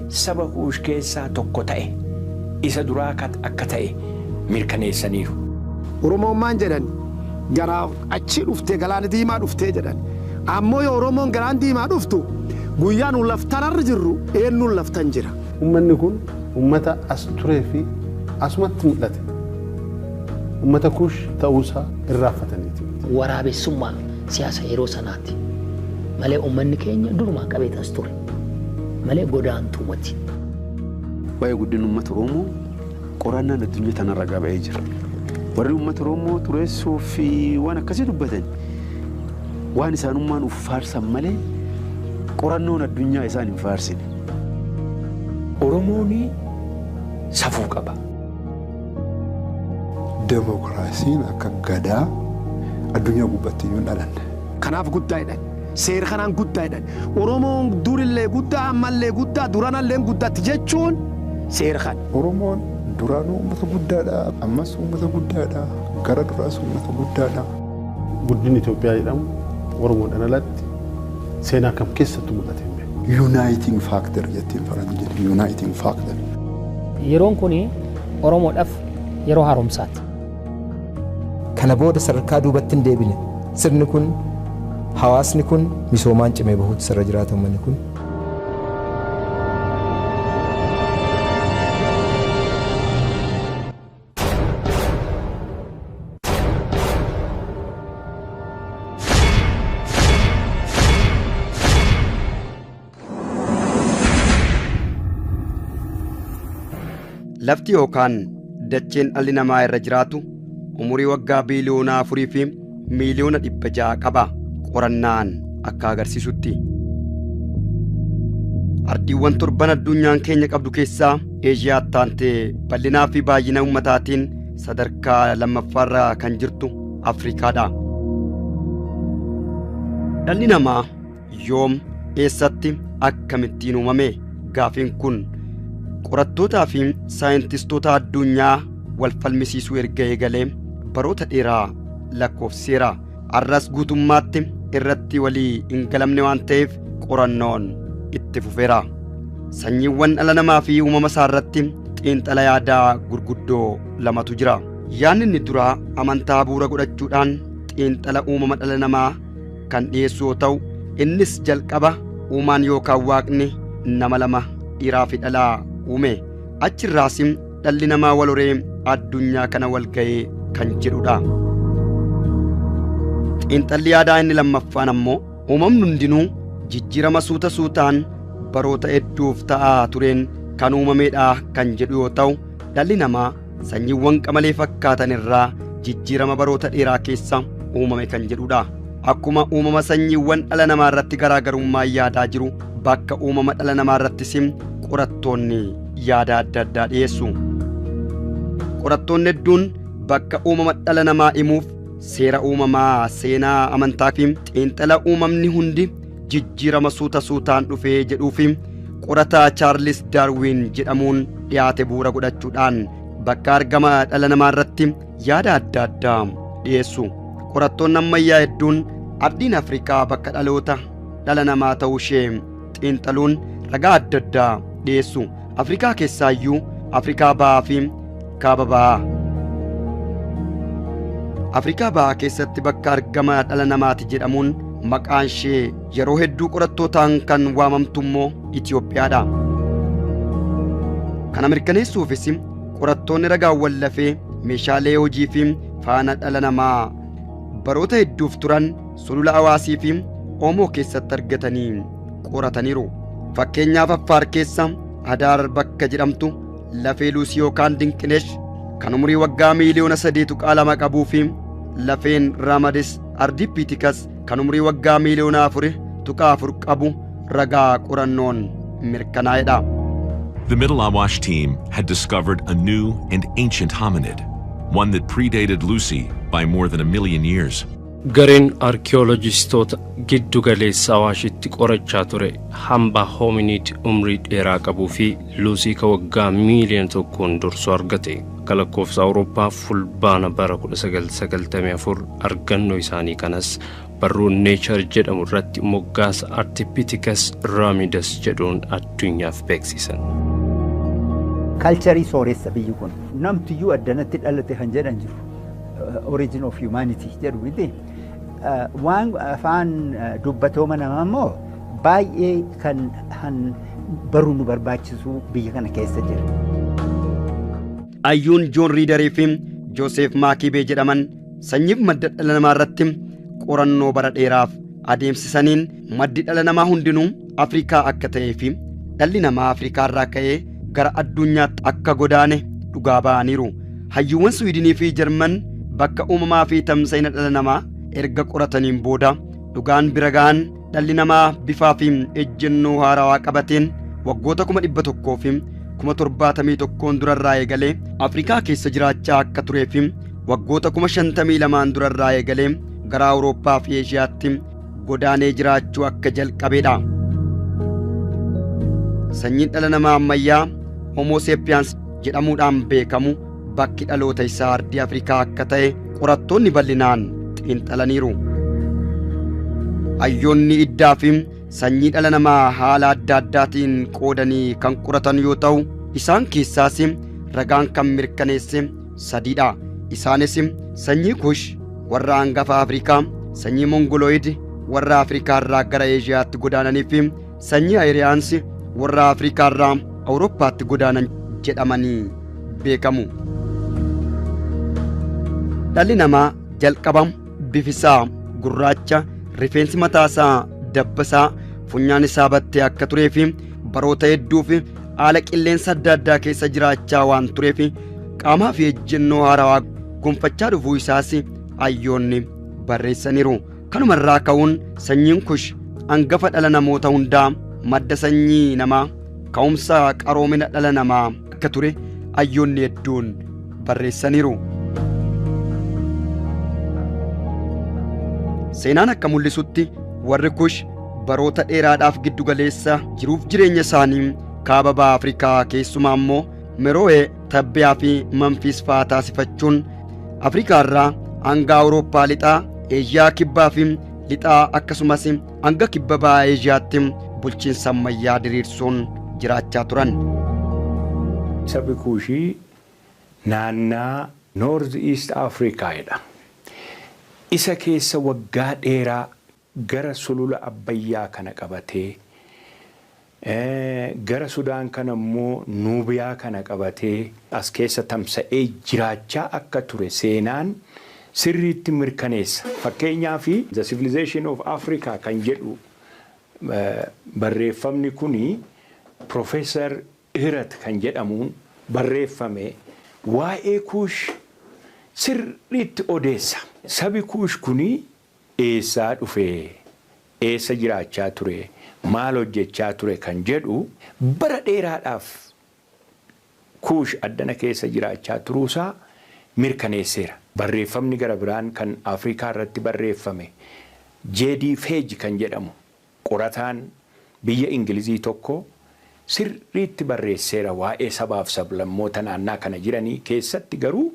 Saba Kuush keessaa tokko ta'e isa duraa akka ta'e mirkaneessaniiru. Oromoon maan jedhan garaa achi dhuftee Galaana Diimaa dhuftee jedhan. Ammoo yoo Oromoon Galaana Diimaa dhuftu, guyyaa nu laftanarra jirru eenyuun laftan jira? Uummanni kun uummata as turee fi asumatti mul'ate. Uummata Kuush ta'uusaa irraanfataniiti. Waraabessummaa siyaasa yeroo sanaati. Malee uummanni keenya durumaa qabeetas ture. Malee godaantumati. Waa'ee guddina uummata Oromoo qorannaan addunyaa tanarra gaba'ee jira. Warri uummata Oromoo xureessuu fi waan akkasii dubbatan waan isaanummaan uf faarsan malee qorannoon addunyaa isaan hin faarsine. Oromoon safuu qaba. Demokiraasiin akka Gadaa addunyaa gubbaatti iyyuu hin dhalanne. Kanaaf guddaa jedhan. Seera kanaan guddaa jedhan. Oromoon durillee guddaa, ammallee guddaa, duranallee guddatti jechuun seera kana. Oromoon duraanuu uummata guddaadha. Ammas uummata guddaadha. Gara duraas uummata guddaadha. Guddinni Itoophiyaa jedhamu Oromoodhaan alatti seenaa kam keessattuu mul'ate hin beeku. Uniting factor jettiin faranjiin, uniting factor. Yeroon kun Oromoodhaaf yeroo haaromsaati. Kana booda sadarkaa duubatti hin deebine. Sirni kun, hawaasni kun misoomaan cimee bahuutu sirra jiraata uummanni kun. Lafti yookaan dacheen dhalli namaa irra jiraatu umurii waggaa 4,600,000,000 qaba, qorannaan akka agarsiisutti. Ardiiwwan torban addunyaan keenya qabdu keessaa Eeshiyaatti taantee bal'inaa fi baay'ina uummataatiin sadarkaa lammaffaarra kan jirtu Afriikaadha. Dhalli namaa yoom, eessatti, akkamittiin uumame? Gaafiin kun qorattootaa fi saayintistoota addunyaa wal falmisiisuu erga eegalee baroota dheeraa lakkoofseera. Arras guutummaatti irratti walii hin galamne waan ta'eef qorannoon itti fufeera. Sanyiiwwan dhala namaa fi uumama isaa irratti xiinxala yaadaa gurguddoo lamatu jira. Yaadni inni duraa amantaa bu'uura godhachuudhaan xiinxala uumama dhala namaa kan dhiyeessu yoo ta'u, innis jalqaba uumaan yookaan waaqni nama lama, dhiiraa fi dhalaa, uume. Achirraas dhalli namaa wal horee addunyaa kana wal ga'ee kan jedhudha. Xiinxalli yaadaa inni lammaffaan ammoo uumamni hundinuu jijjiirama suuta suutaan baroota hedduuf ta'aa tureen kan uumamedha kan jedhu yoo ta'u, dhalli namaa sanyiiwwan qamalee fakkaatan irraa jijjiirama baroota dheeraa keessa uumame kan jedhudha. Akkuma uumama sanyiiwwan dhala namaa irratti garaagarummaa yaadaa jiru, bakka uumama dhala namaa irrattis qorattoonni yaada adda addaa dhiyeessu. Qorattoonni hedduun bakka uumama dhala namaa himuuf seera uumamaa, seenaa amantaa fi xiinxala uumamni hundi jijjiirama suuta suutaan dhufee jedhuu fi qorataa Chaarlis Daarwiin jedhamuun dhiyaate bu'uura godhachuudhaan bakka argama dhala namaa irratti yaada adda addaa dhiyeessu. Qorattoonni ammayyaa hedduun ardiin Afrikaa bakka dhaloota dhala namaa ta'uu ishee xiinxaluun ragaa adda addaa dhiyeessu. Afrikaa keessaayyuu Afrikaa Bahaa fi Kaaba Bahaa. Afrikaa Bahaa keessatti bakka argama dhala namaati jedhamuun maqaan ishee yeroo hedduu qorattootaan kan waamamtu immoo Itoophiyaadha. Kana mirkaneessuufis qorattoonni ragaawwan lafee, meeshaalee hojii fi faana dhala namaa baroota hedduuf turan sulula Awaasii fi Oomoo keessatti argatanii qorataniiru. Fakkeenyaaf, Affaar keessa Hadaar bakka jedhamtu lafee Luusii yookaan Dinqineesh kan umurii waggaa 3.2 miliyoona qabuu fi lafeen Ramadis Ardipitikas kan umurii waggaa 4.4 miliyoona qabu ragaa qorannoon mirkanaa'edha. The Middle Awash team had discovered a new and ancient hominid, one that predated Lucy by more than a million years. Gareen arkiyoolojistoota Giddu Galeessa Awaashitti qorachaa ture hambaa hoominiid umrii dheeraa qabuu fi Luusii ka waggaa 1 miiliyoona dursu argate. Akka lakkoofsa Awurooppaa Fulbaana bara 1994 argannoo isaanii kanas Barruu Nature jedhamu irratti moggaasa Ardipithecus ramidus jedhuun addunyaaf beeksisan. Culture sooressa biyyi kun. Namtiyyuu addanatti dhalate kan jedhan jiru. Origin of humanity jedhu miti. Waan afaan dubbatooma namaa immoo baay'ee kan baruu nu barbaachisu biyya kana keessa jira. Hayyuun Joon Riidarii fi Jooseef Maakibee jedhaman sanyiif madda dhala namaa irratti qorannoo bara dheeraaf adeemsisaniin maddi dhala namaa hundinuu Afrikaa akka ta'ee fi dhalli namaa Afrikaa irraa ka'ee gara addunyaatti akka godaane dhugaa ba'aniiru. Hayyuuwwan Suwiidinii fi Jarman bakka uumamaa fi tamsa'ina dhala namaa erga qorataniin booda dhugaan bira ga'an dhalli namaa bifaa fi ejjennoo haarawaa qabateen waggoota 171,000 durarraa eegalee Afrikaa keessa jiraachaa akka turee fi waggoota 52,000 durarraa eegalee gara Awurooppaa fi Eeshiyaatti godaanee jiraachuu akka jalqabeedha. Sanyiin dhala namaa ammayyaa Homo sapiens jedhamuudhaan beekamu bakki dhaloota isaa ardii Afrikaa akka ta'e qorattoonni bal'inaan xiinxalaniiru. Hayyoonni iddaa fi sanyii dhala namaa haala adda addaatiin qoodanii kan qoratan yoo ta'u, isaan keessaas ragaan kan mirkaneesse sadiidha. Isaanis sanyii Kush warra hangafa Afrikaa, sanyii Mongoloid warra Afrikaa irraa gara Eeshiyaatti godaananii fi sanyii Ayiriyaans warra Afrikaa irraa Awurooppaatti godaanan jedhamanii beekamu. Dhalli namaa jalqaba bifisaa gurraacha, rifeensi mataasaa dabbasaa, funyaan isaa battee akka turee fi baroota hedduuf haala qilleensa adda addaa keessa jiraachaa waan tureef qaamaa fi ejjennoo haarawaa gonfachaa dhufuu isaas hayyoonni barreessaniiru. Kanuma irraa ka'uun sanyiin Kush hangafa dhala namoota hundaa, madda sanyii namaa, ka'umsa qaroomina dhala namaa akka ture hayyoonni hedduun barreessaniiru. Seenaan akka mul'isutti warri Kush baroota dheeraadhaaf giddugaleessa jiruuf jireenya isaanii kaaba baha Afrikaa keessumaa immoo Mero'ee, Tabbiyaa fi Manfiis fa'aa taasifachuun Afrikaa irraa hanga Awurooppaa lixaa, Eeshiyaa kibbaa fi lixaa akkasumas hanga kibba baha Eeshiyaatti bulchiinsa ammayyaa diriirsuun jiraachaa turan. Sabbi Kuushii naannaa North East Africaadha. Isa keessa waggaa dheeraa gara sulula Abbayyaa kana qabatee, gara Sudaan kana immoo Nuubiyaa kana qabatee as keessa tamsa'ee jiraachaa akka ture seenaan sirriitti mirkaneessa. Fakkeenyaaf The Civilization of Africa kan jedhu barreeffamni kuni Professor Hirat kan jedhamuun barreeffame waa'ee Kuush sirriitti odeessa. Sabi Kuush kuni eessaa dhufee, eessa jiraachaa ture, maal hojjechaa ture kan jedhu bara dheeraadhaaf Kuush addana keessa jiraachaa turuusaa mirkaneesseera. Barreeffamni gara biraan kan Afrikaa irratti barreeffame J.D. Feej kan jedhamu qorataan biyya Ingilizii tokko sirriitti barreesseera waa'ee sabaaf sablammoota naannaa kana jiranii keessatti garuu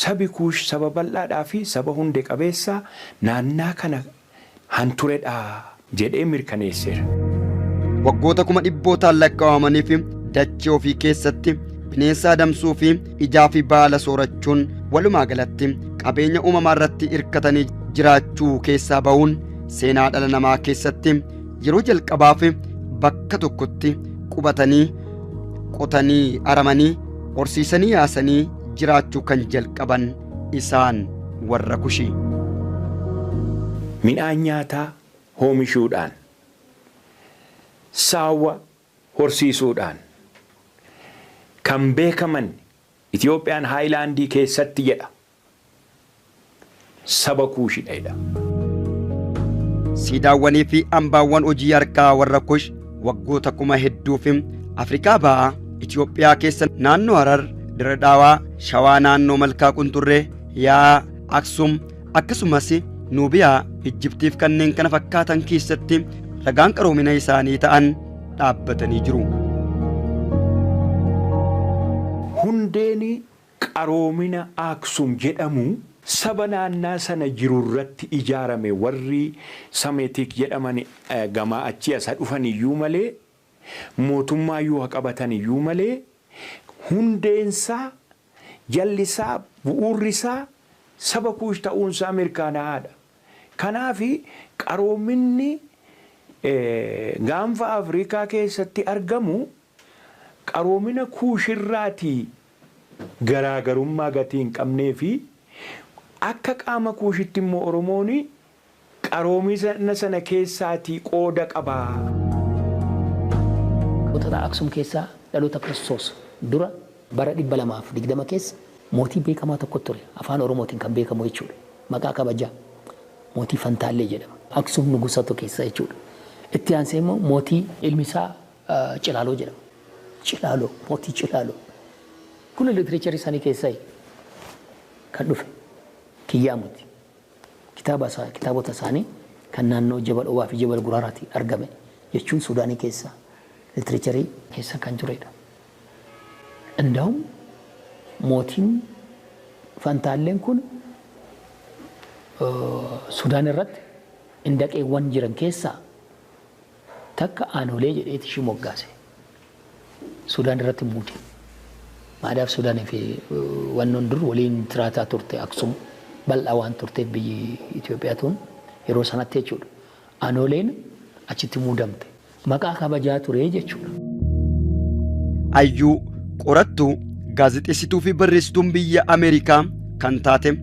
sabi Kuush saba bal'aadhaa fi saba hunde qabeessa naannaa kana hanturedha jedhee mirkaneesseera. Waggoota 100,000 lakkaa'amaniif dachee ofii keessatti bineensa adamsuu fi ijaa fi baala soorachuun walumaa galatti qabeenya uumamaa irratti hirkatanii jiraachuu keessaa ba'uun seenaa dhala namaa keessatti yeroo jalqabaaf bakka tokkotti qubatanii qotanii aramanii horsiisanii yaasanii jiraachuu kan jalqaban isaan warra Kushii. Midhaan nyaataa oomishuudhaan, saawwa horsiisuudhaan kan beekaman Itoophiyaan haayilaandii keessatti jedha. Saba Kuushidha jedha. Siidaawwanii fi hambaawwan hojii harkaa warra Kush waggoota kuma hedduuf Afrikaa bahaa Itoophiyaa keessa naannoo Harar, Dirre Daawaa, Shawaa naannoo Malkaa Qunxurree, Yaa, Aksum akkasumas Nuubiyaa, Ijjiptiif kanneen kana fakkaatan keessatti ragaan qaroomina isaanii ta'an dhaabbatanii jiru. Hundeen qaroomina Aksum jedhamu Saba naannaa sana jiru irratti ijaarame. Warri Sameetik jedhaman gamaa achi asa dhufan iyyuu malee, mootummaa iyyuu haa qabatan iyyuu malee, hundeensaa, jallisaa, bu'uurrisaa saba Kuush ta'uunsaa mirkanaa'aadha. Kanaaf qaroominni gaanfa Afrikaa keessatti argamu qaroomina Kuushirraatii garaagarummaa gatii hin qabnee fi akka qaama Kuushitti immoo Oromoon qaroomina sana keessaatii qooda qabaa. Mootota Aksum keessaa dhaloota Kiristoos dura bara 220 keessa mootii beekamaa tokko ture, afaan Oromootiin kan beekamu jechuudha. Maqaa kabajaa mootii Fantaallee jedhama. Aksum nugusatu keessa jechuudha. Itti aansee immoo mootii ilmi isaa Cilaaloo jedhama. Cilaaloo, mootii Cilaaloo. Kun literature isaanii keessaa kan dhufe kiyyaamuti. Kitaaba isaa, kitaabota isaanii kan naannoo Jabal Obaa fi Jabal Guraaraatti argame jechuun Suudaanii keessa literature keessa kan turedha. Inda'um mootiin Fantaalleen kun Sudaan irratti indaqeewwan jiran keessaa takka Aanolee jedheeti ishii moggaase. Sudaan irratti muude. Maadaaf Sudaanii fi wannoon dur waliin tiraataa turte, Aksum bal'aa waan turteef biyyi Itoophiyaa tun yeroo sanatti jechuudha. Aanoleen achitti muudamte. Maqaa kabajaa ture jechuudha. Ayyuu, qorattuu, gaazexeessituu fi barreessituun biyya Ameerikaa kan taate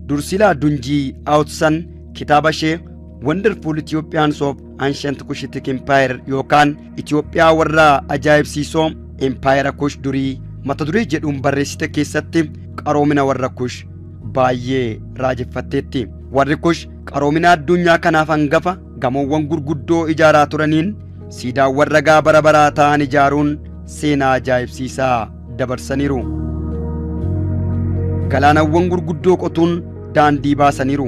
Dursilaa Dunjii Aawutsan kitaaba ishee Wonderful Ethiopians of Ancient Cushitic Empire yookaan Itoophiyaa warra ajaa'ibsiisoo Empaayera Kush durii mata duree jedhuun barreessite keessatti qaroomina warra Kush baay'ee raajeffatteetti. Warri Kush qaroomina addunyaa kanaaf hangafa gamoowwan gurguddoo ijaaraa turaniin siidaawwan ragaa bara baraa ta'an ijaaruun seenaa ajaa'ibsiisaa dabarsaniiru. Galaanawwan gurguddoo qotuun daandii baasaniiru.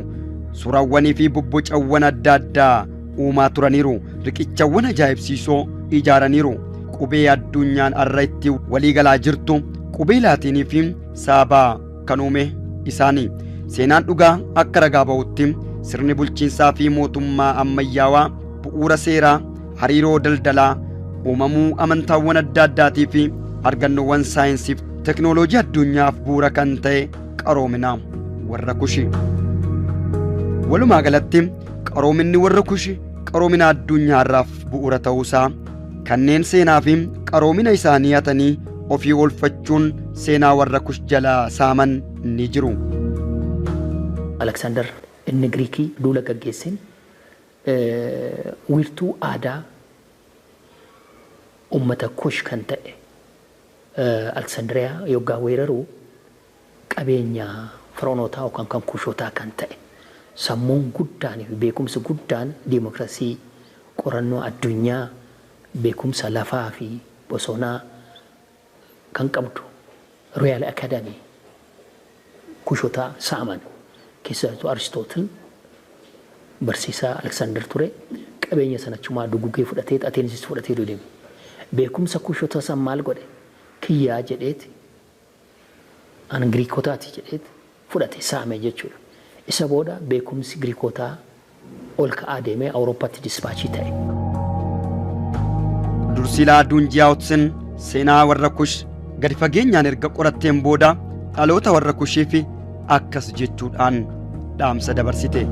Suuraawwanii fi bobbocawwan adda addaa uumaa turaniiru. Riqichawwan ajaa'ibsiisoo ijaaraniiru. Qubee addunyaan arra itti walii galaa jirtu, qubee Laatiinii fi Saabaa, kan uume isaani. Seenaan dhugaa akka ragaa ba'utti sirni bulchiinsaa fi mootummaa ammayyaawaa, bu'uura seeraa, hariiroo daldalaa, uumamuu amantaawwan adda addaatii fi argannoowwan saayinsiif teknooloojii addunyaaf bu'uura kan ta'e qaroomina warra Kushi. Walumaa galatti qaroominni warra Kushi qaroomina addunyaarraaf bu'uura ta'uusaa kanneen seenaa fi qaroomina isaanii hatanii ofii oolfachuun seenaa warra Kush jalaa saaman ni jiru. Aleksaandar inni Giriikii duula gaggeesseen wiirtuu aadaa uummata Kush kan ta'e Aleksaandiriyaa yoggaa weeraru, qabeenya Firoonotaa yookaan kan Kushootaa kan ta'e, sammuun guddaan fi beekumsi guddaan diimokiraasii, qorannoo addunyaa, beekumsa lafaa fi bosonaa kan qabdu Royal Academy Kushotaa saaman. Keessattuu Aristootil barsiisaa Aleksaandar ture, qabeenya sana achumaa dugugee fudhatee Ateensis fudhatee deeme. Beekumsa Kushota san maal godhe? Kiyyaa jedheeti, an Giriikotaati jedheeti fudhate, saame jechuudha. Isa booda beekumsi Giriikotaa ol ka'aa deemee Awurooppaatti dispatch ta'e. Dursilaa Dunjii Aawutsen seenaa warra Kush gadi fageenyaan erga qoratteen booda dhaloota warra Kushiif akkas jechuudhaan dhaamsa dabarsite.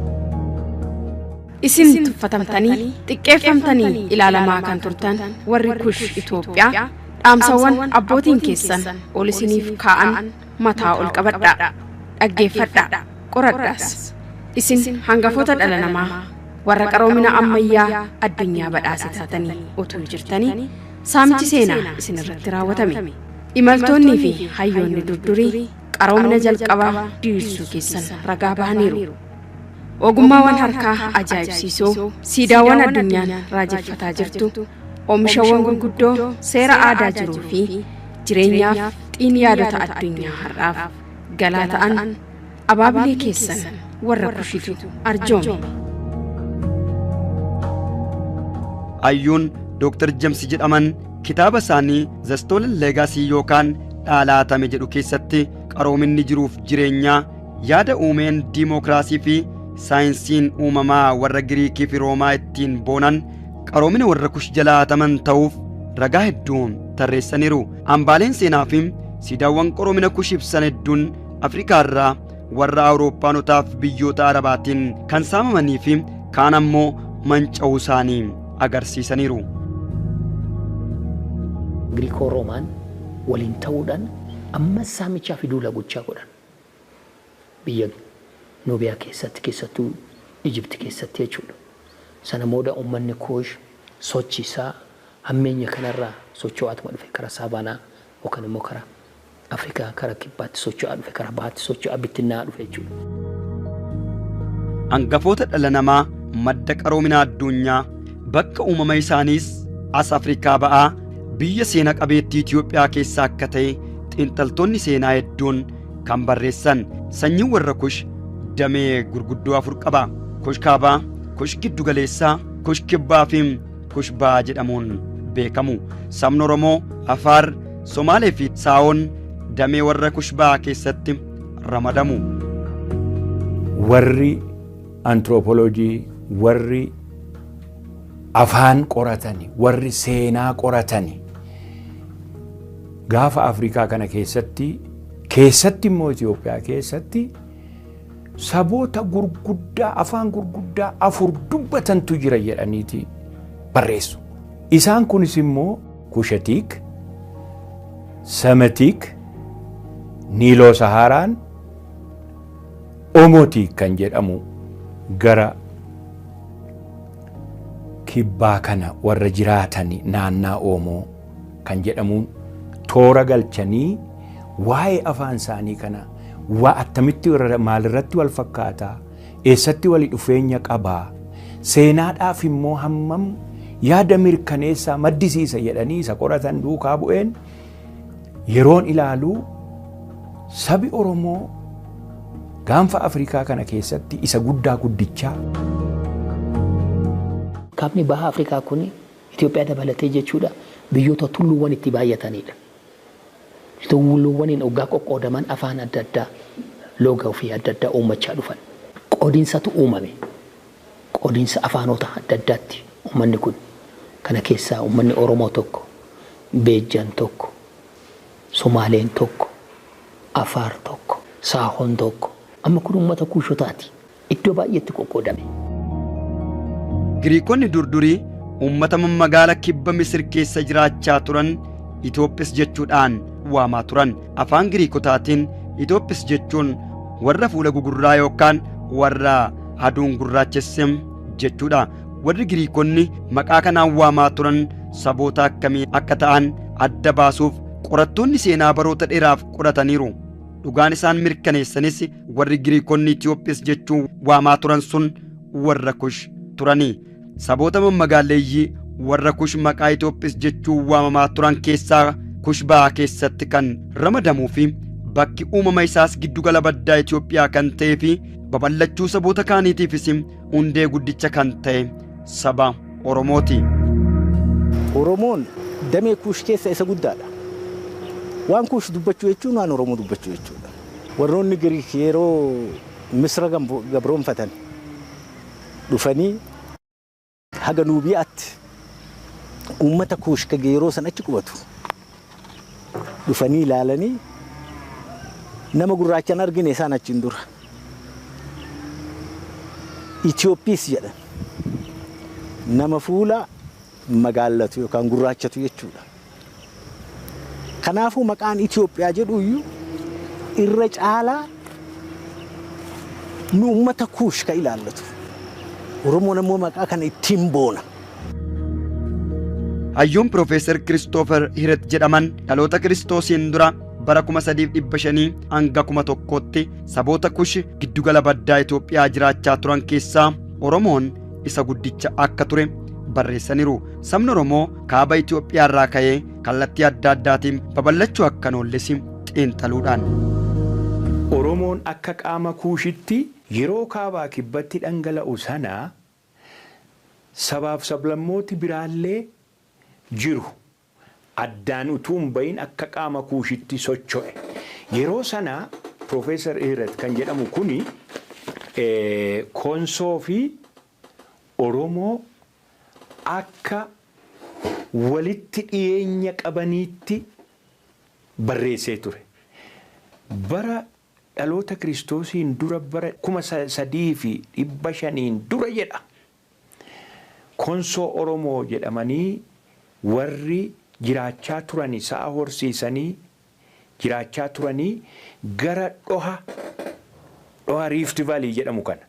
Isin tuffatamtanii xiqqeeffamtanii ilaalamaa kan turtan warri Kush Itoophiyaa, dhaamsawwan abbootiin keessan ol isiniif kaa'an mataa ol qabadhaa, dhaggeeffadhaa, qoradhaas. Isin hangafoota dhala namaa warra qaroomina ammayyaa addunyaa badhaase taatanii utuu jirtanii saamichi seenaa isin irratti raawwatame. Imaltoonnii fi hayyoonni durdurii qaroomina jalqabaa diriirsuu keessan ragaa bahaniiru. Ogummaawwan harkaa ajaa'ibsiisoo, siidaawwan addunyaan raajeffataa jirtu, oomishawwan gurguddoo, seera aadaa jiruu fi jireenyaaf xiin yaadota addunyaa har'aaf galaa ta'an abaabilee keessan warra Kushitu arjoome. Ayyuun Dooktar Jamsi jedhaman kitaaba isaanii The Stolen Legacy yookaan Dhaalaatame jedhu keessatti qaroominni jiruuf jireenyaa Yaada uumeen diimokiraasii fi saayinsiin uumamaa warra Giriikii fi Roomaa ittiin boonan qaroomina warra Kush jalaa hataman ta'uuf ragaa hedduun tarreessaniiru. Hambaaleen seenaa fi siidaawwan qaroomina Kush ibsan hedduun Afrikaa irraa warra Awurooppaanotaaf biyyoota Arabaatiin kan saamamanii fi kaan ammoo manca'uu isaanii agarsiisaniiru. Giriikoo Roomaan waliin ta'uudhaan amma saamichaa fi duula gochaa godhan. Biyya Nuubiyaa keessatti, keessattuu Ijipti keessatti jechuudha. Sana booda uummanni Kuush sochii isaa hammeenya kanarraa socho'aatuma dhufe karaa Saabaanaa yookaan immoo karaa Afrikaa karaa kibbaatti socho'aa dhufe, karaa bahaatti socho'aa bittinnaa'aa dhufe jechuudha. Hangafoota dhala namaa madda qaroomina addunyaa bakka uumama isaaniis as Afrikaa ba'aa biyya seena qabeettii Itoophiyaa keessaa akka ta'e xiinxaltoonni seenaa hedduun kan barreessan. Sanyiin warra Kush damee gurguddoo afur qaba. Kush kaabaa, Kush giddu galeessaa, Kush kibbaa fi Kush ba'aa jedhamuun beekamu. Sabni Oromoo, Afaar, Somaalee fi Saa'oon damee warra Kush ba'aa keessatti ramadamu. Warri antiroopooloojii, warri afaan qoratani, warri seenaa qoratani gaafa Afrikaa kana keessatti, keessatti immoo Itoophiyaa keessatti saboota gurguddaa afaan gurguddaa afur dubbatantu jira jedhaniiti barreessu. Isaan kunis immoo Kushatiik, Semetiik, Niiloo Sahaaraan, Omotiik kan jedhamu gara kibbaa kana warra jiraatan naannaa Oomoo kan jedhamuun toora galchanii waa'ee afaan isaanii kana waa attamitti maalirratti wal fakkaataa, eessatti wali dhufeenya qabaa, seenaadhaaf immoo hammam yaada mirkaneessaa maddisiisa jedhanii isa qoratan duukaa bu'een yeroon ilaaluu sabi Oromoo gaanfa Afrikaa kana keessatti isa guddaa guddichaa. Kaabni baha Afrikaa kun Itoophiyaa dabalatee jechuudha biyyoota tulluuwwan itti baay'atanidha. Tulluuwwaniin hoggaa qoqqoodaman afaan adda addaa looga ofii adda addaa uummachaa dhufan. Qoodinsatu uumame. Qoodinsa afaanota adda addaatti uummanni kun kana keessaa uummanni Oromoo tokko, Beejjan tokko, Somaaleen tokko, Afaar tokko, Saahoon tokko. Amma kun uummata Kuushotaati. Iddoo baay'eetti qoqqoodame. Giriikonni durdurii uummata magaala kibba Misir keessa jiraachaa turan Itoophis jechuudhaan waamaa turan. Afaan Giriikotaatiin Itoophis jechuun warra fuula gugurraa yookaan warra aduun gurraachesse jechuudha. Warri Giriikonni maqaa kanaan waamaa turan saboota akkamii akka ta'an adda baasuuf qorattoonni seenaa baroota dheeraaf qorataniiru. Dhugaan isaan mirkaneessanis warri Giriikonni Itoophis jechuun waamaa turan sun warra Kush turani. Saboota mammagaaleeyyii warra Kush maqaa Itoophis jechuun waamamaa turan keessaa Kush ba'aa keessatti kan ramadamuu fi bakki uumama isaas giddugala baddaa Itoophiyaa kan ta'ee fi babal'achuu saboota kaaniitiifis hundee guddicha kan ta'e saba Oromooti. Oromoon damee Kush keessa isa guddaadha. Waan Kush dubbachuu jechuun waan Oromoo dubbachuu jechuudha. Warroonni Giriik yeroo Misra gabroonfatan dhufanii haga Nuubiyaatti uummata Kush ka yeroo san achi qubatu dhufanii ilaalanii nama gurraachaan argine isaan achiin dura. Itoophiis jedhan nama fuula magaallatu yookaan gurraachatu jechuudha. Kanaafuu maqaan Itoophiyaa jedhu iyyuu irra caalaa nu uummata Kuush ka ilaallatu. Oromoon ammoo maqaa kana ittiin boona. Hayyuun Piroofeesar Kiristoofer Hiret jedhaman dhaloota Kiristoosiin dura bara 3500 hanga 1000tti saboota Kush giddugala baddaa Itoophiyaa jiraachaa turan keessaa Oromoon isa guddicha akka ture barreessaniiru. Sabni Oromoo kaaba Itoophiyaa irraa ka'ee kallattii adda addaatiin babal'achuu akka hin oolles xiinxaluudhaan. Oromoon akka qaama Kuushitti yeroo kaabaa kibbatti dhangala'u sana sabaaf sablammooti biraallee jiru. Addaan utuu hin bahin akka qaama Kuushitti socho'e. Yeroo sana Profeesar Ihiret kan jedhamu kuni Konsoo fi Oromoo akka walitti dhiyeenya qabaniitti barreessee ture. Bara dhaloota Kiristoosiin dura bara 3500 dura jedha. Konsoo Oromoo jedhamanii warri jiraachaa turanii sa'a horsiisanii jiraachaa turanii gara dhoha Rift Valley jedhamu kana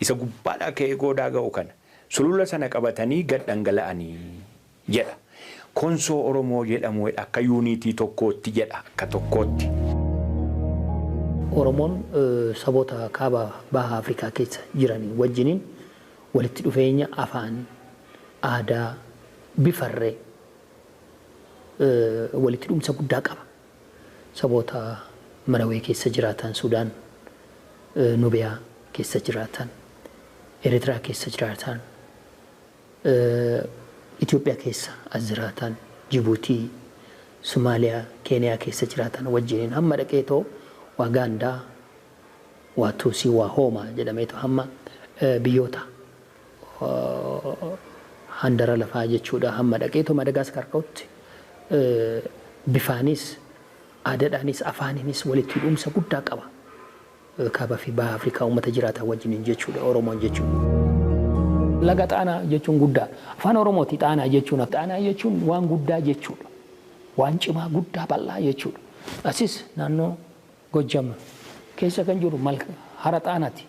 isa gubbaadhaa ka'ee goodaa ga'u kana sulula sana qabatanii gad dhangala'anii jedha. Konsoo Oromoo jedhamu akka yuunitii tokkootti jedha akka tokkootti. Oromoon saboota kaaba baha Afrikaa keessa jiran wajjiniin walitti dhufeenya afaan, aadaa, bifarree walitti dhumsa guddaa qaba. Saboota Marawee keessa jiraatan, Sudaan, Nubiyaa keessa jiraatan, Eritraa keessa jiraatan, Itoophiyaa keessa as jiraatan, Jibuutii, Somaaliyaa, Keeniyaa keessa jiraatan wajjiniin hamma dhaqee too waa Gaandaa, waa Tuusii, waa Hoomaa jedhameetu hamma biyyoota handara lafaa jechuudha hamma dhaqeetu Madagaskar ka'utti bifaanis aadaadhaanis afaaninis walitti hidhumsa guddaa qaba. Kaaba fi baha Afrikaa uummata jiraatan wajjiniin jechuudha Oromoon jechuudha. Laga Xaanaa jechuun guddaa. Afaan Oromooti Xaanaa jechuun. Xaanaa jechuun waan guddaa jechuudha. Waan cimaa guddaa bal'aa jechuudha. Asis naannoo Gojjam keessa kan jiru hara Xaanaati.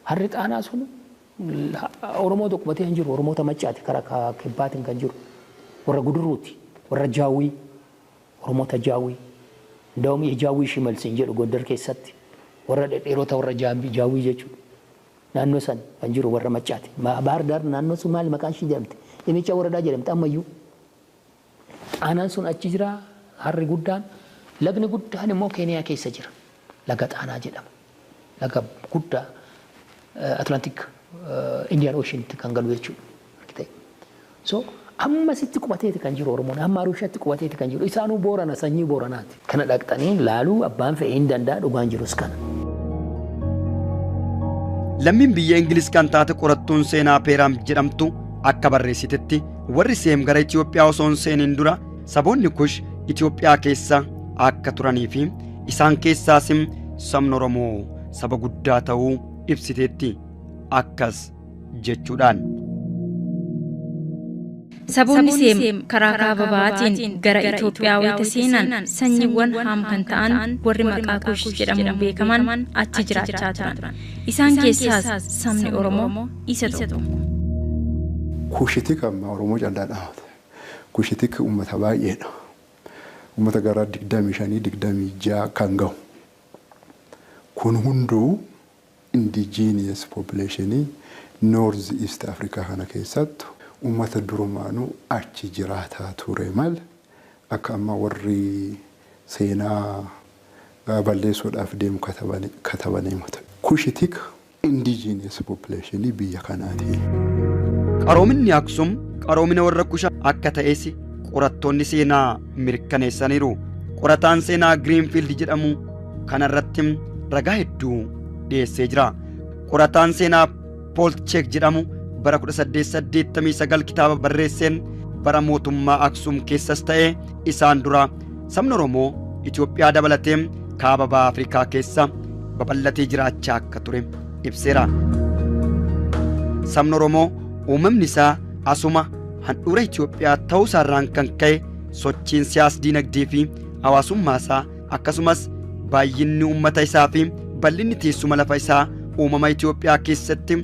Harri Xaanaa sun Oromoo tokko hin jiru, Oromoota Maccaati karaa kibbaatiin kan jiru. Warra Guduruuti, warra Jaawwii, Oromoota Jaawwii. Ndawum Jaawwii Shimalsi hin jedhu Gondar keessatti. Warra dhedheerota warra Jaawwii jechuudha. Naannoo san kan jiru warra Maccaati. Baahir Daar naannoo sun maali maqaan ishii jedhamte? Imicha Waradaa jedhamte ammayyuu. Xaanaan sun achi jira harri guddaan. Lagni guddaan immoo Keeniyaa keessa jira. Laga Xaanaa jedhama. Laga guddaa Atlantik Indian Ocean kan galu jechuudha. So ammasitti qubateeti kan jiru Oromoon, amma Arushaatti qubateeti kan jiru. Isaanuu Boorana, sanyii Booranaati. Kana dhaqxanii laaluu abbaan fe'ee hin danda'a dhugaan jirus kana. Lammiin biyya Ingiliz kan taate qorattuun seenaa Peeraam jedhamtu akka barreessitetti warri Seem gara Itoophiyaa osoo hin seeniin dura saboonni Kush Itoophiyaa keessa akka turanii fi isaan keessaas sabni Oromoo saba guddaa ta'uu ibsiteetti akkas jechuudhaan. Saboonni Seem karaa kaaba bahaatiin gara Itoophiyaa wayita seenan sanyiiwwan Haam kan ta'an warri maqaa Kush jedhamuun beekaman achi jiraachaa turan. Isaan keessaas sabni Oromoo isa tokko. Kushitik amma Oromoo callaa dhaamata. Kushitik uummata baay'eedha. Uummata gara 25, 26 kan gahu. Kun hunduu indigenous population North East Africa kana keessattu uummata durumaanuu achi jiraataa ture mal akka amma warri seenaa balleessuudhaaf deemu katabanii mata. Kushitik indigenous population biyya kanaati. Qaroominni Aksum qaroomina warra Kusha akka ta'es qorattoonni seenaa mirkaneessaniiru. Qorataan seenaa Greenfield jedhamu kanarratti ragaa hedduu dhiyeessee jira. Qorataan seenaa Polchek jedhamu bara 1889 kitaaba barreesseen bara mootummaa Aksum keessas ta'e isaan dura sabni Oromoo Itoophiyaa dabalatee kaaba baha Afrikaa keessa babal'atee jiraachaa akka ture ibseera. Sabni Oromoo uumamni isaa asuma handhuura Itoophiyaa ta'uu isaarraan kan ka'e sochiin siyaas diinagdee fi hawaasummaa isaa akkasumas baay'inni uummata isaa fi bal'inni teessuma lafa isaa uumama Itoophiyaa keessatti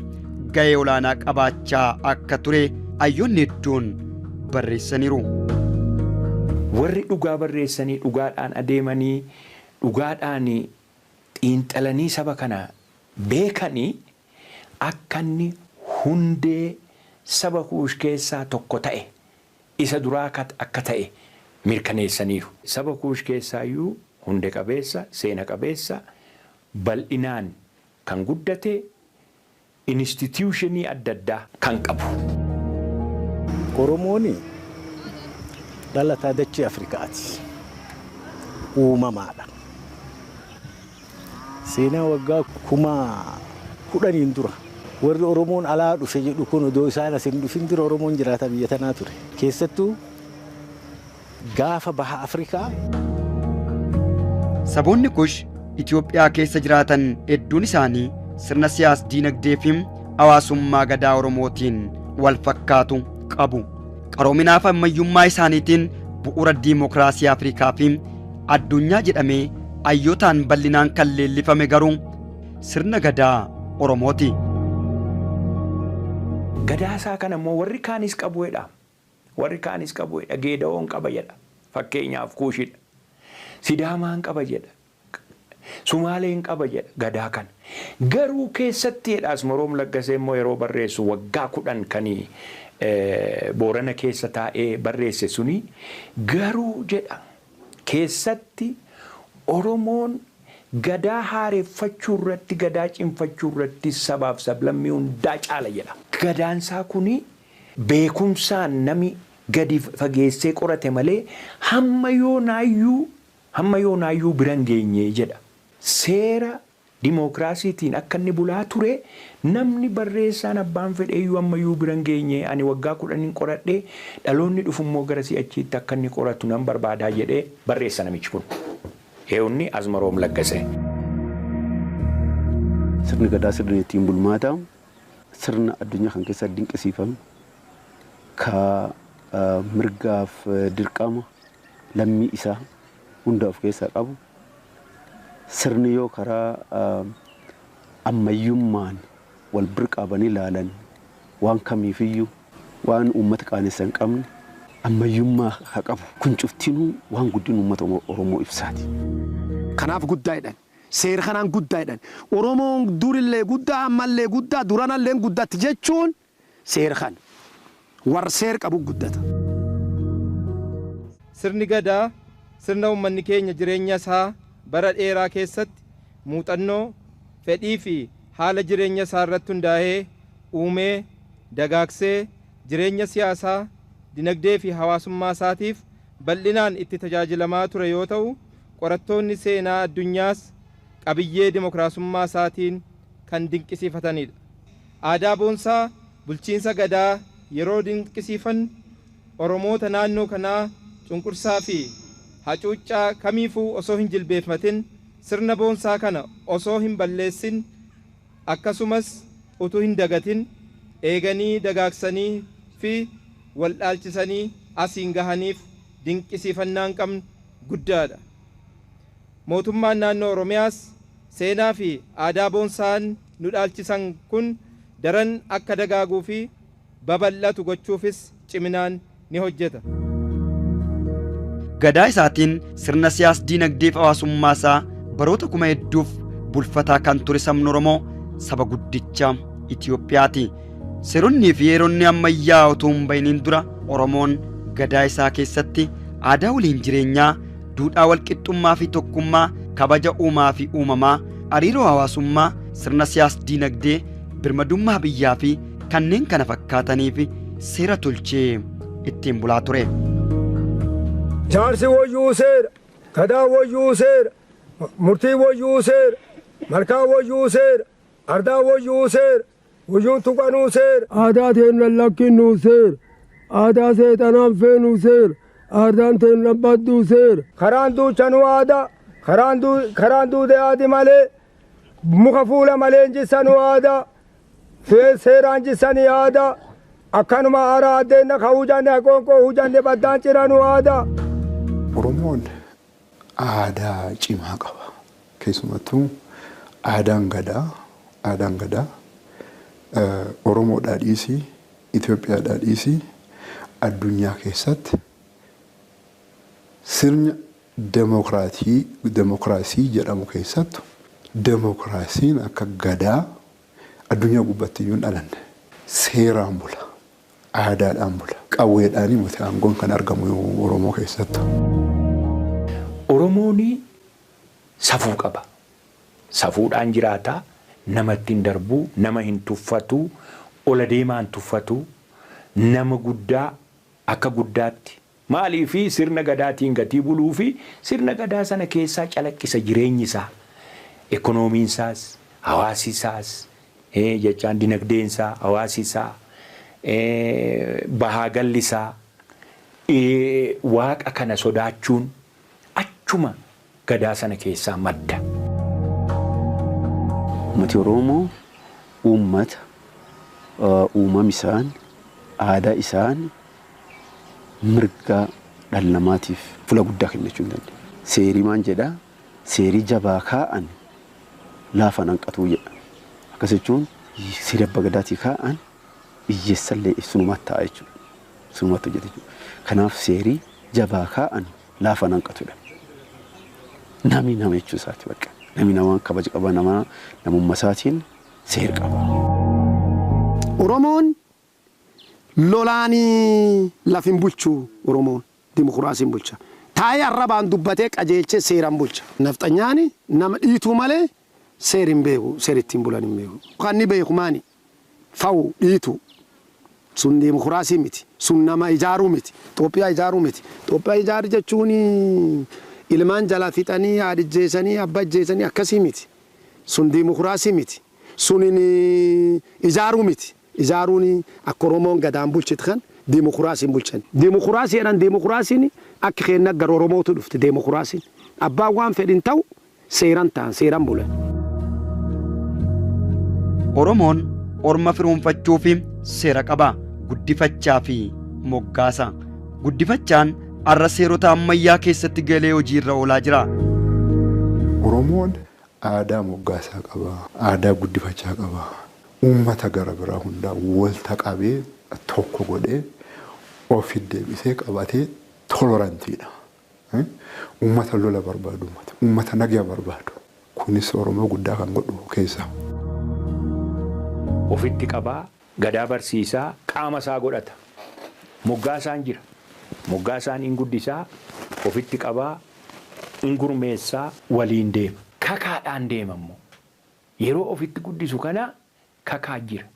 ga'ee olaanaa qabaachaa akka ture hayyoonni hedduun barreessaniiru. Warri dhugaa barreessanii dhugaadhaan adeemanii dhugaadhaan xiinxalanii saba kana beekanii akka inni hundee saba Kuush keessaa tokko ta'e isa duraa akka ta'e mirkaneessaniiru. Saba Kuush keessaayyuu hunde qabeessa, seena qabeessa, bal'inaan kan guddate instituushinii adda addaa kan qabu. Oromoon dhalataa dachee Afrikaati. Uumamaadha. Seenaa waggaa 10,000 dura warri Oromoon alaa dhufe jedhu kun odoo isaan as hin dhufin dura Oromoon jiraata biyya tanaa ture. Keessattuu gaafa baha Afrikaa. Saboonni Kush Itoophiyaa keessa jiraatan hedduun isaanii sirna siyaas diinagdee fi hawaasummaa gadaa Oromootiin wal fakkaatu qabu. Qaroominaaf ammayyummaa isaaniitiin bu'uura diimokiraasii Afrikaa fi addunyaa jedhamee hayyootaan bal'inaan kan leellifame garuu sirna gadaa Oromooti. Gadaasaa kana immoo warri kaanis qabu jedha. Warri kaanis qabu jedha. Geeda'oon qaba jedha. Fakkeenyaaf Kuushidha. Sidaamaan qaba jedha. Sumaaleen qaba jedha gadaa kana. Garuu keessatti jedha Asmaroom Laggasee immoo yeroo barreessu waggaa 10 kan Boorana keessa taa'ee barreesse suni garuu jedha keessatti Oromoon gadaa haareffachuu irratti gadaa cimfachuu irratti sabaaf sablammii hundaa caala jedha. Gadaansaa kuni beekumsaan nami gadi fageessee qorate malee hamma yoonaayyuu bira hin geenye jedha. Seera dimookiraasiitiin akka inni bulaa ture namni barreessaan abbaan fedheeyyuu ammayyuu bira hin geenye ani waggaa 10 qoradhee dhaloonni dhufummoo gara si'achiitti akka inni qoratu nan barbaadaa jedhee barreessa namichi kun. Eewwanni Asmaroom Laggasee. Sirni gadaa sirni ittiin bulmaataa sirna addunyaa kan keessatti dinqisiifame ka mirgaaf dirqama lammii isaa hunda of keessaa qabu sirni yoo karaa ammayyummaan wal bira qabanii ilaalan waan kamiifiyyuu waan uummata qaanessa hin qabne ammayyummaa haa qabu kun cuftinuu waan guddin uummata Oromoo ibsaati. Kanaaf guddaa jedhan. Seera kanaan guddaa jedhan. Oromoon durillee guddaa ammallee guddaa duranallee guddatti jechuun seera kana. Warra seera qabu guddata. Sirni gadaa sirna uummanni keenya jireenya isaa bara dheeraa keessatti muuxannoo fedhii fi haala jireenya isaa irratti hundaa'ee uumee dagaagsee jireenya siyaasaa dinagdee fi hawaasummaa isaatiif bal'inaan itti tajaajilamaa ture yoo ta'u qorattoonni seenaa addunyaas qabiyyee dimokiraasummaa isaatiin kan dinqisiifatanidha. Aadaa boonsaa bulchiinsa gadaa yeroo dinqisiifan Oromoota naannoo kanaa cunqursaa fi hacuuccaa kamiifuu osoo hin jilbeeffatin sirna boonsaa kana osoo hin balleessin akkasumas utuu hin dagatin eeganii dagaagsanii fi wal dhaalchisanii asiin gahaniif dinqisiifannaan qabnu guddaadha. Mootummaan naannoo Oromiyaas seenaa fi aadaa boonsaan nu dhaalchisan kun daran akka dagaaguu fi babal'atu gochuufis ciminaan ni hojjeta. Gadaa isaatiin sirna siyaas diinagdee fi hawaasummaa isaa baroota kuma hedduuf bulfataa kan ture sabni Oromoo saba guddicha Itoophiyaati. Seeronnii fi heeronni ammayyaa otoo hin bahiniin dura Oromoon gadaa isaa keessatti aadaa waliin jireenyaa, duudhaa walqixxummaa fi tokkummaa, kabaja uumaa fi uumamaa, hariiroo hawaasummaa, sirna siyaas diinagdee, birmadummaa biyyaa fi kanneen kana fakkaataniif seera tolchee ittiin bulaa ture. Jaarsi wayyuu seera, gadaa wayyuu seera, murtii wayyuu seera, malkaa wayyuu seera, ardaa wayyuu seera, wayyuun tuqanuu seera. Aadaa teen lakkinnuu seera, aadaa seexanaan feenuu seera, aadaan teen labbadduu seera. Karaan duuchanuu aadaa, karaan duude aadi malee, muka fuula malee injisanuu aadaa, seeraan jisanii aadaa, akkanuma haaraa addeenna ka hujanne qoonqoo hujanne baddaan ciranuu aadaa. Oromoon aadaa cimaa qaba. Keessumattuu aadaan gadaa Oromoodhaa dhiisii, Itoophiyaadhaa dhiisii addunyaa keessatti sirna demokiraasii jedhamu keessattu demokiraasiin akka gadaa addunyaa gubbaatti iyyuu hin dhalanne. Seeraan bula, aadaadhaan bula, qawweedhaan miti aangoon kan argamu Oromoo keessattu. Oromoon safuu qaba. Safuudhaan jiraata, namatti hin darbu, nama hin tuffatu, ola deemaa hin tuffatu, nama guddaa akka guddaatti. Maaliifi sirna gadaatiin gatii buluu fi sirna gadaa sana keessaa calaqqisa jireenyi isaa. Ekonoomiin isaas, hawaasi isaas, jechaan dinagdeen isaa, hawaasi isaa, bahaa galli isaa, waaqa kana sodaachuun achuma gadaa sana keessaa madda. Uummati Oromoo uummata uumama isaan, aadaa isaan mirga dhala namaatiif fuula guddaa kennachuu hin dandeenye. Seerii maan jedhaa? Seerii jabaa kaa'an laafan hanqatuu jedha. Akkas jechuun seerii abbaa gadaatii kaa'an hiyyeessallee sunumatti ta'a jechuudha. Sunumatti hojjeta jechuudha. Kanaaf seerii jabaa kaa'an laafan hanqatudha. Namni nama jechuu isaati bakka. Namni nama kabaja qaba, nama namummaa isaatiin seera qaba. Oromoon lolaanii laf hin bulchu. Oromoon dimokiraasiin bulcha. Taa'ee arrabaan dubbatee qajeelchee seeraan bulcha. Nafxanyaani nama dhiituu malee seer hin beeku, seer ittiin bulan hin beeku. Kan inni beeku maani? Fawu dhiituu. Sun dimokiraasii miti. Sun nama ijaaruu miti. Itoophiyaa ijaaruu miti. Itoophiyaa ijaaru jechuun ilmaan jala fixanii, haadha ijjeessanii, abbaa ijjeessanii akkasii miti. Sun dimokiraasii miti. Sun ijaaruu miti. Ijaaruun akka Oromoon gadaan bulchitu kan dimokiraasiin bulchan. Dimokiraasii jedhan, dimokiraasiin akka keenya gara Oromootu dhufte dimokiraasiin. Abbaan waan fedhin ta'u seeran ta'an, seeran bulan. Oromoon orma firoonfachuu fi seera qaba. Guddifachaa fi moggaasa. Guddifachaan har'a seerota ammayyaa keessatti galee hojiirra oolaa jira. Oromoon aadaa moggaasaa qaba, aadaa guddifachaa qaba. Uummata gara biraa hundaa walta qabee tokko godhee ofi deebisee qabatee tolerantiidha. Uummata lola barbaadu, uummata nagaa barbaadu. Kunis Oromoo guddaa kan godhu keessa. Ofitti qabaa, gadaa barsiisaa, qaama isaa godhata. Moggaasaan jira. Moggaasaan hin guddisaa, ofitti qabaa, hin gurmeessaa, waliin deema. Kakaadhaan deema immoo. Yeroo ofitti guddisu kana kakaa jira.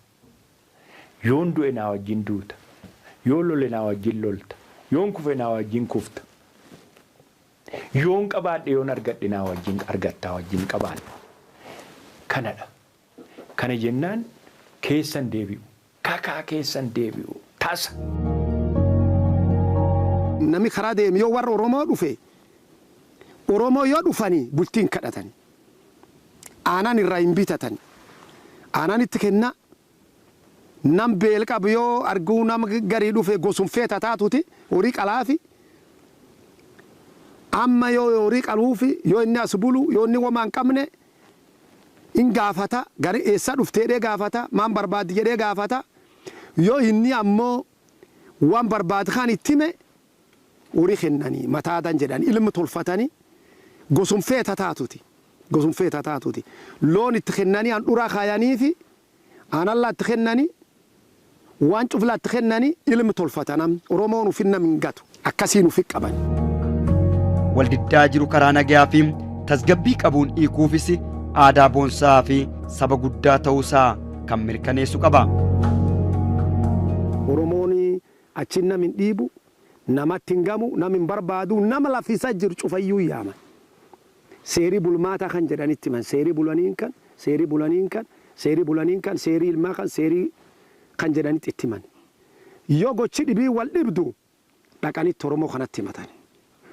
Yoon du'e naa wajjin duuta. Yoon lole naa wajjin lolta. Yoon kufe naa wajjin kufta. Yoon qabaadhe, yoon argadhe naa wajjin argattaa, wajjin qabaadha. Kanadha. Kana jennaan keessan deebi'u. Kakaa keessan deebi'u. Tasa. Namni karaa deemu yoo warra Oromoo dhufe, Oromoo yoo dhufanii bultiin kadhatan. Aanaan irraa hin bitatan. Aanaan itti kenna. Nam beel qabu yoo arguu nama garii dhufe gosumfeeta taatuti horii qalaafi. Amma yoo horii qaluufi, yoo inni as bulu, yoo inni womaa hin qabne in gaafata, gari eessa dhufteedhee gaafata, maan barbaaddi jedhee gaafata. Yoo inni ammoo waan barbaadu kan itti hime horii kennanii mataadan jedhan ilmi tolfatanii gosumfeeta taatuti. Gosumfeeta taatuti. Loon itti kennanii handhuraa kaayanii fi aanallaa itti kennanii waan cuflaa itti kennanii ilmi tolfatanam. Oromoon ufin nam hin gatu, akkasiin ufi qaban. Waldiddaa jiru karaa nagayaa fi tasgabbii qabuun hiikuufis aadaa boonsaa fi saba guddaa ta'uusaa kan mirkaneessu qaba. Oromoon achi nam hin dhiibu, namatti hin gamu, nam hin barbaadu, nama lafisa jiru cufayyuu yaaman. Seerii bulmaataa kan jedhanitti himan, seerii bulaniin kan, seerii bulaniin kan, seerii bulaniin kan, seerii ilmaa kan, seerii kan jedhanitti itti himan. Yoo gochi dhibii wal dhibdu dhaqanitti Oromoo kanatti himatan.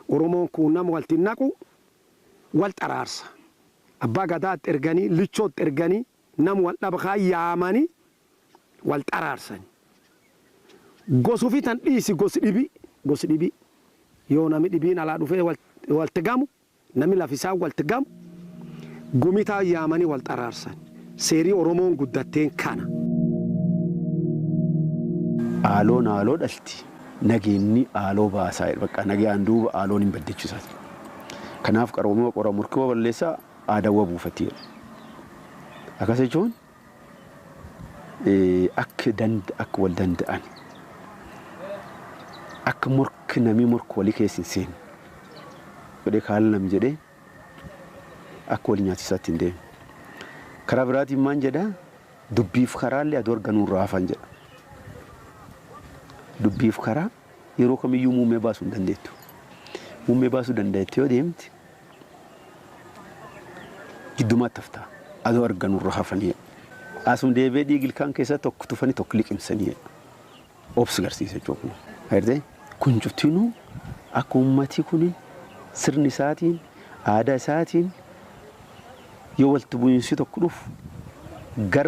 Oromoon kun nama walti naqu, wal xaraarsa. Abbaa gadaatti erganii, lichootti erganii, nama wal dhabkaa yaamanii wal xaraarsan. Gosuufi tan dhiisi, gosi dhibii, gosi dhibii yoo namni dhibiin alaa dhufee walti gamu, namni lafisaa walti gamu, gumitaa yaamanii wal xaraarsan. Seerii Oromoon guddatteen kana. Aaloon haaloo dhalti. Nageenyi haaloo baasaa jedha. Bakka nagaan duuba aaloon hin baddechiisaati. Kanaaf qaroomuma qora murkii balleessaa aadaawwa buufatii jedha. Akkas jechuun akka akka wal danda'an, akka morki namni morku walii keessa hin seenne godhee kaala nam jedhee akka walii nyaatisaatti hin deemne. Karaa biraatiin maan jedhaa? Dubbiif karaallee aduu arganuu irraa hafan jedha. Dubbiif karaa yeroo kamiyyuu muummee baasuu hin dandeettu. Muummee baasuu dandeette yoo deemte Giddumaatti haftaa adoo arganurra hafanii. Asuma deebi'ee dhiigi ilkaan keessaa tokko tufanii tokko liqimsanii obsi garsiisa jechuudha. Agartee kun cuftinuu akka uummatii kun sirni isaatiin aadaa isaatiin yoo walitti bu'iinsi tokko dhufu gar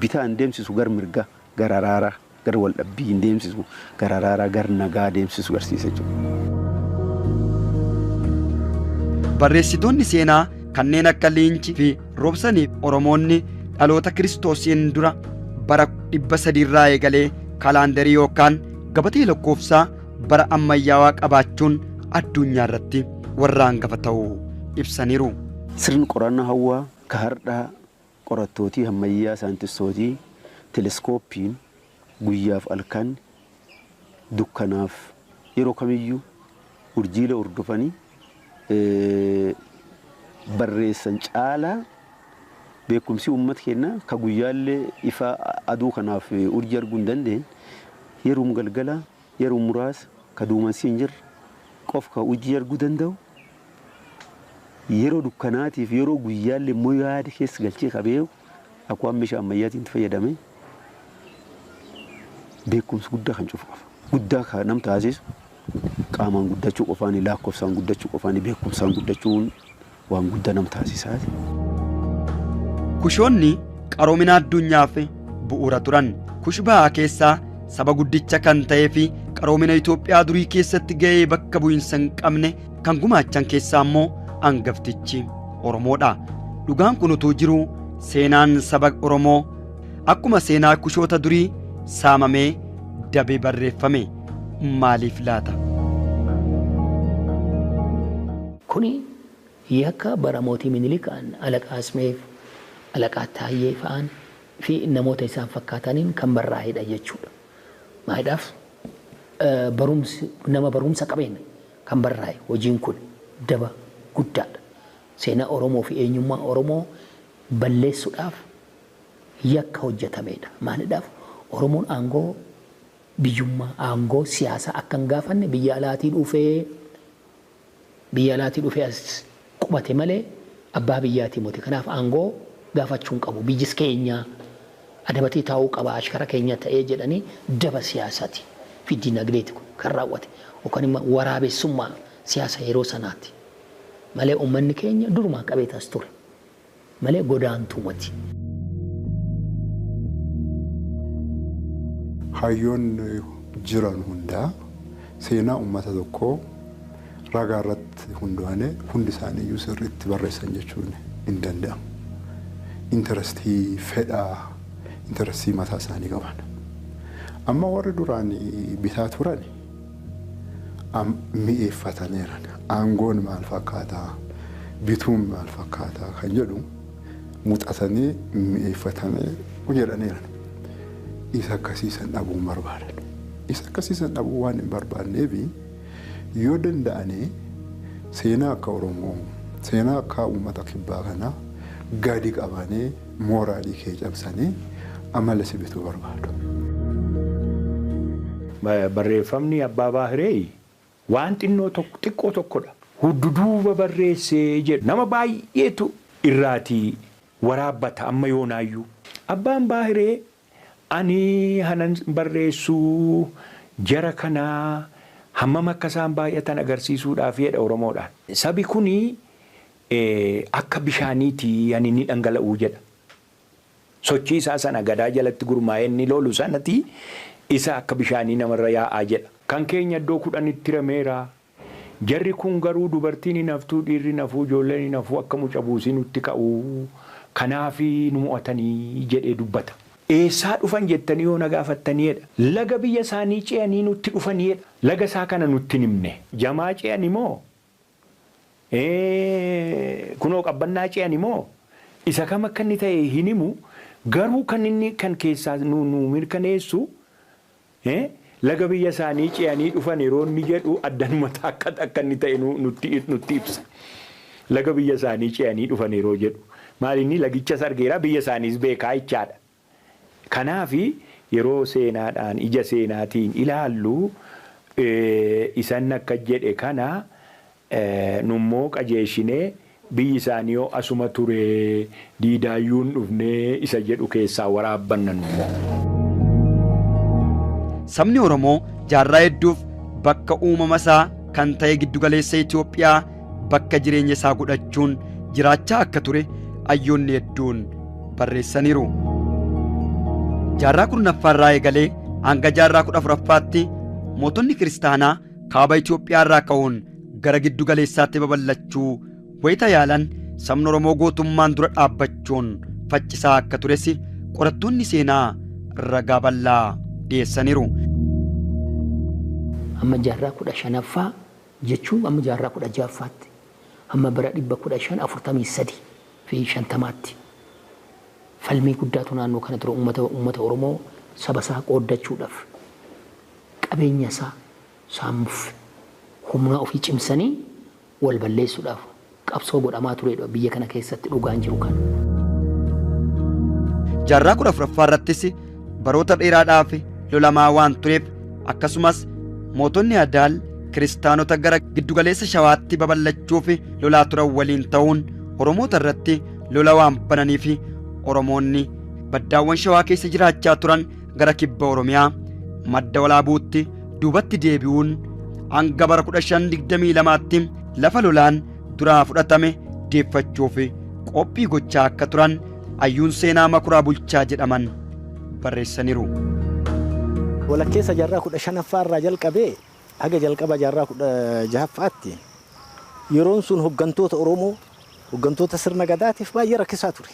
bitaa hin deemsisu gar mirgaa gar araaraa gar waldhabbii hin deemsisu gar araaraa gar nagaa deemsisu garsiisa jechuudha. Barreessitoonni seenaa kanneen akka Leenci fi Roobsaniif Oromoonni dhaloota Kiristoosiin dura bara 300 irraa eegalee kaalaandarii yookaan gabatee lakkoofsaa bara ammayyaawaa qabaachuun addunyaa irratti warra hangafa ta'uu ibsaniiru. Sirni qorannaa hawaa ka hardhaa qorattootii ammayyaa saayintistootii teleeskooppiin guyyaaf halkan dukkanaaf yeroo kamiyyuu urjiilee hordofanii barreessan caalaa beekumsi uummata keenyaa ka guyyaallee ifa aduu kanaaf urjii arguu hin dandeenye yeroo galgala yeroo muraasa ka duumessi hin jirre qof ka urjii arguu danda'u yeroo dukkanaatiif yeroo guyyaallee immoo yaada keessa galchee qabee akka waan meeshaa ammayyaatiin itti fayyadame beekumsi guddaa kan cufu qaba. Guddaa kan nam taasisu qaamaan guddachuu qofaani lakkoofsaan guddachuu qofaani beekumsaan guddachuun waan guddaa nam taasisaa. Kushoonni qaroomina addunyaaf bu'uura turan. Kush bahaa keessaa saba guddicha kan ta'ee fi qaroomina Itoophiyaa durii keessatti ga'ee bakka bu'iinsa hin qabne kan gumaachan keessaa immoo hangaftichi Oromoodha. Dhugaan kun utuu jiruu seenaan saba Oromoo akkuma seenaa kushoota durii saamamee dabee barreeffame maaliif laata? Kuni yakka bara mootii Minilik Alaqaa Asmeef, Alaqaa Taayyee fa'aan fi namoota isaan fakkaataniin kan barraa'edha jechuudha. Maaliidhaaf barumsi nama barumsa qabeen kan barraa'e hojiin kun daba guddaadha. Seenaa Oromoo fi eenyummaa Oromoo balleessuudhaaf yakka hojjetamedha. Maaliidhaaf Oromoon aangoo biyyummaa aangoo siyaasaa akka hin gaafanne biyya alaatii dhufee as qubate malee abbaa biyyaatii miti. Kanaaf aangoo gaafachuu hin qabu. Biyyis keenya adabatee taa'uu qaba ashkara keenya ta'ee jedhanii daba siyaasaati fi dinagdeeti kun kan raawwate yookaan immoo waraabessummaa siyaasa yeroo sanaati. Malee uummanni keenya durumaa qabeetas ture malee godaantuu miti. Hayyoonni jiran hundaa seenaa uummata tokkoo ragaa irratti hundaa'anii hundi isaaniiyyuu sirriitti barreessan jechuun hin danda'amu. Intarestii fedhaa, intarestii mataa isaanii qaban. Amma warri duraan bitaa turan mi'eeffataniiran. Aangoon maal fakkaataa, bituun maal fakkaataa kan jedhu muuxatanii mi'eeffatanii jedhaniiran. Isa akkasiisan dhabuu barbaadan. Isa akkasiisan dhabuu waan hin barbaanneef yoo danda'anii seenaa akka Oromoo, seenaa akka uummata kibbaa kanaa gadi qabanii mooraalii kee cabsanii amala si bituu barbaadu. Barreeffamni Abbaa Baahiree waan xiqqoo tokkodha. Hudduduuba barreessee jedhu nama baay'eetu irraatii waraabbata amma yoonaayyuu. Abbaan Baahiree ani hanan barreessuu jara kanaa hammam akka isaan baay'atan agarsiisuudhaaf jedha Oromoodhaan. Sabi kuni akka bishaaniitii ani ni dhangala'uu jedha. Sochii isaa sana gadaa jalatti gurmaa'ee inni loolu sanatti isa akka bishaanii namarra yaa'aa jedha. Kan keenya iddoo 10tti hirameera. Jarri kun garuu dubartiin hin haftuu, dhiirri hin hafuu, ijoolleen hin hafuu akka muca buusii nutti ka'u. Kanaaf nu mo'atanii jedhee dubbata. Eessaa dhufan jettanii yoo na gaafattaniidha. Laga biyya isaanii ce'anii nutti dhufaniidha. Laga isaa kana nutti himne. Jamaa ce'an immoo kunoo qabbannaa ce'an immoo isa kam akka inni ta'e hin himu garuu kan inni kan keessaa nu mirkaneessu laga biyya isaanii ce'anii dhufan yeroo inni jedhu addanumata akka inni ta'e nutti ibsa. Laga biyya isaanii ce'anii dhufan yeroo jedhu maal inni lagichas argeera biyya isaaniis beekaa jechaadha. Kanaaf yeroo seenaadhaan ija seenaatiin ilaallu isan akka jedhe kana nummoo qajeeshinee Biyyi isaanii yoo asuma ture diidaayyuun dhufnee isa jedhu keessaa waraabbannan immoo. Sabni Oromoo jaarraa hedduuf bakka uumama isaa kan ta'e giddugaleessa Itoophiyaa bakka jireenya isaa godhachuun jiraachaa akka ture hayyoonni hedduun barreessaniiru. Jaarraa 10ffaa irraa eegalee hanga jaarraa 14ffaatti mootonni kiristaanaa kaaba Itoophiyaa irraa ka'uun gara giddugaleessaatti babal'achuu wayita yaalan sabni Oromoo gootummaan dura dhaabbachuun faccisaa akka tures qorattoonni seenaa ragaa bal'aa dhiyeessaniiru. Amma jaarraa 15ffaa jechuun amma jaarraa 16ffaatti amma bara 1543 fi 50tti falmii guddaatu naannoo kana ture uummata Oromoo saba isaa qooddachuudhaaf qabeenya isaa saamuuf humna ofii cimsanii wal balleessuudhaaf qabsoo godhamaa turedha biyya kana keessatti dhugaan jiru kana. Jaarraa 14ffaa irrattis baroota dheeraadhaaf lolamaa waan tureef akkasumas mootonni Adaal kiristaanota gara giddugaleessa Shawaatti babal'achuuf lolaa turan waliin ta'uun Oromoota irratti lola waan bananiif Oromoonni baddaawwan Shawaa keessa jiraachaa turan gara kibba Oromiyaa madda walaabuutti duubatti deebi'uun hanga bara 1522tti lafa lolaan duraa fudhatame deeffachuuf qophii gochaa akka turan hayyuun seenaa Makuraa Bulchaa jedhaman barreessaniiru. Walakkeessa jaarraa 15ffaa irraa jalqabee haga jalqaba jaarraa 16ffaatti yeroon sun hoggantoota Oromoo hoggantoota sirna gadaatiif baay'ee rakkisaa ture.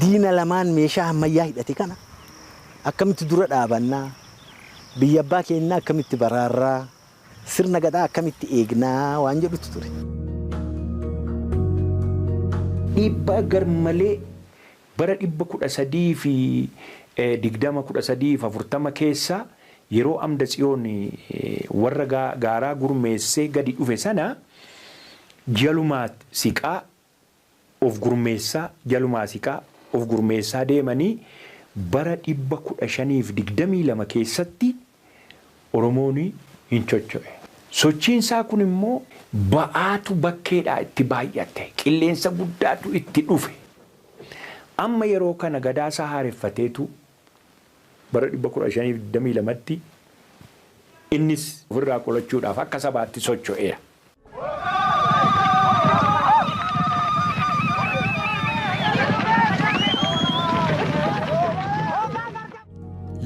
Diina lamaan meeshaa ammayyaa hidhate kana akkamitti dura dhaabannaa, biyya abbaa keenyaa akkamitti baraarraa, sirna gadaa akkamitti eegnaa waan jedhutu ture. Dhiibbaa garmalee bara 1320 1340 keessa yeroo Amda Tsiyoon warra gaaraa gurmeessee gadi dhufe sana jalumaa siqaa of gurmeessaa jalumaa siqaa of gurmeessaa deemanii bara 1522 keessatti Oromoon hin chocho'e. Sochiin isaa kun immoo ba'aatu bakkeedhaa itti baay'ate, qilleensa guddaatu itti dhufe. Amma yeroo kana gadaasaa haareffateetu bara 1522tti innis ofirraa qolachuudhaaf akka sabaatti socho'eera.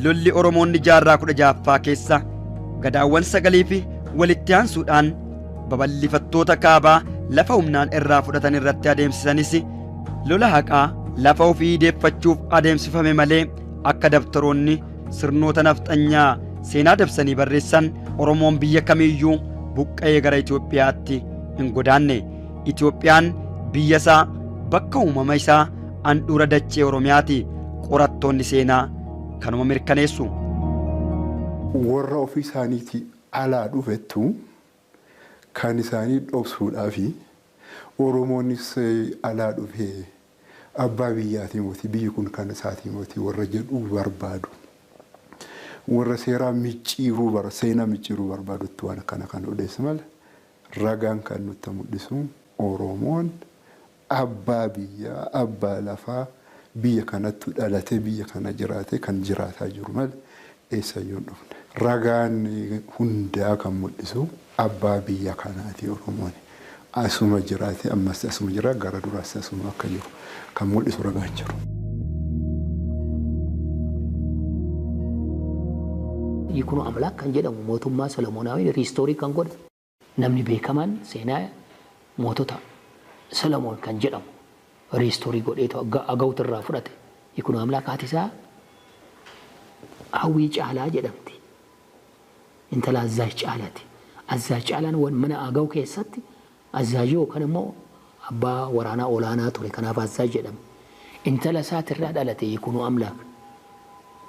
Lolli Oromoonni jaarraa 16ffaa keessa gadaawwan sagalii fi walitti aansuudhaan babal'ifattoota kaabaa lafa humnaan irraa fudhatan irratti adeemsisanis lola haqaa lafa ofii deeffachuuf adeemsifame malee akka dabtaroonni sirnoota nafxanyaa seenaa dabsanii barreessan Oromoon biyya kamiiyyuu buqqa'ee gara Itoophiyaatti hin godaanne. Itoophiyaan biyya isaa bakka uumama isaa handhuura dachee Oromiyaati. Qorattoonni seenaa kanuma mirkaneessu. Warra ofii isaaniitii alaa dhufettu kan isaanii dhoksuudhaafi Oromoonis alaa dhufee abbaa biyyaatii miti biyyi kun kan isaatii miti warra jedhu barbaadu. Warra seeraa micciiruu bara seenaa micciiruu barbaadutti waan akkana kan odeessu malee ragaan kan nutti mul'isu Oromoon abbaa biyyaa abbaa lafaa biyya kanatti dhalatee biyya kana jiraatee kan jiraataa jiru malee eessayyuu hin dhufne. Ragaan hundaa kan mul'isu abbaa biyya kanaati Oromoon. Asuma jiraate ammas asuma jira gara duraas asuma akka jiru kan mul'isu ragaan jiru. Yikunoo Amlaak kan jedhamu mootummaa Solomoonaawi restore kan godhe namni beekamaan seenaa mootota Solomoon kan jedhamu restore godheetu Agawut irraa fudhate. Yikunoo Amlaak haati isaa Hawwii Caalaa jedhamti. Intala Azzaaj Caalaati. Azzaaj Caalaan mana Agaw keessatti Azzaajii yookaan immoo abbaa waraanaa olaanaa ture kanaaf Azzaaj jedhama. Intala isaatirraa dhalate Yikunoo Amlaak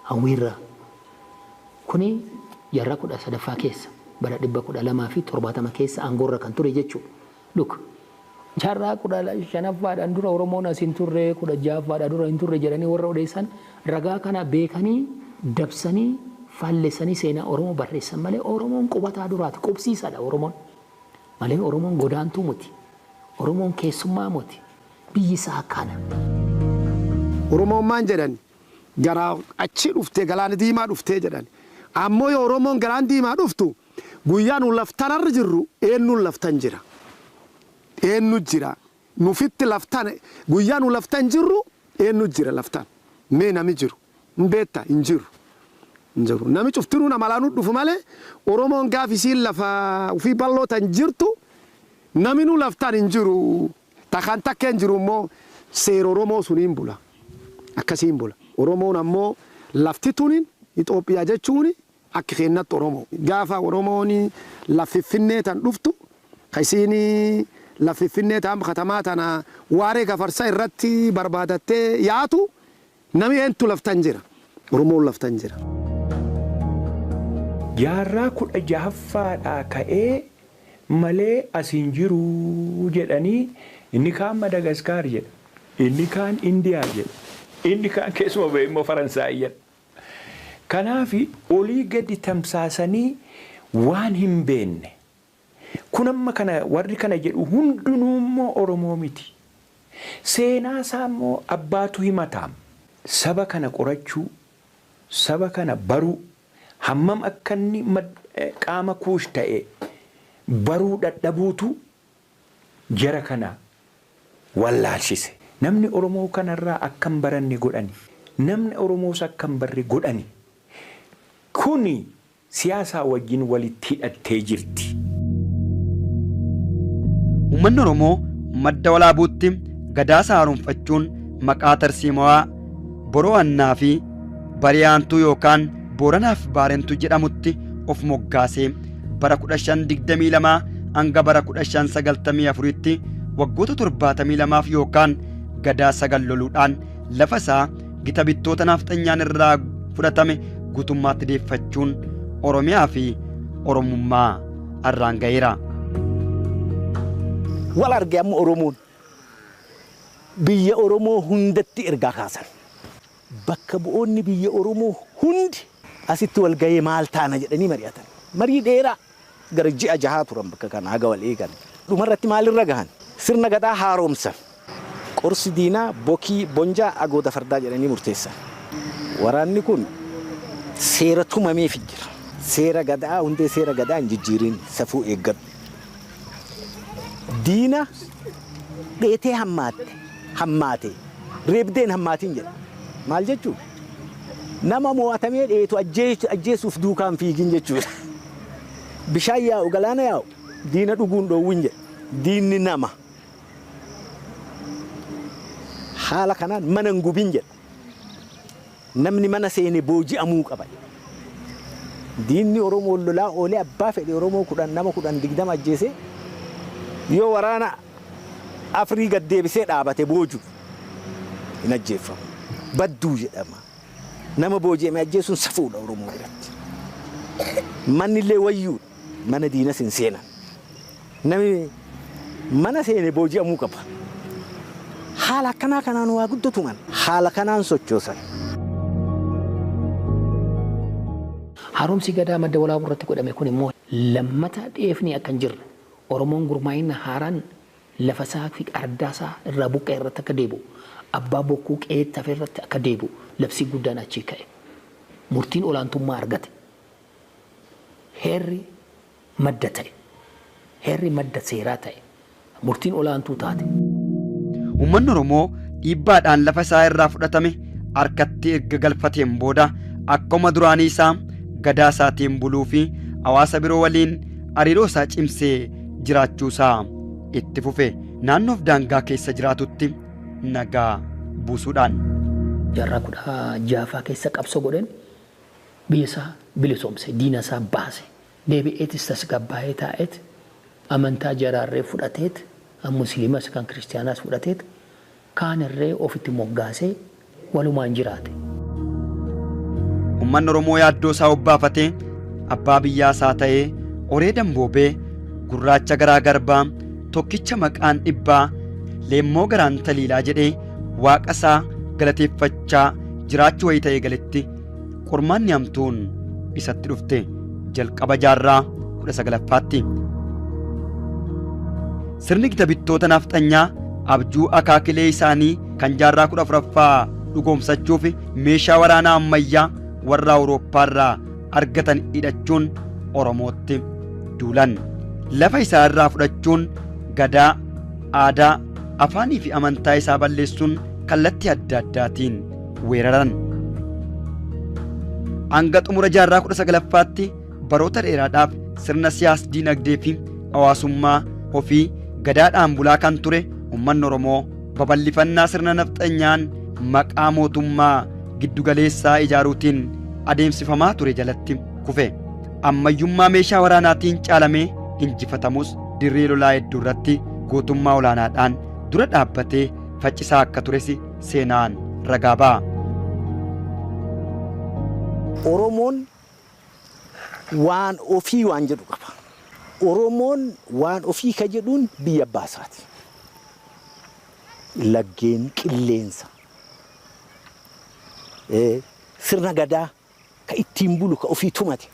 Hawwiirraa. Kuni jaarraa 13ffaa keessa bara 1270 keessa aangoorra kan ture jechuudha. Look, jaarraa 15ffaadhaan dura Oromoon as hin turre 16ffaadhaan dura hin turre jedhanii warra odeessan ragaa kana beekanii dabsanii faallessanii seenaa Oromoo barreessan malee Oromoon qubataa duraati qubsiisadha Oromoon. Malee Oromoon godaantuu miti. Oromoon keessummaa miti. Biyyi isaa kana. Oromoon maan jedhan gara achi dhuftee galaana diimaa dhuftee jedhan. Ammoo yoo Oromoon galaana diimaa dhuftu guyyaa nu laftanarra jirru eenyuun laftan jira. Eenyu jira. Nufitti laftan guyyaa nu laftan jirru eenyu jira laftan. Mee nami jiru. Hin beekta hin jiru. Hin jiru. Nami cuftinuu nama laanuu dhufu malee Oromoon gaaf isiin lafa ofii bal'oo tan jirtu nami nu laftan hin jiru. Takaan takka hin jiru immoo seera Oromoo suniin bula. Akkasiin bula. Oromoon ammoo lafti tuniin Itoophiyaa jechuun akka keennatti Oromoo. Gaafa Oromoon laffifinnee tan dhuftu isiin laffifinnee tan katamaa tana waaree gafarsa irratti barbaadattee yaatu nami eentu laftan jira. Oromoon laftan jira. Jaarraa 16ffaadhaa ka'ee malee as hin jiru jedhanii inni kaan Madagaskaar jedha, inni kaan Indiyaa jedha, inni kaan keessuma ba'e immoo Faransaay jedha. Kanaaf olii gadi tamsaasanii waan hin beekne. Kun amma kana warri kana jedhu hundinuu immoo Oromoo miti. Seenaa isaa immoo abbaatu himataam. Saba kana qorachuu, saba kana baruu, hammam akka inni qaama Kuush ta'e baruu dadhabuutu jara kana wallaalchise. Namni Oromoo kanarraa akka hin baranne godhani. Namni Oromoos akka hin barre godhani. Kuni siyaasaa wajjin walitti hidhattee jirti. Uummanni Oromoo madda walaabuutti gadaa isaa haaromfachuun maqaa tarsiimawaa Boro'annaa fi Bariyaantuu yookaan Booranaaf Baarentuu jedhamutti of moggaasee bara 1522 hanga bara 1594tti waggoota 72 yookaan gadaa 9 loluudhaan lafa isaa gita bittoota nafxanyaan irraa fudhatame guutummaatti deeffachuun Oromiyaa fi Oromummaa har'aan ga'eera. Wal arge amma Oromoon biyya Oromoo hundatti ergaa kaasan. Bakka bu'oonni biyya Oromoo hundi asitti wal ga'ee maal taana jedhanii mari'atan. Marii dheeraa gara ji'a 6 turan bakka kana haga wal eegan. Dhumarratti maalirra gahan? Sirna gadaa haaromsan. Qorsi diinaa bokii bonjaa agooda fardaa jedhanii murteessan. Waraanni kun seera tumameef jira. Seera gadaa hundee seera gadaa hin jijjiirin safuu eeggadhu. Diina dheetee hammaate reebdeen hammaatiin jedha. Maal jechuudha? Nama mo'atamee dheetu ajjeesuuf duukaan fiigin jechuudha. Bishaan yaa'u galaana yaa'u diina dhuguun dhoowwin jedha. Diinni nama. Haala kanaan mana hin gubin jedha. Namni mana seene booji'amuu qaba. Diinni Oromoo lolaa oolee abbaa fedhe Oromoo 10 nama 10 20 ajjeese yoo waraana Afrii gad deebisee dhaabate booju hin ajjeefamu. Badduu jedhama. Nama booji'ame ajjeesuun safuudha Oromoo biratti. Manni illee wayyuudha. Mana diinas hin seenan. Namni mana seene booji'amuu qaba. Haala akkanaa kanaan waa guddatuman. Haala kanaan sochoosan. Haaromsi gadaa madda walaabuu irratti godhame kun immoo lammata dheefni akka hin jirre Oromoon gurmaa'ina haaraan lafa isaa fi ardaa isaa irraa buqqa'e irratti akka deebi'u abbaa bokkuu qe'ee hafe irratti akka deebi'u labsii guddaan achii ka'e. Murtiin olaantummaa argate. Heerri madda ta'e. Heerri madda seeraa ta'e. Murtiin olaantuu taate. Uummanni Oromoo dhiibbaadhaan lafa isaa irraa fudhatame harkatti erga galfateen booda akkuma duraanii isaa gadaa isaatiin buluu fi hawaasa biroo waliin hariiroo isaa cimsee jiraachuu isaa itti fufe naannoof daangaa keessa jiraatutti nagaa buusuudhaan. Jaarraa 16ffaa keessa qabsoo godheen biyya isaa bilisoomse diina isaa baase deebi'eetis tasgabbaa'ee taa'eet amantaa jaraarree fudhateet musliimas kan kiristaanaas fudhateet kaanirree ofitti moggaasee walumaan jiraate. Uummanni Oromoo yaaddoo isaa obbaafatee abbaa biyyaa isaa ta'ee horee damboobee gurraacha garaa garbaa tokkicha maqaan dhibbaa leemmoo garaan taliilaa jedhee waaqa isaa galateeffachaa jiraachuu wayii ta'ee galetti qormaanni hamtuun isatti dhufte jalqaba jaarraa 19ffaatti. Sirni gita bittoota nafxanyaa abjuu akaakilee isaanii kan jaarraa 14ffaa dhugoomsachuuf meeshaa waraanaa ammayyaa warra Awurooppaarraa argatan hidhachuun Oromootti duulan. Lafa isaa irraa fudhachuun gadaa, aadaa, afaanii fi amantaa isaa balleessuun kallattii adda addaatiin weeraran. Hanga xumura jaarraa 19ffaatti baroota dheeraadhaaf sirna siyaas diinagdee fi hawaasummaa ofii gadaadhaan bulaa kan ture uummanni Oromoo babal'ifannaa sirna nafxanyaan maqaa mootummaa giddugaleessaa ijaaruutiin adeemsifamaa ture jalatti kufe. Ammayyummaa meeshaa waraanaatiin caalamee injifatamus dirree lolaa hedduu irratti gootummaa olaanaadhaan dura dhaabbatee faccisaa akka tures seenaan ragaa ba'a. Oromoon waan ofii waan jedhu qaba. Oromoon waan ofii ka jedhuun biyya abbaa isaati. Laggeen qilleensa. Sirna gadaa ka ittiin bulu ka ofii tumate.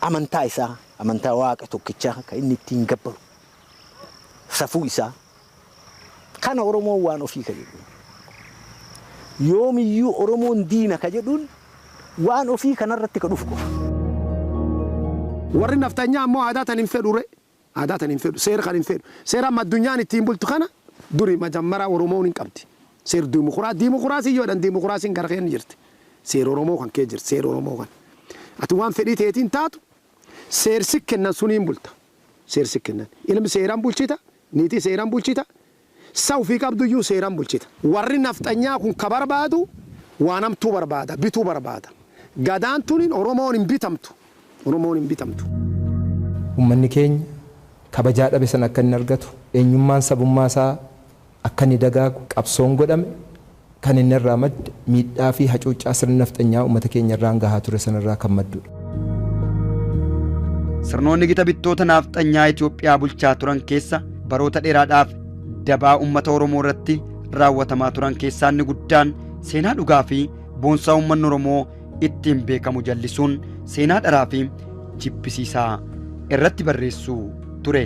Amantaa isaa, amantaa waaqa tokkichaa ka inni ittiin gabbaru. Safuu isaa. Kana Oromoon waan ofii ka jedhuun. Yoomiyyuu Oromoon diina ka jedhuun waan ofii kanarratti ka dhufu qofa. Warri naftanyaa ammoo aadaa tan hin fedhu re. Aadaa tan hin fedhu, seera kan hin fedhu. Seera amma addunyaan ittiin bultu kana duri majammara Oromoon hin qabdi. Seera diimokiraasii yoo jedhan diimokiraasiin gara keenya jirti. Seera Oromoo kan kee jirti, seera Oromoo kan. Ati waan fedhii teetiin taatu seersi kennan suniin bulta. Seersi kennan. Ilmi seeraan bulchita, niitii seeraan bulchita, sa ofii qabduyyuu seeraan bulchita. Warri nafxanyaa kun ka barbaadu waan hamtuu barbaada, bituu barbaada. Gadaan tuniin Oromoon hin bitamtu. Oromoon hin bitamtu. Uummanni keenya kabajaa dhabe sana akka inni argatu, eenyummaan sabummaa isaa akka inni dagaagu qabsoon godhame kan inni irraa madde miidhaa fi hacuuccaa sirna nafxanyaa uummata keenya irraan gahaa ture sanarraa kan maddudha. Sirnoonni gita bittoota nafxanyaa Itoophiyaa bulchaa turan keessa baroota dheeraadhaaf dabaa uummata Oromoo irratti raawwatamaa turan keessaa inni guddaan seenaa dhugaa fi boonsaa uummanni Oromoo ittiin beekamu jallisuun seenaa dharaa fi jibbisiisaa irratti barreessuu ture.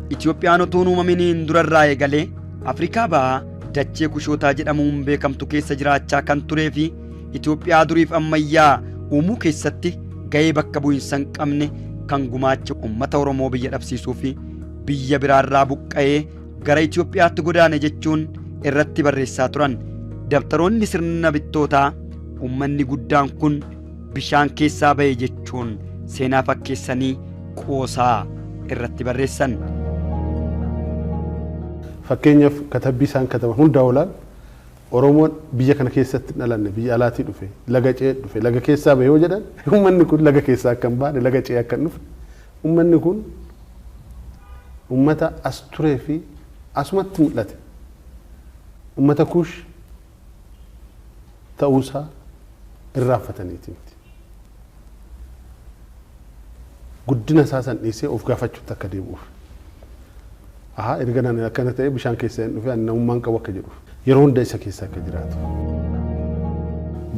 Itoophiyaan otoo hin uumaminiin durarraa eegalee Afrikaa bahaa dachee kushootaa jedhamuun beekamtu keessa jiraachaa kan turee fi Itoophiyaa duriif ammayyaa uumuu keessatti ga'ee bakka bu'iinsa hin qabne kan gumaacha uummata Oromoo biyya dhabsiisuu fi biyya biraarraa buqqa'ee gara Itoophiyaatti godaane jechuun irratti barreessaa turan. Dabtaroonni sirna bittootaa uummanni guddaan kun bishaan keessaa ba'e jechuun seenaa fakkeessanii qoosaa irratti barreessan. Fakkeenyaaf katabbii isaan kataban hundaa olaan Oromoon biyya kana keessatti hin dhalanne, biyya alaatii dhufe, laga ce'ee dhufe, laga keessaa ba'e yoo jedhan uummanni kun laga keessaa akka hin baane, laga ce'ee akka hin dhufne, uummanni kun uummata as turee fi asumatti mul'ate. Uummata Kuush ta'uusaa irraanfataniiti miti. Guddina isaa san dhiisee of gaafachuutti akka deebi'uuf. Ahaa erga naan akkana ta'e bishaan keessa hin dhufe ani namummaan qabu akka jedhuuf. Yeroo hunda isa keessa akka jiraatu.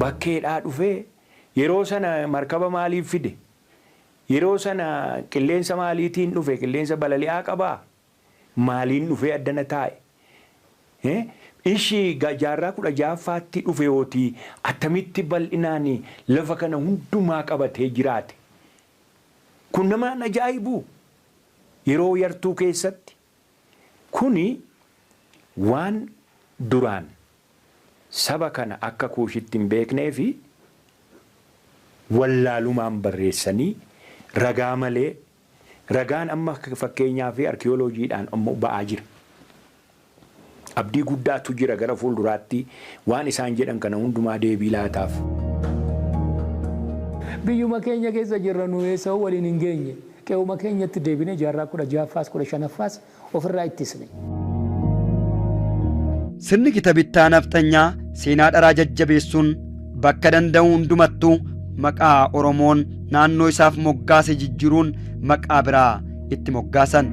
Bakkeedhaa dhufee yeroo sana markaba maaliif fide? Yeroo sana qilleensa maaliitiin dhufe? Qilleensa balali'aa qabaa? Maaliin dhufee addana taa'e? Ishii jaarraa 16ffaatti dhufe yooti attamitti bal'inaan lafa kana hundumaa qabatee jiraate? Kun nama ajaa'ibu yeroo yartuu keessatti. Kuni waan duraan saba kana akka Kuushitti hin beeknee fi wallaalumaan barreessanii ragaa malee ragaan amma fakkeenyaa fi arkiyooloojiidhaan ammoo ba'aa jira. Abdii guddaatu jira gara fuulduraatti waan isaan jedhan kana hundumaa deebii laataaf. Biyyuma keenya keessa jirra nu eessa waliin hin geenye. Qe'uma keenyatti deebinee jaarraa 16ffaas 15ffaas ofirraa ittisne. Sirni gita bittaa nafxanyaa seenaa dharaa jajjabeessuun bakka danda'u hundumattuu maqaa Oromoon naannoo isaaf moggaase jijjiiruun maqaa biraa itti moggaasan.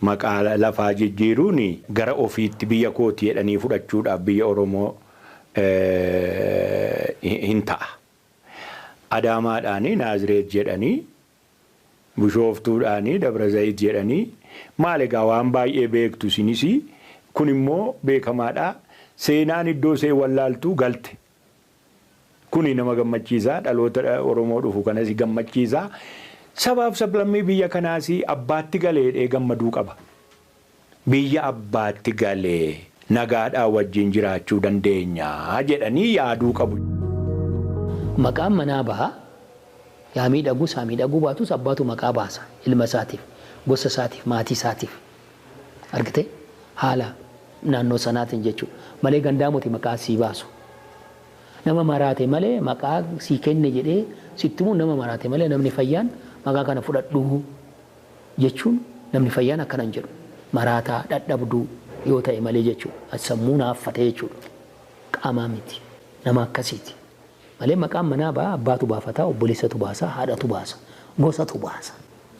Maqaa lafaa jijjiiruun gara ofiitti biyya kooti jedhanii fudhachuudhaaf biyya Oromoo hin ta'a. Adaamaadhaan Naazireet jedhanii Bishooftuudhaanii Dabra Zayit jedhanii maal egaa waan baay'ee beektu isinis kun immoo beekamaadha. Seenaan iddoo ishee wallaaltuu galte. Kuni nama gammachiisa. Dhaloota Oromoo dhufu kanas gammachiisa. Sabaaf sablammii biyya kanaas abbaatti galeedhee gammaduu qaba. Biyya abbaatti galee nagaadhaa wajjin jiraachuu dandeenya jedhanii yaaduu qabu. Maqaan manaa baha. Yaa miidhagus haa miidhaguu baatus abbaatu maqaa baasa ilma isaatiif, gosa isaatiif, maatii isaatiif. Argitee haala naannoo sanaatiin jechuudha. Malee gandaa miti maqaa sii baasu. Nama maraate malee maqaa sii kenne jedhee sitti himu nama maraate malee namni fayyaan maqaa kana fudhadhu jechuun namni fayyaan akkana hin jedhu. Maraataa dadhabduu yoo ta'e malee jechuudha. Sammuu naaffate jechuudha. Qaamaa miti. Nama akkasiiti. Malee maqaan manaa ba'a abbaatu baafataa, obboleessatu baasa, haadhatu baasa, gosatu baasa.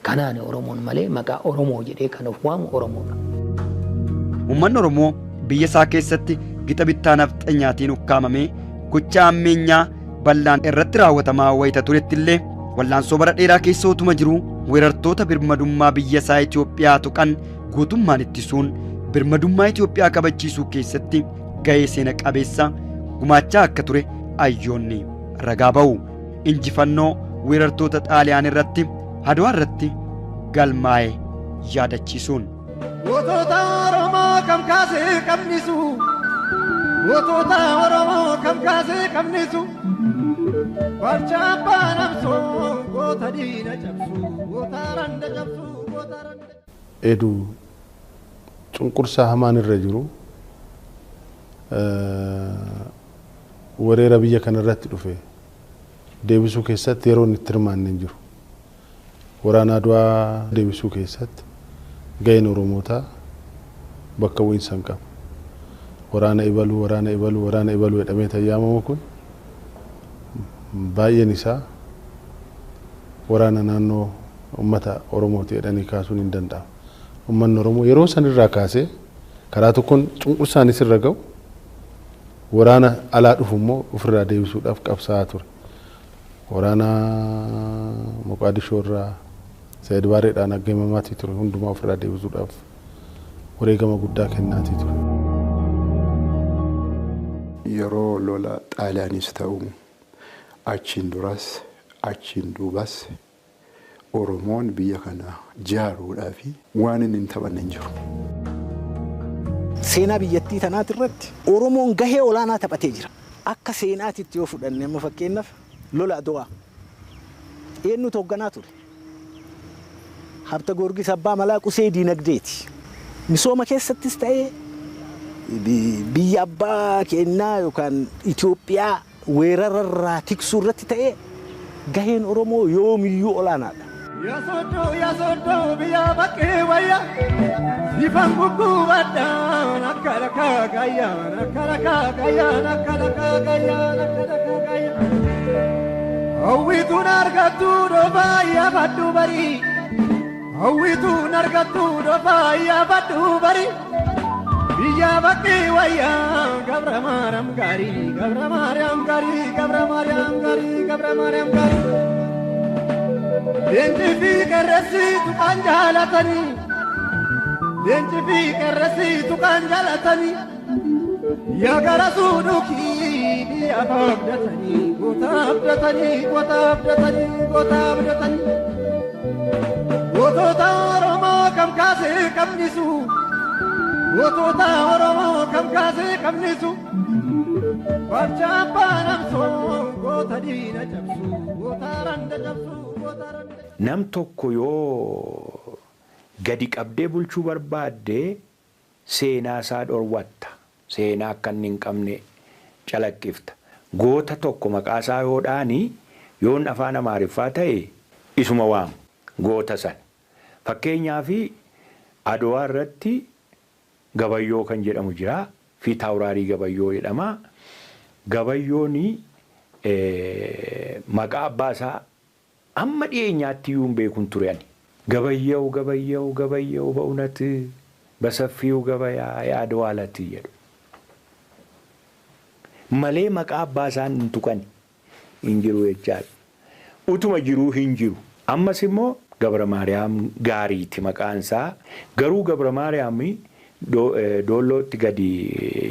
Kanaan Oromoon malee maqaa Oromoo jedhee kan of waamu Oromoodha. Uummanni Oromoo biyya isaa keessatti gita bittaa nafxanyaatiin ukkaamamee gocha ammeenyaa bal'aan irratti raawwatamaa wayita turetti illee wallaansoo bara dheeraa keessa utuma jiru weerartoota birmadummaa biyya isaa Itoophiyaa tuqan guutummaan ittisuun birmadummaa Itoophiyaa kabachiisuu keessatti gahee seena qabeessa gumaachaa akka ture ayyoonni ragaa ba'u. Injifannoo weerartoota Xaaliyaan irratti Adwaa irratti galmaa'e yaadachiisuun. Gootota Oromoo kam kaasee qabnisu, gootota Oromoo kam kaasee qabnisu, barchaa abbaa namsoo goota diina cabsu, goota randa cabsu, goota randa. Eedu cunqursaa hamaan irra jiru weerara biyya kana irratti dhufe deebisuu keessatti yeroo inni itti hirmaanne hin jiru. Waraana Adwaa deebisuu keessatti gaheen Oromootaa bakka bu'iinsa hin qabu. Waraana ibaluu, waraana ibaluu, waraana ibaluu jedhamee tayyaamamu kun baay'een isaa waraana naannoo uummata Oromooti jedhanii kaasuun hin danda'amu. Uummanni Oromoo yeroo sanirraa kaasee karaa tokkoon cunqursaanis irra ga'u waraana alaa dhufu immoo ofirraa deebisuudhaaf qabsaa'aa ture. Waraana Moqaadishoo irraa Saayid Baareedhaan aggeemamaatii ture hundumaa ofirraa deebisuudhaaf wareegama guddaa kennaatii ture. Yeroo lola Xaaliyaanis ta'u achiin duras achiin duubas Oromoon biyya kana ijaaruudhaaf waan inni hin taphanne hin jiru. Seenaa biyyattii tanaati irratti Oromoon gahee olaanaa taphatee jira. Akka seenaatitti yoo fudhanne amma fakkeenyaaf lola Adwaa eenyutu hoogganaa ture? Habta Goorgis Abbaa Malaa Qusee Diinagdeeti. Misooma keessattis ta'ee biyya abbaa keenyaa yookaan Itoophiyaa weerararraa tiksuu irratti ta'ee gaheen Oromoo yoomiyyuu olaanaadha. Yaasooddoo yaasooddoo biyya bakkee wayya sifan gugguubadhaan akka lakaa gayyaan akka lakaa gayyaan akka lakaa gayyaan akka lakaa gayyaan. Hawwituun argattu dhoofaa yaafadhu barii hawwituun argattu dhoofaa yaafadhu barii biyya bakkee wayya gabra maariyaam gaarii gabra maariyaam gaarii gabra maariyaam gaarii gabra maariyaam gaarii. Leenci fi qeerransi tuqaan jaalatanii leenci fi qeerransi tuqaan jaalatanii yaa gara suudhukii biyya abdatanii goota abdatanii goota abdatanii goota abdatanii gootota Oromoo kam kaasee qabnisu gootota Oromoo kam kaasee qabnisu barchaa abbaa namsoo goota diina cabsu goota randa cabsu. Nam tokko yoo gadi qabdee bulchuu barbaadde seenaa isaa dhorwatta. Seenaa akka inni hin qabne calaqqifta. Goota tokko maqaa isaa yoo dhaani yoon afaan Amaariffaa ta'e isuma waamu goota sana. Fakkeenyaaf Adwaa irratti Gabayyoo kan jedhamu jira. Fiitaawuraarii Gabayyoo jedhama. Gabayyoon maqaa abbaa isaa amma dhiyeenyaatti iyyuu hin beekun ture ani. Gabayyaው ገበየው ገበየው በእውነት በሰፊው ገበያ የአድዋ ዕለት jedhu. Malee maqaa abbaa isaan hin tuqan hin jiru jechaadha. Utuma jiruu hin jiru. Ammas immoo Gabra Maariyaam Gaariiti maqaan isaa. Garuu Gabra Maariyaam Doollootti gadi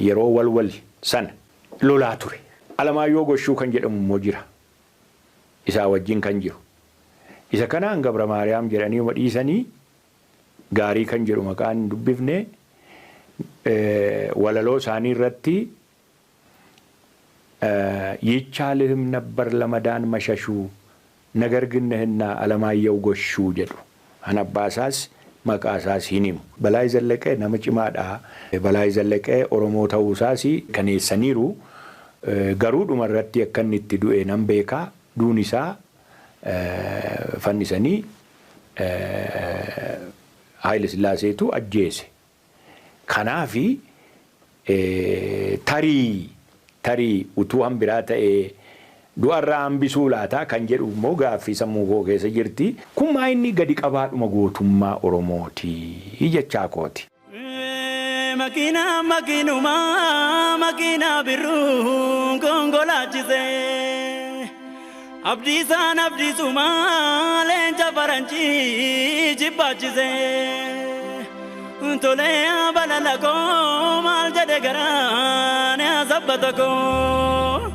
yeroo walwal sana lolaa ture. Alamaayyoo Goshuu kan jedhamu immoo jira. Isaa wajjin kan jiru. Isa kanaan Gabra Maariyaam jedhanii dhiisanii Gaarii kan jedhu maqaan hin dubbifne, walaloo isaanii irratti "ይቻልህም ነበር ለመዳን መሸሹ ነገር ግን ነህና አለማየሁ ጎሹ" jedhu. An abbaa isaas maqaa isaas hin himu. Balaay Zallaqee nama cimaadha. Balaay Zallaqee Oromoo ta'uu isaas kaneessaniiru. Garuu dhuma irratti akka inni itti du'e nan beekaa. Duun isaa fannisanii Haayile Sillaaseetu ajjeese. Kanaafi tarii utuu hambiraa ta'ee du'arraa hambisuu laataa kan jedhu immoo gaaffii sammuu koo keessa jirti. Kun maa inni gadi qabaadhuma gootummaa Oromooti jechaa kooti. Makiina makiinuma makiina birruu konkolaachise. Abdiisaan abdiisuma leenca faranjii jibbaachise. Tolee balala koo maal jedhe garaan sabbata koo.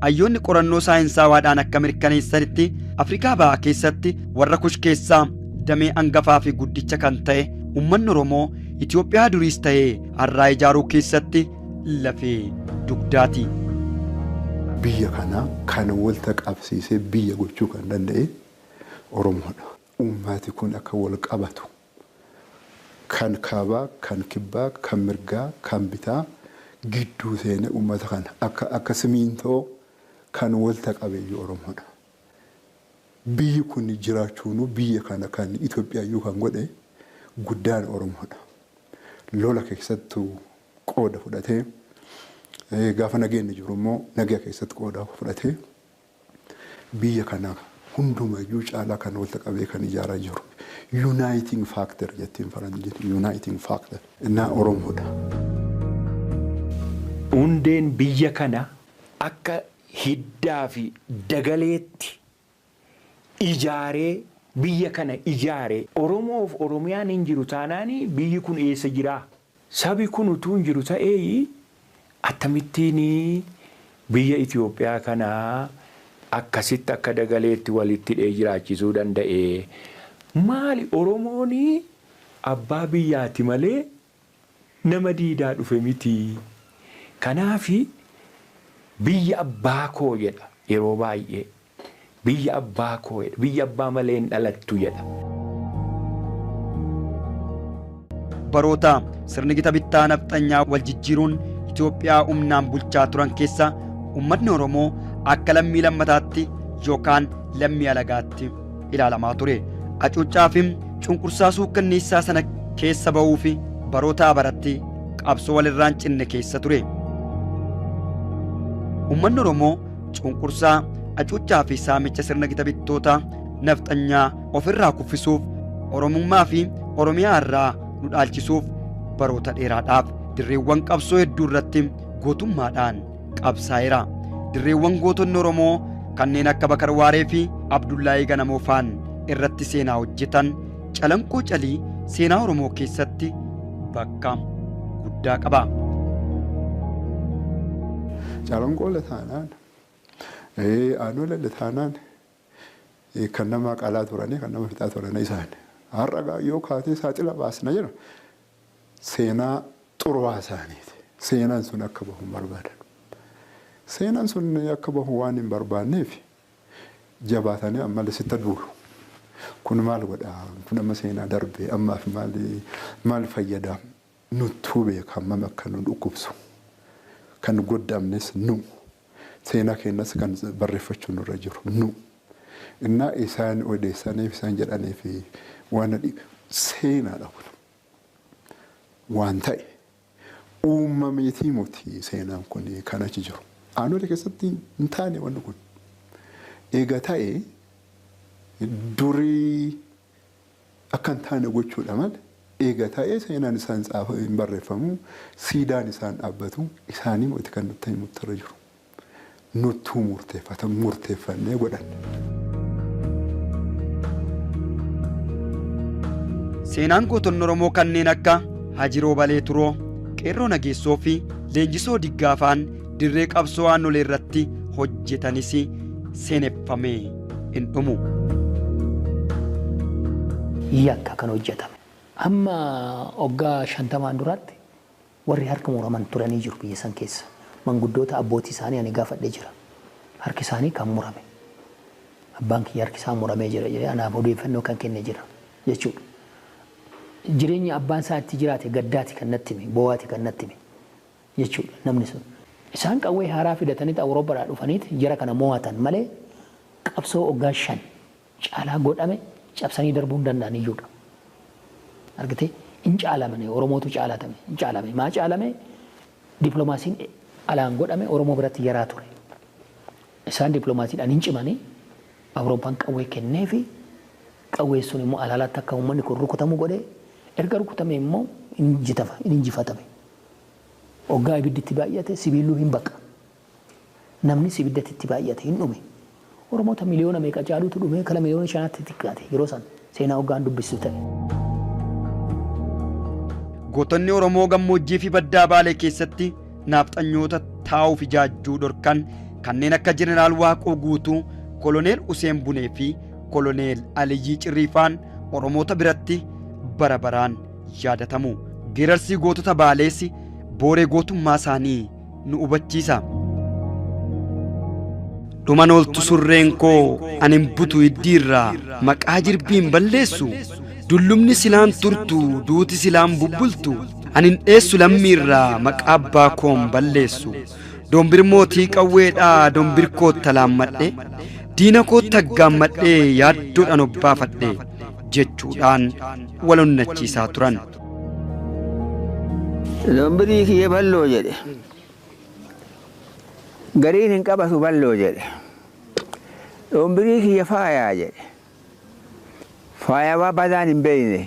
Hayyoonni qorannoo saayinsawaadhaan akka mirkaneessanitti, Afrikaa Bahaa keessatti warra Kush keessaa damee hangafaa fi guddicha kan ta'e uummanni Oromoo Itoophiyaa duriis ta'ee har'aa ijaaruu keessatti lafee dugdaati. Biyya kana kan walta qabsiisee biyya gochuu kan danda'e Oromoodha. Uummati kun akka wal qabatu kan kaabaa, kan kibbaa, kan mirgaa, kan bitaa gidduu seenee uummata kana akka simintoo kan walta qabeeyyu Oromoodha. Biyyi kun jiraachuun biyya kana kan Itoophiyaayyuu kan godhe guddaan Oromoodha. Lola keessattuu qooda fudhatee, gaafa nageenyi jiru immoo nagaa keessatti qooda fudhatee, biyya kana hundumayyuu caalaa kan walta qabee kan ijaaraa jiru. Uniting factor jettiin faranjiin, uniting factor innaa Oromoodha. Hundeen biyya kana akka hiddaa fi dagaleetti ijaaree, biyya kana ijaaree, Oromoof Oromiyaan hin jiru taanaan biyyi kun eessa jiraa? Sabi kun utuu hin jiru ta'ee akkamittiin biyya Itoophiyaa kanaa akkasitti akka dagaleetti walitti hidhee jiraachisuu danda'e? Maali, Oromoon abbaa biyyaati malee nama diidaa dhufe miti. Kanaafi biyya abbaa koo jedha yeroo baay'ee. Biyya abbaa koo jedha. Biyya abbaa malee hin dhalattu jedha. Baroota sirni gita bittaa nafxanyaa wal jijjiiruun Itoophiyaa humnaan bulchaa turan keessa uummatni Oromoo akka lammii lammataatti yookaan lammii alagaatti ilaalamaa ture. Hacuuccaa fi cunqursaa suukkanneessaa sana keessa ba'uu fi baroota baratti qabsoo walirraan cinne keessa ture. Uummanni Oromoo cunqursaa, hacuuccaa fi saamicha sirna gita bittoota nafxanyaa ofirraa kuffisuuf, Oromummaa fi Oromiyaa irraa nu dhaalchisuuf baroota dheeraadhaaf dirreewwan qabsoo hedduu irratti gootummaadhaan qabsaa'eera. Dirreewwan gootonni Oromoo kanneen akka Bakar Waaree fi Abdullaahii Ganamoo faan irratti seenaa hojjetan Calanqoo Calii seenaa Oromoo keessatti bakka guddaa qaba. Calanqoo taanaan, Aanolee taanaan, kan nama qalaa turanii, kan nama fixaa turanii isaan. Har'a yoo kaatee saaxila baasna jedhu seenaa xuruwaa isaaniiti. Seenaan sun akka bahu hin barbaadan. Seenaan sun akka bahu waan hin barbaanneef jabaatanii ammallee sitti duulu. Kun maal godhaa? Kun amma seenaa darbee ammaaf maal fayyada? Nuttuu beeka hammam akka nu dhukkubsu. Kan goddaamnes nu. Seenaa keenyas kan barreeffachuu nurra jiru nu. Innaa isaan odeessaniif isaan jedhaniif waan seenaadha kun. Waan ta'e uumameetii miti seenaan kun kan achi jiru. Aanolee keessatti hin taane wanni kun. Egaa ta'e durii akka hin taane gochuudha malee, eega ta'ee seenaan isaan hin barreeffamu, siidaan isaan dhaabbatu, isaanii miti kan nutti himutti irra jiru. Nuttuu murteeffata, murteeffannee godhanne. Seenaan gootonni Oromoo kanneen akka Hajiroo Balee Turoo, Qeerroo Nageessoo fi Leenjisoo Diggaafaan dirree qabsoo Aanolee irratti hojjetanis seeneffamee hin dhumu. Yakka kan hojjetame. Amma waggaa 50n duraatti warri harka muraman turanii jiru biyya san keessa. Manguddoota abbootii isaanii ani gaafadhee jira. Harki isaanii kan murame. Abbaan kiyya harki isaa muramee jira jedhee anaaf odeeffannoo kan kenne jira jechuudha. Jireenya abbaan isaa itti jiraate gaddaati kan natti hime, boo'aati kan natti hime jechuudha namni sun. Isaan qawwee haaraa fidataniit Awurooppaadhaa dhufaniit jara kana mo'atan malee qabsoo waggaa 5 caalaa godhame cabsanii darbuu hin danda'an iyyuudha. Argitee hin caalamne, Oromootu caalatame, hin caalame. Maa caalame? Dippiloomaasiin alaan godhame Oromoo biratti yaraa ture. Isaan dippiloomaasiidhaan hin cimanii, Awurooppaan qawwee kenneefi, qawwee sun immoo alaalaatti akka uummanni kun rukutamu godhee, erga rukutame immoo hin injifatame. Oggaa ibiddi itti baay'ate sibiilluu hin baqa. Namnis ibiddatti itti baay'ate hin dhume. Oromoota miliyoona meeqa caaluutu dhume, kala miliyoona shanaatti xiqqaate yeroo san seenaa oggaan dubbistu ta'e. Gootonni Oromoo gammoojjii fi baddaa Baalee keessatti naafxanyoota taa'uuf ijaajjuu dhorkan kanneen akka Jeneraal Waaqoo Guutuu, Koloneel Useen Bunee fi Koloneel Aliyyii Cirriifaan Oromoota biratti bara baraan yaadatamu. Geerarsii gootota Baalees booree gootummaa isaanii nu hubachiisa. Dhuman ooltu surreen koo ani hin butu hiddiirraa, maqaa jirbiin balleessu, dullumni silaan turtu, duuti silaan bubbultu, ani hin dheessu lammiirraa, maqaa abbaa koon balleessu. Dombir mootii qawweedhaa, dombir kootta laammadhe, diina kootta aggaammadhee yaaddoodhaan obbaafadhe jechuudhaan wal onnachiisaa turan. Dombirii kiyya balloo jedhe. Gariin hin qabatu balloo jedhe. Dombirii kiyya faayaa jedhe. Faayawaa badaan hin beekne.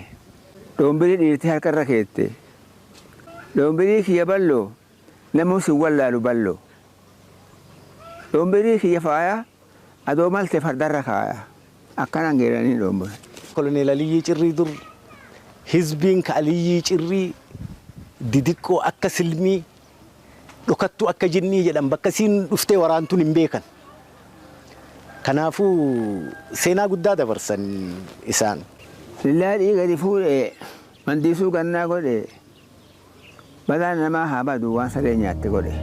Dombirii dhiirti harkarra keette. Dombirii kiyya balloo namuu sin wallaalu balloo. Dombirii kiyya faayaa adoo malte fardarra kaaya. Akkanaan geeranii dombira. Koloneel Aliyyii Cirrii dur hizbiin ka Aliyyii Cirrii didiqqoo akka silmii dhokattuu akka jinnii jedhan bakka isiin dhuftee waraantuun hin beekan. Kanaafuu seenaa guddaa dabarsan isaan. Sillaadhii gadi fuudhee mandiisuu gannaa godhe balaan namaa haa badu waan saree nyaatte godhe.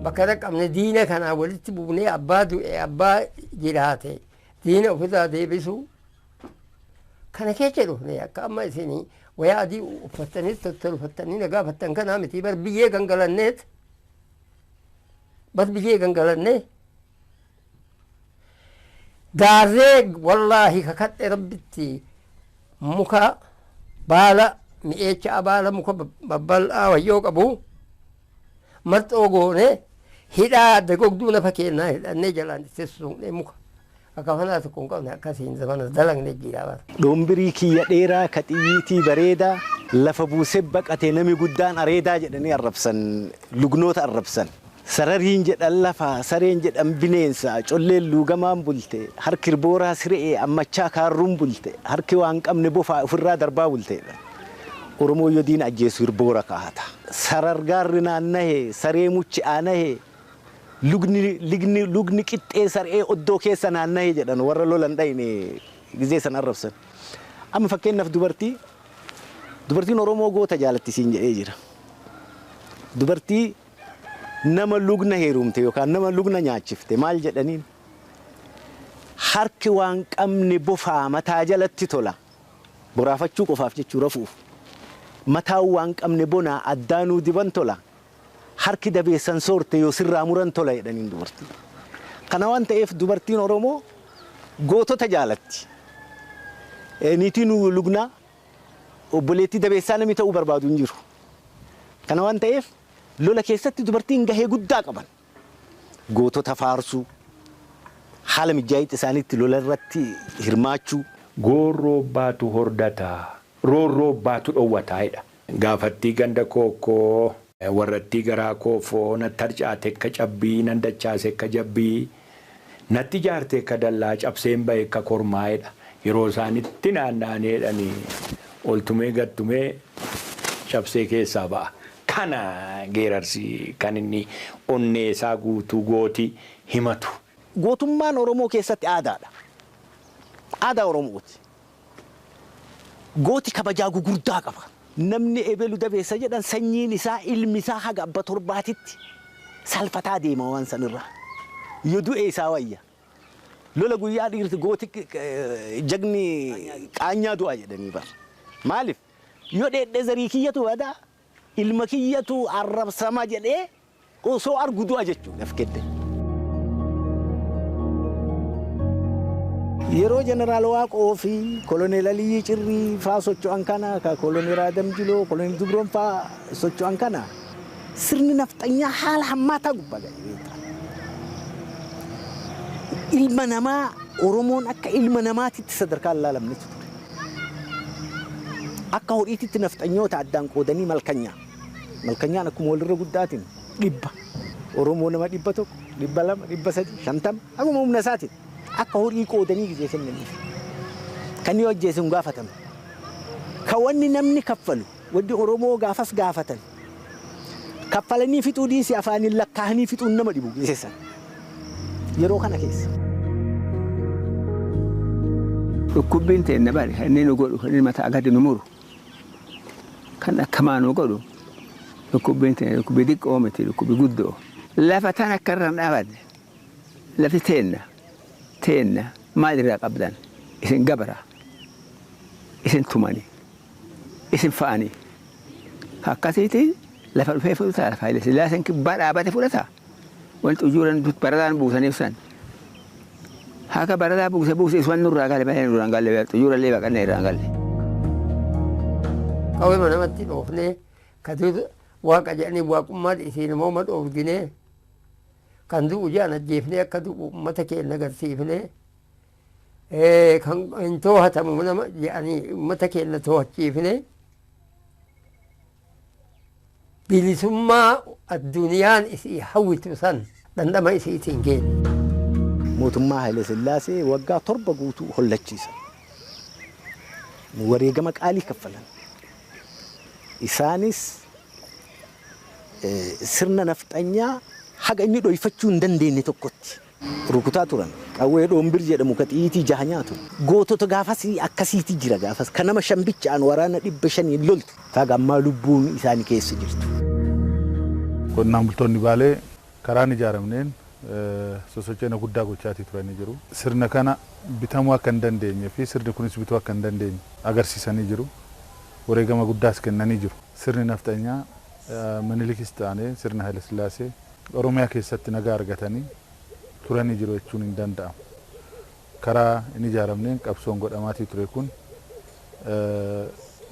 Bakka dhaqqabne diina kanaa walitti buunee abbaa du'e abbaa jiraate diina ofirraa deebisuu kana keessa dhufne akka amma isinii wayaa adii uffattanii tottolfattanii na gaafattan kanaa miti, bar biyyee gangalanneet, bar biyyee gangalannee daarree. Wallaahi kakadhe rabbitti, muka baala mi'eecha, baala muka babbal'aa wayyoo qabu marxoo goone hidhaa dagogduu lafa keenyaa hidhannee jalaan itti suuqnee, muka akka fanaa tokko hin qabne akkasiin zamana dalagne jira bara. Dombirii kiyya dheeraa ka xiyyiitii bareedaa lafa buusee baqatee nami guddaan areedaa jedhanii arrabsan, lugnoota arrabsan. Sarariin jedhan lafa, sareen jedhan bineensa, colleen luugamaan bulte, harki booraa sire'ee ammachaa kaarruun bulte, harki waan qabne bofaa ofirraa darbaa bulteedha. Oromoo yoo diina ajjeesu hirboora kaa'ata. Sarargaarri naannahe, saree muchi aanahe, lugni ligni lugni qixxee saree oddoo keessa naannahe jedhan warra lolan dhayne gizee san arrabsan. Amma fakkeenyaaf dubartiin Oromoo goota jaalatti siin jedhee jira. Dubartii nama lugna heerumte yookaan nama lugna nyaachifte maal jedhaniin? Harki waan qabne bofaa mataa jalatti tola. Boraafachuu qofaaf jechuu rafuuf. Mataan waan qabne bonaa addaanuu diban tola. Harki dabeessan soorte yoo sirraa muran tola jedhaniin dubartii. Kana waan ta'eef dubartiin Oromoo gootota jaalatti. Niitiin lugnaa obboleettii dabeessaa namni ta'uu barbaadu hin jiru. Kana waan ta'eef lola keessatti dubartiin gahee guddaa qaban. Gootota faarsuu, haala mijaa'ina isaaniitti lola irratti hirmaachuu. Goorroo baatu hordataa, roorroo baatu dhowwataa jedha. Gaafattii ganda kookoo, warrattii garaa koofoo, natti harcaate akka cabbii, nan dachaase akka jabbii, natti ijaarte akka dallaa, cabseen bahe akka kormaa jedha. Yeroo isaanitti naanna'anii jedhanii oltumee gattumee cabsee keessaa ba'a. Kana geerarsi kan inni onnee isaa guutuu gooti himatu. Gootummaan Oromoo keessatti aadaadha. Aadaa Oromooti. Gooti kabajaa gugurdaa qaba. Namni ebelu dabeessa jedhan sanyiin isaa ilmi isaa haga abba torbaatitti salphataa deema waan sanirraa. Yoo du'e isaa wayya. Lola guyyaa dhiirti gooti jagni qaanyaa du'a jedhanii bara. Maaliif? Yoo dheedhee zarii kiyyatu badaa ilma kiyyatu arrabsama jedhee osoo argu du'a jechuudha of kenne. Yeroo jeneraal Waaqoo fi koloneel Aliyyi Cirrii faa socho'an kana ka koloneel Adam Jiloo koloneel Dubroon faa socho'an kana sirni nafxanyaa haala hammaataa gubbaa ga'e. Ilma namaa Oromoon akka ilma namaatitti sadarkaa ilaalamnetu ture. Akka horiititti nafxanyoota addaan qoodanii malkanyaa. Malkanyaan akkuma walirra guddaatiin 100. Oromoo nama 100, 200, 300, 50 akkuma humna isaatiin akka horii qoodanii gisee kennaniif. Kan yoo ajjeese hin gaafatamu. Kan wanni namni kaffalu wanni Oromoo gaafas gaafatan. Kaffalanii fixuu dhiisii afaaniin lakkaa'anii fixuun nama dhibu gisee sana. Yeroo kana keessa. Dhukkubbiin ta'e bari kan inni nu godhu kan inni mataa gadi nu muru kan akkamaa nu godhu dhukkubbiin ta'e dhukkubbii xiqqoo miti dhukkubbii guddoo. Lafa tan akka irra hin dhaabanne lafti teenna teenna maal irraa qabdan isin gabra isin tumani isin fa'ani akkasiitiin lafa dhufee fudhata lafa Haile Sillaaseen kibbaa dhaabate fudhata wanti ujuuran baradaan buusaniif san. Haka baradaa buuse buuse iswan nurraa gale malee nurraan galle xuyyuurallee baqannee irraan galle. Qawwee namatti dhoofnee kan waaqa jedhanii waaqummaan isiin immoo ma dhoofginee kan du'u jedhan ajjeefnee akka du'u uummata keenya agarsiifnee kan hin too'atamu nama jedhanii uummata keenya too'achiifnee bilisummaa addunyaan isii hawwitu san dhandhama isiitiin geenye. Mootummaa Haile Sillaasee waggaa 7 guutuu hollachiisan. Wareegama qaalii kaffalan. Isaanis sirna nafxanyaa haga inni dhoyfachuu hin dandeenye tokkotti rukutaa turan. Qawwee dhoombir jedhamu ka xiyiitii jaha nyaatu. Gootota gaafas akkasiitii jira gaafas. Kan nama shambicha'an waraana 500 loltu. Haga ammaa lubbuun isaanii keessa jirtu. Qonnaan bultoonni Baalee karaan ijaaramneen sosochii guddaa gochaatii turanii jiru. Sirna kana bitamuu akka hin dandeenye fi sirni kunis bituu akka hin dandeenye agarsiisanii jiru. Wareegama guddaas kennanii jiru. Sirni nafxanyaa Minilikis ta'anii sirna Haile Sillaasee Oromiyaa keessatti nagaa argatanii turanii jiru jechuun hin danda'amu. Karaa hin ijaaramneen qabsoon godhamaatii ture kun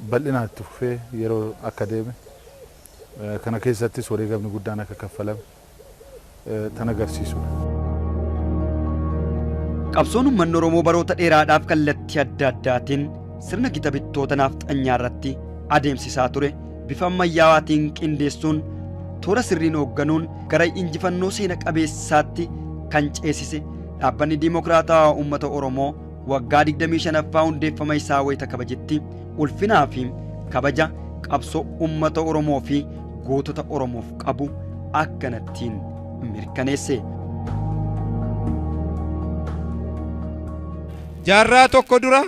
bal'inaan itti fufee yeroo akka deeme kana keessattis wareegamni guddaan akka kaffalame tan agarsiisudha. Qabsoon uummanni Oromoo baroota dheeraadhaaf kallattii adda addaatiin sirna gita bittoota nafxanyaa irratti adeemsisaa ture bifa ammayyaawaatiin qindeessuun toora sirriin hoogganuun gara injifannoo seena qabeessaatti kan ceesise dhaabbanni Dimokiraataa Uummata Oromoo waggaa 25ffaa hundeeffama isaa wayita kabajetti ulfinaa fi kabaja qabsoo uummata Oromoo fi gootota Oromoof qabu akkanattiin mirkaneesse. Jaarraa tokko dura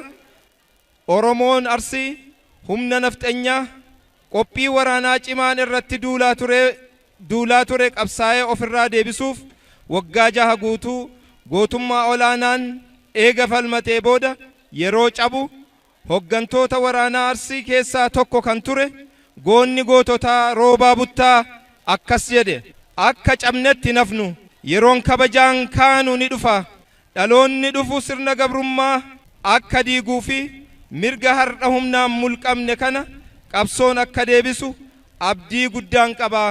Oromoon Arsii humna nafxanyaa qophii waraanaa cimaan irratti duulaa ture qabsaa'ee ofirraa deebisuuf waggaa 6 guutuu gootummaa olaanaan eega falmatee booda yeroo cabu hoggantoota waraanaa Arsii keessaa tokko kan ture goonni goototaa Roobaa Buttaa akkas jedhe akka cabnetti nafnu yeroon kabajaan kaanu ni dhufa dhaloonni dhufu sirna gabrummaa akka diiguu fi mirga har'a humnaan mulqamne kana qabsoon akka deebisu abdii guddaan qaba.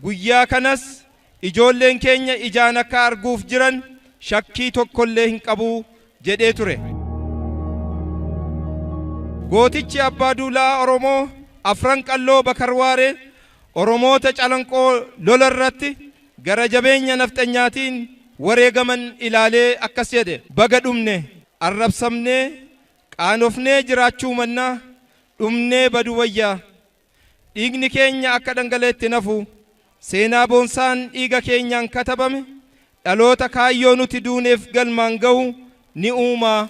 Guyyaa kanas ijoolleen keenya ijaan akka arguuf jiran shakkii tokkollee hin qabu jedhee ture. Gootichi Abbaa Duulaa Oromoo Afran Qalloo Bakarwaaree Oromoota calanqoo lola irratti gara jabeenya nafxanyaatiin wareegaman ilaalee akkas jedhe baga dhumne Arrabsamnee qaanofnee jiraachuu mannaa dhumnee baduu wayyaa. Dhiigni keenya akka dhangala'etti nafu seenaa boonsaan dhiiga keenyaan katabame dhaloota kaayyoo nuti duuneef galmaan ga'u ni uumaa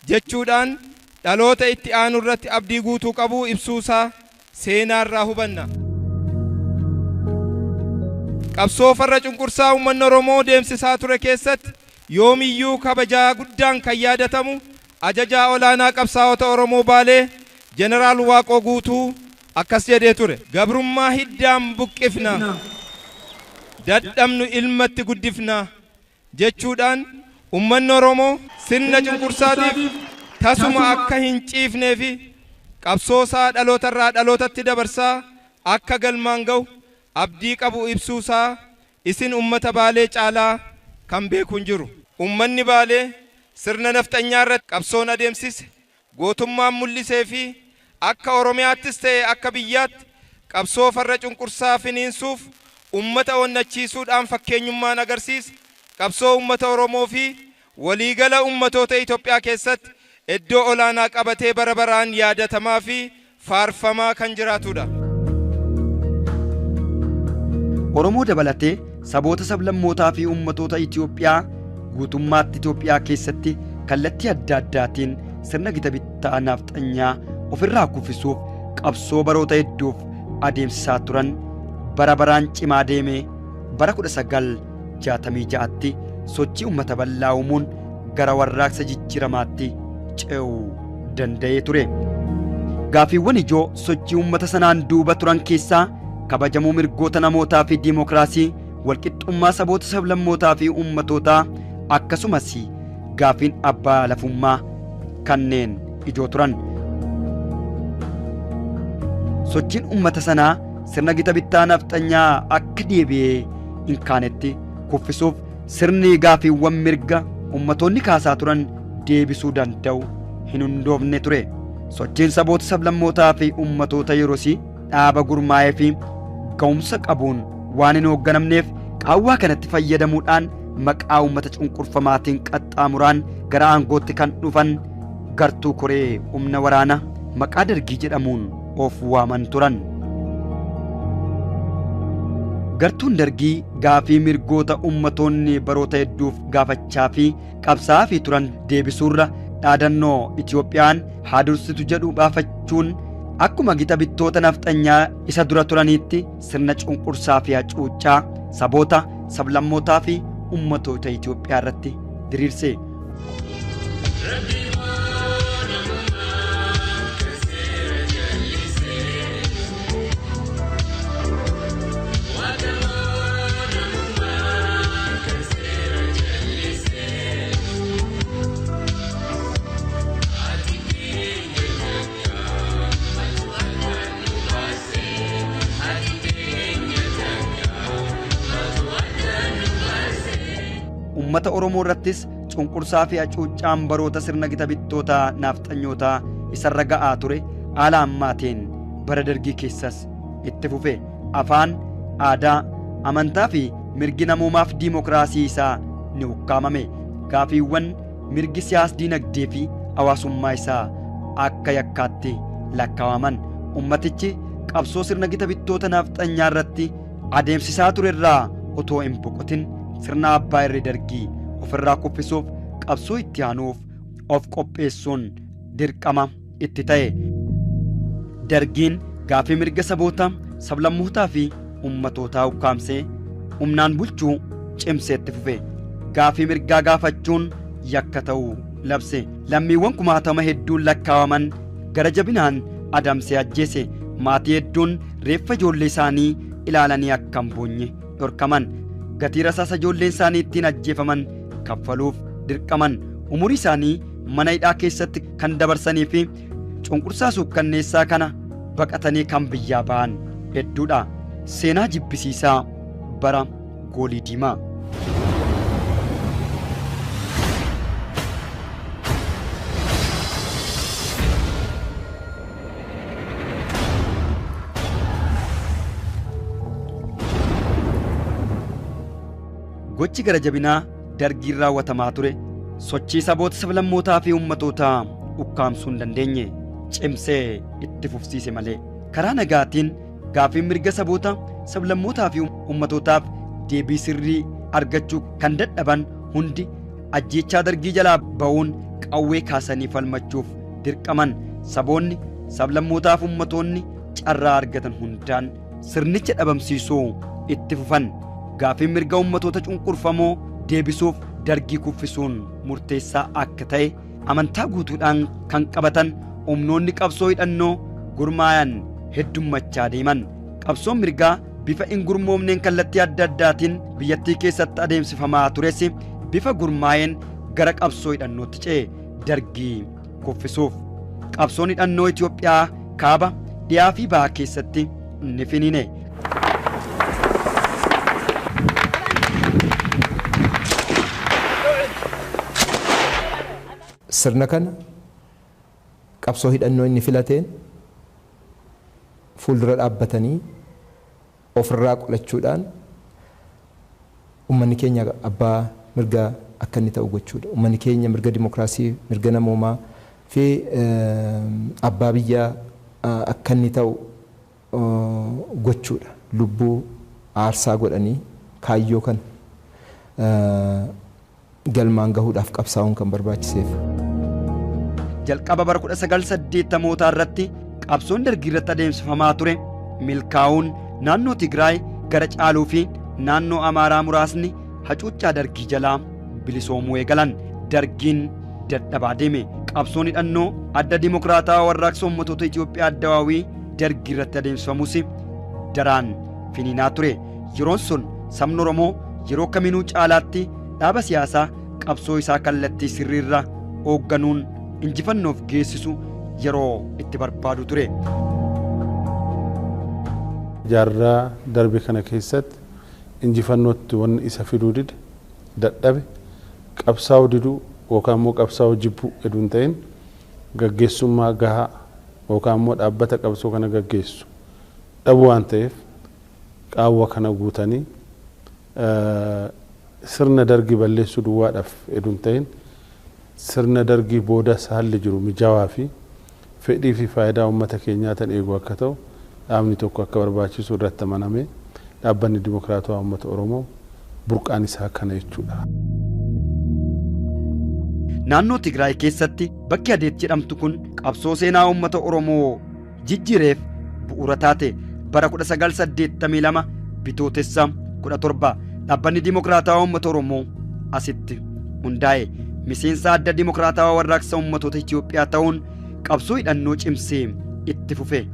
jechuudhaan dhaloota itti aanu irratti abdii guutuu qabu ibsuusaa seenaarraa hubanna. Qabsoo farra cunqursaa uummanni Oromoo deemsisaa ture keessatti yoomiyyuu kabajaa guddaan kan yaadatamu ajajaa olaanaa qabsaa'ota Oromoo Baalee Jeneraal Waaqoo Guutuu akkas jedhee ture. Gabrummaa hiddaan buqqifna, dadhabnu ilmatti guddifna jechuudhaan uummanni Oromoo sirna cunqursaatiif tasuma akka hin ciifnee fi qabsoosaa dhalootarraa dhalootatti dabarsaa akka galmaan ga'u abdii qabu ibsuusaa isin uummata Baalee caalaa kan beeku hin jiru. Uummanni Baalee sirna nafxanyaa irratti qabsoon adeemsise gootummaan mul'isee fi akka Oromiyaattis ta'e akka biyyaatti qabsoo farra cunqursaa finiinsuuf uummata onnachiisuudhaan fakkeenyummaan agarsiise qabsoo uummata Oromoo fi waliigala uummatoota Itoophiyaa keessatti iddoo olaanaa qabatee bara baraan yaadatamaa fi faarfamaa kan jiraatudha. Oromoo dabalatee saboota sablammootaa fi uummatoota Itoophiyaa guutummaatti Itoophiyaa keessatti kallattii adda addaatiin sirna gita bittaa nafxanyaa ofirraa kuffisuuf qabsoo baroota hedduuf adeemsisaa turan bara baraan cimaa deemee bara 1966tti sochii uummata bal'aa uumuun gara warraaqsa jijjiiramaatti ce'uu danda'ee ture. Gaaffiiwwan ijoo sochii uummata sanaan duuba turan keessaa kabajamuu mirgoota namootaa fi diimokiraasii, walqixxummaa saboota sablammootaa fi uummatootaa akkasumas gaaffiin abbaa lafummaa kanneen ijoo turan. Sochiin uummata sanaa sirna gita bittaa nafxanyaa akka deebi'ee hin kaanetti kuffisuuf sirni gaaffiiwwan mirga ummatoonni kaasaa turan deebisuu danda'u hin hundoofne ture. Sochiin saboota sablammootaa fi ummatoota yerosii dhaaba gurmaa'ee fi ga'umsa qabuun waan hin hoogganamneef qaawwaa kanatti fayyadamuudhaan maqaa uummata cunqurfamaatiin qaxxaamuraan gara aangootti kan dhufan gartuu koree humna waraanaa maqaa dargii jedhamuun of waaman turan. Gartuun dargii gaafii mirgoota ummatoonni baroota hedduuf gaafachaa fi qabsaa'aa fi turan deebisuurra dhaadannoo Itoophiyaan haa dursitu jedhu baafachuun akkuma gita bittoota nafxanyaa isa dura turaniitti sirna cunqursaa fi hacuuccaa saboota sablammootaa fi ummatoota Itoophiyaa irratti diriirse. Uummata Oromoo irrattis cunqursaa fi hacuuccaan baroota sirna gita bittoota nafxanyootaa isarra ga'aa ture haala ammaatiin bara dargii keessas itti fufe. Afaan, aadaa, amantaa fi mirgi namoomaaf diimokiraasii isaa ni ukkaamame. Gaaffiiwwan mirgi siyaas diinagdee fi hawaasummaa isaa akka yakkaatti lakkaawaman. Ummatichi qabsoo sirna gita bittoota nafxanyaa irratti adeemsisaa ture irraa otoo hin boqotin sirna abbaa irree dargii ofirraa kuffisuuf qabsoo itti aanuuf of qopheessuun dirqama itti ta'e. Dargiin gaaffii mirga saboota, sablammootaa fi ummatootaa ukkaamsee humnaan bulchuu cimsee itti fufe. Gaaffii mirgaa gaafachuun yakka ta'uu labse. Lammiiwwan kumaatama hedduun lakkaawaman gara jabinaan adamsee ajjeese. Maatii hedduun reeffa ijoollee isaanii ilaalanii akka hin boonye dhorkaman. Gatii rasaasa ijoolleen isaanii ittiin ajjeefaman kaffaluuf dirqaman. Umurii isaanii mana hidhaa keessatti kan dabarsanii fi cunqursaa suukkanneessaa kana baqatanii kan biyyaa ba'an hedduudha. Seenaa jibbisiisaa bara goolii diimaa. Gochi gara jabinaa dargiin raawwatamaa ture Sochii saboota sablammootaa fi uummatootaa ukkaamsuu hin dandeenye cimsee itti fufsiise malee karaa nagaatiin gaaffii mirga saboota sablammootaa fi uummatootaaf deebii sirrii argachuu kan dadhaban hundi ajjeechaa dargii jalaa ba'uun qawwee kaasanii falmachuuf dirqaman. Saboonni sablammootaa fi ummatoonni carraa argatan hundaan sirnicha dhabamsiisuu itti fufan. Gaaffii mirga ummatoota cunqurfamoo deebisuuf dargii kuffisuun murteessaa akka ta'e amantaa guutuudhaan kan qabatan humnoonni qabsoo hidhannoo gurmaayan heddummachaa deeman. Qabsoon mirgaa bifa hin gurmoomneen kallattii adda addaatiin biyyattii keessatti adeemsifamaa tures bifa gurmaa'een gara qabsoo hidhannootti ce'e dargii kuffisuuf. Qabsoon hidhannoo Itoophiyaa kaaba dhiyaa fi bahaa keessatti ni finiine. Sirna kana qabsoo hidhannoo inni filateen fuuldura dhaabbatanii ofirraa qolachuudhaan uummanni keenya abbaa mirgaa akka inni ta'u gochuudha. Uummanni keenya mirga dimokiraasii, mirga namoomaa fi abbaa biyyaa akka inni ta'u gochuudha. Lubbuu aarsaa godhanii kaayyoo kana galmaan gahuudhaaf qabsaa'uun kan barbaachiseef. Jalqaba bara 1980 irratti qabsoon dargii irratti adeemsifamaa ture milkaa'uun naannoo Tigraay gara caaluu fi naannoo Amaaraa muraasni hacuuccaa dargii jalaa bilisoomuu eegalan. Dargiin dadhabaa deeme. Qabsoon hidhannoo adda dimokiraataa warraaqsa uummattoota Itoophiyaa addawaawii dargii irratti adeemsifamus daraan finiinaa ture. Yeroon sun sabni Oromoo yeroo kaminuu caalaatti dhaaba siyaasaa qabsoo isaa kallattii sirriirra hoogganuun injifannoof geessisu yeroo itti barbaadu ture. Jaarraa darbe kana keessatti injifannootti wanni isa fiduu dide dadhabe qabsaa'uu diduu yookaan immoo qabsaa'uu jibbuu heduu hin ta'in gaggeessummaa gahaa yookaan immoo dhaabbata qabsoo kana gaggeessu dhabuu waan ta'eef qaawwa kana guutanii sirna dargii balleessuu duwwaadhaaf heduu hin ta'in sirna dargii booda haalli jiru mijaawaa fi fedhii fi faayidaa uummata keenyaa tan eegu akka ta'u dhaabni tokko akka barbaachisu irratti amaname dhaabbanni dimokiraatawaa uummata Oromoo burqaan isaa kana jechuudha. Naannoo Tigraay keessatti bakki Adeet jedhamtu kun qabsoo seenaa uummata Oromoo jijjiireef bu'uura taate. Bara 1982 bitootessa 17 dhaabbanni dimokiraatawaa uummata Oromoo asitti hundaa'e. Miseensa adda dimokiraatawaa warraaqsa uummattoota Itoophiyaa ta'uun qabsoo hidhannoo cimsee itti fufe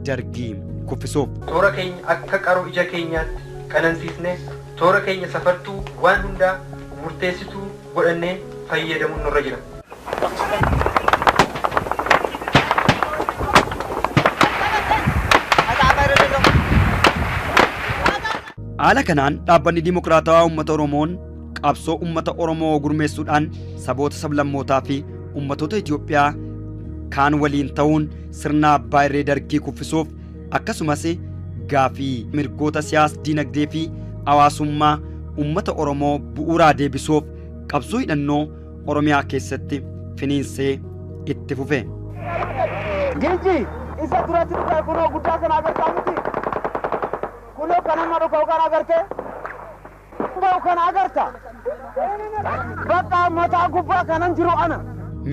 dargii kuffisuuf. Toora keenya akka qaroo ija keenyaatti qanansiisnee toora keenya safartuu waan hundaa murteessituu godhannee fayyadamuun nurra jira. Haala kanaan dhaabbanni dimokiraatawaa uummata Oromoon qabsoo uummata Oromoo gurmeessuudhaan saboota sablammootaa fi uummattoota Itoophiyaa kaan waliin ta'uun sirna abbaa irree dargii kuffisuuf akkasumas gaafii mirgoota siyaas dinagdee fi hawaasummaa uummata Oromoo bu'uuraa deebisuuf qabsoo hidhannoo Oromiyaa keessatti finiinsee itti fufe. Ginji isa duratti dhugaa kunoo guddaa sana agartaa miti. Kunoo kan amma dhugaa kan agarte. Dhugaa kan agarta. Bakka mataa gubbaa kanan jiru ana.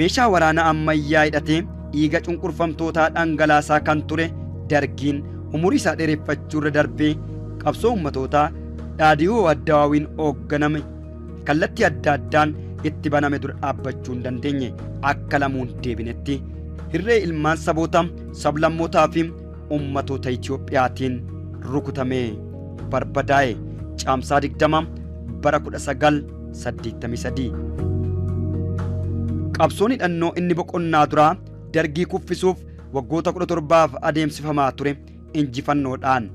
Meeshaa waraanaa ammayyaa hidhatee dhiiga cunqurfamtootaa dhangalaasaa kan ture dargiin umurii isaa dheereffachuu irra darbee qabsoo uummatootaa dhaadhiyoo addawaawiin hoogganame kallattii adda addaan itti baname dura dhaabbachuu hin dandeenye akka lamuun deebinetti hirree ilmaan saboota sablammootaa fi uummattoota Itoophiyaatiin rukutamee barbadaa'e. Caamsaa 20 bara 1983. Qabsoon hidhannoo inni boqonnaa duraa dargii kuffisuuf waggoota 17f adeemsifamaa ture injifannoodhaan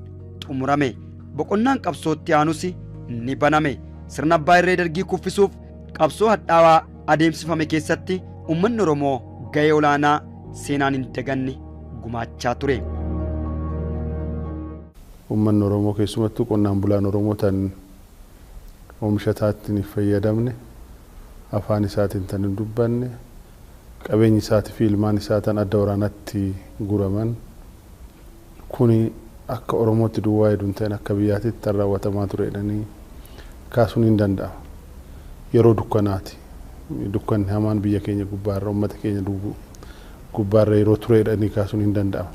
xumurame. Boqonnaan qabsootti aanus ni baname. Sirna abbaa irree dargii kuffisuuf qabsoo hadhaawaa adeemsifame keessatti uummanni Oromoo gahee olaanaa seenaan hin daganne gumaachaa ture. Uummanni Oromoo keessumattuu qonnaan bulaan Oromoo tan oomisha isaatti hin fayyadamne afaan isaatiin tan hin dubbanne, qabeenyi isaatii fi ilmaan isaa tan adda waraanatti guraman kuni akka Oromootti duwwaa hedduun ta'in akka biyyaatitti tan raawwatamaa ture jedhanii kaasuun hin danda'amu. Yeroo dukkanaati. Dukkanni hamaan biyya keenya gubbaarra, uummata keenya gubbaarra yeroo ture jedhanii kaasuun hin danda'amu.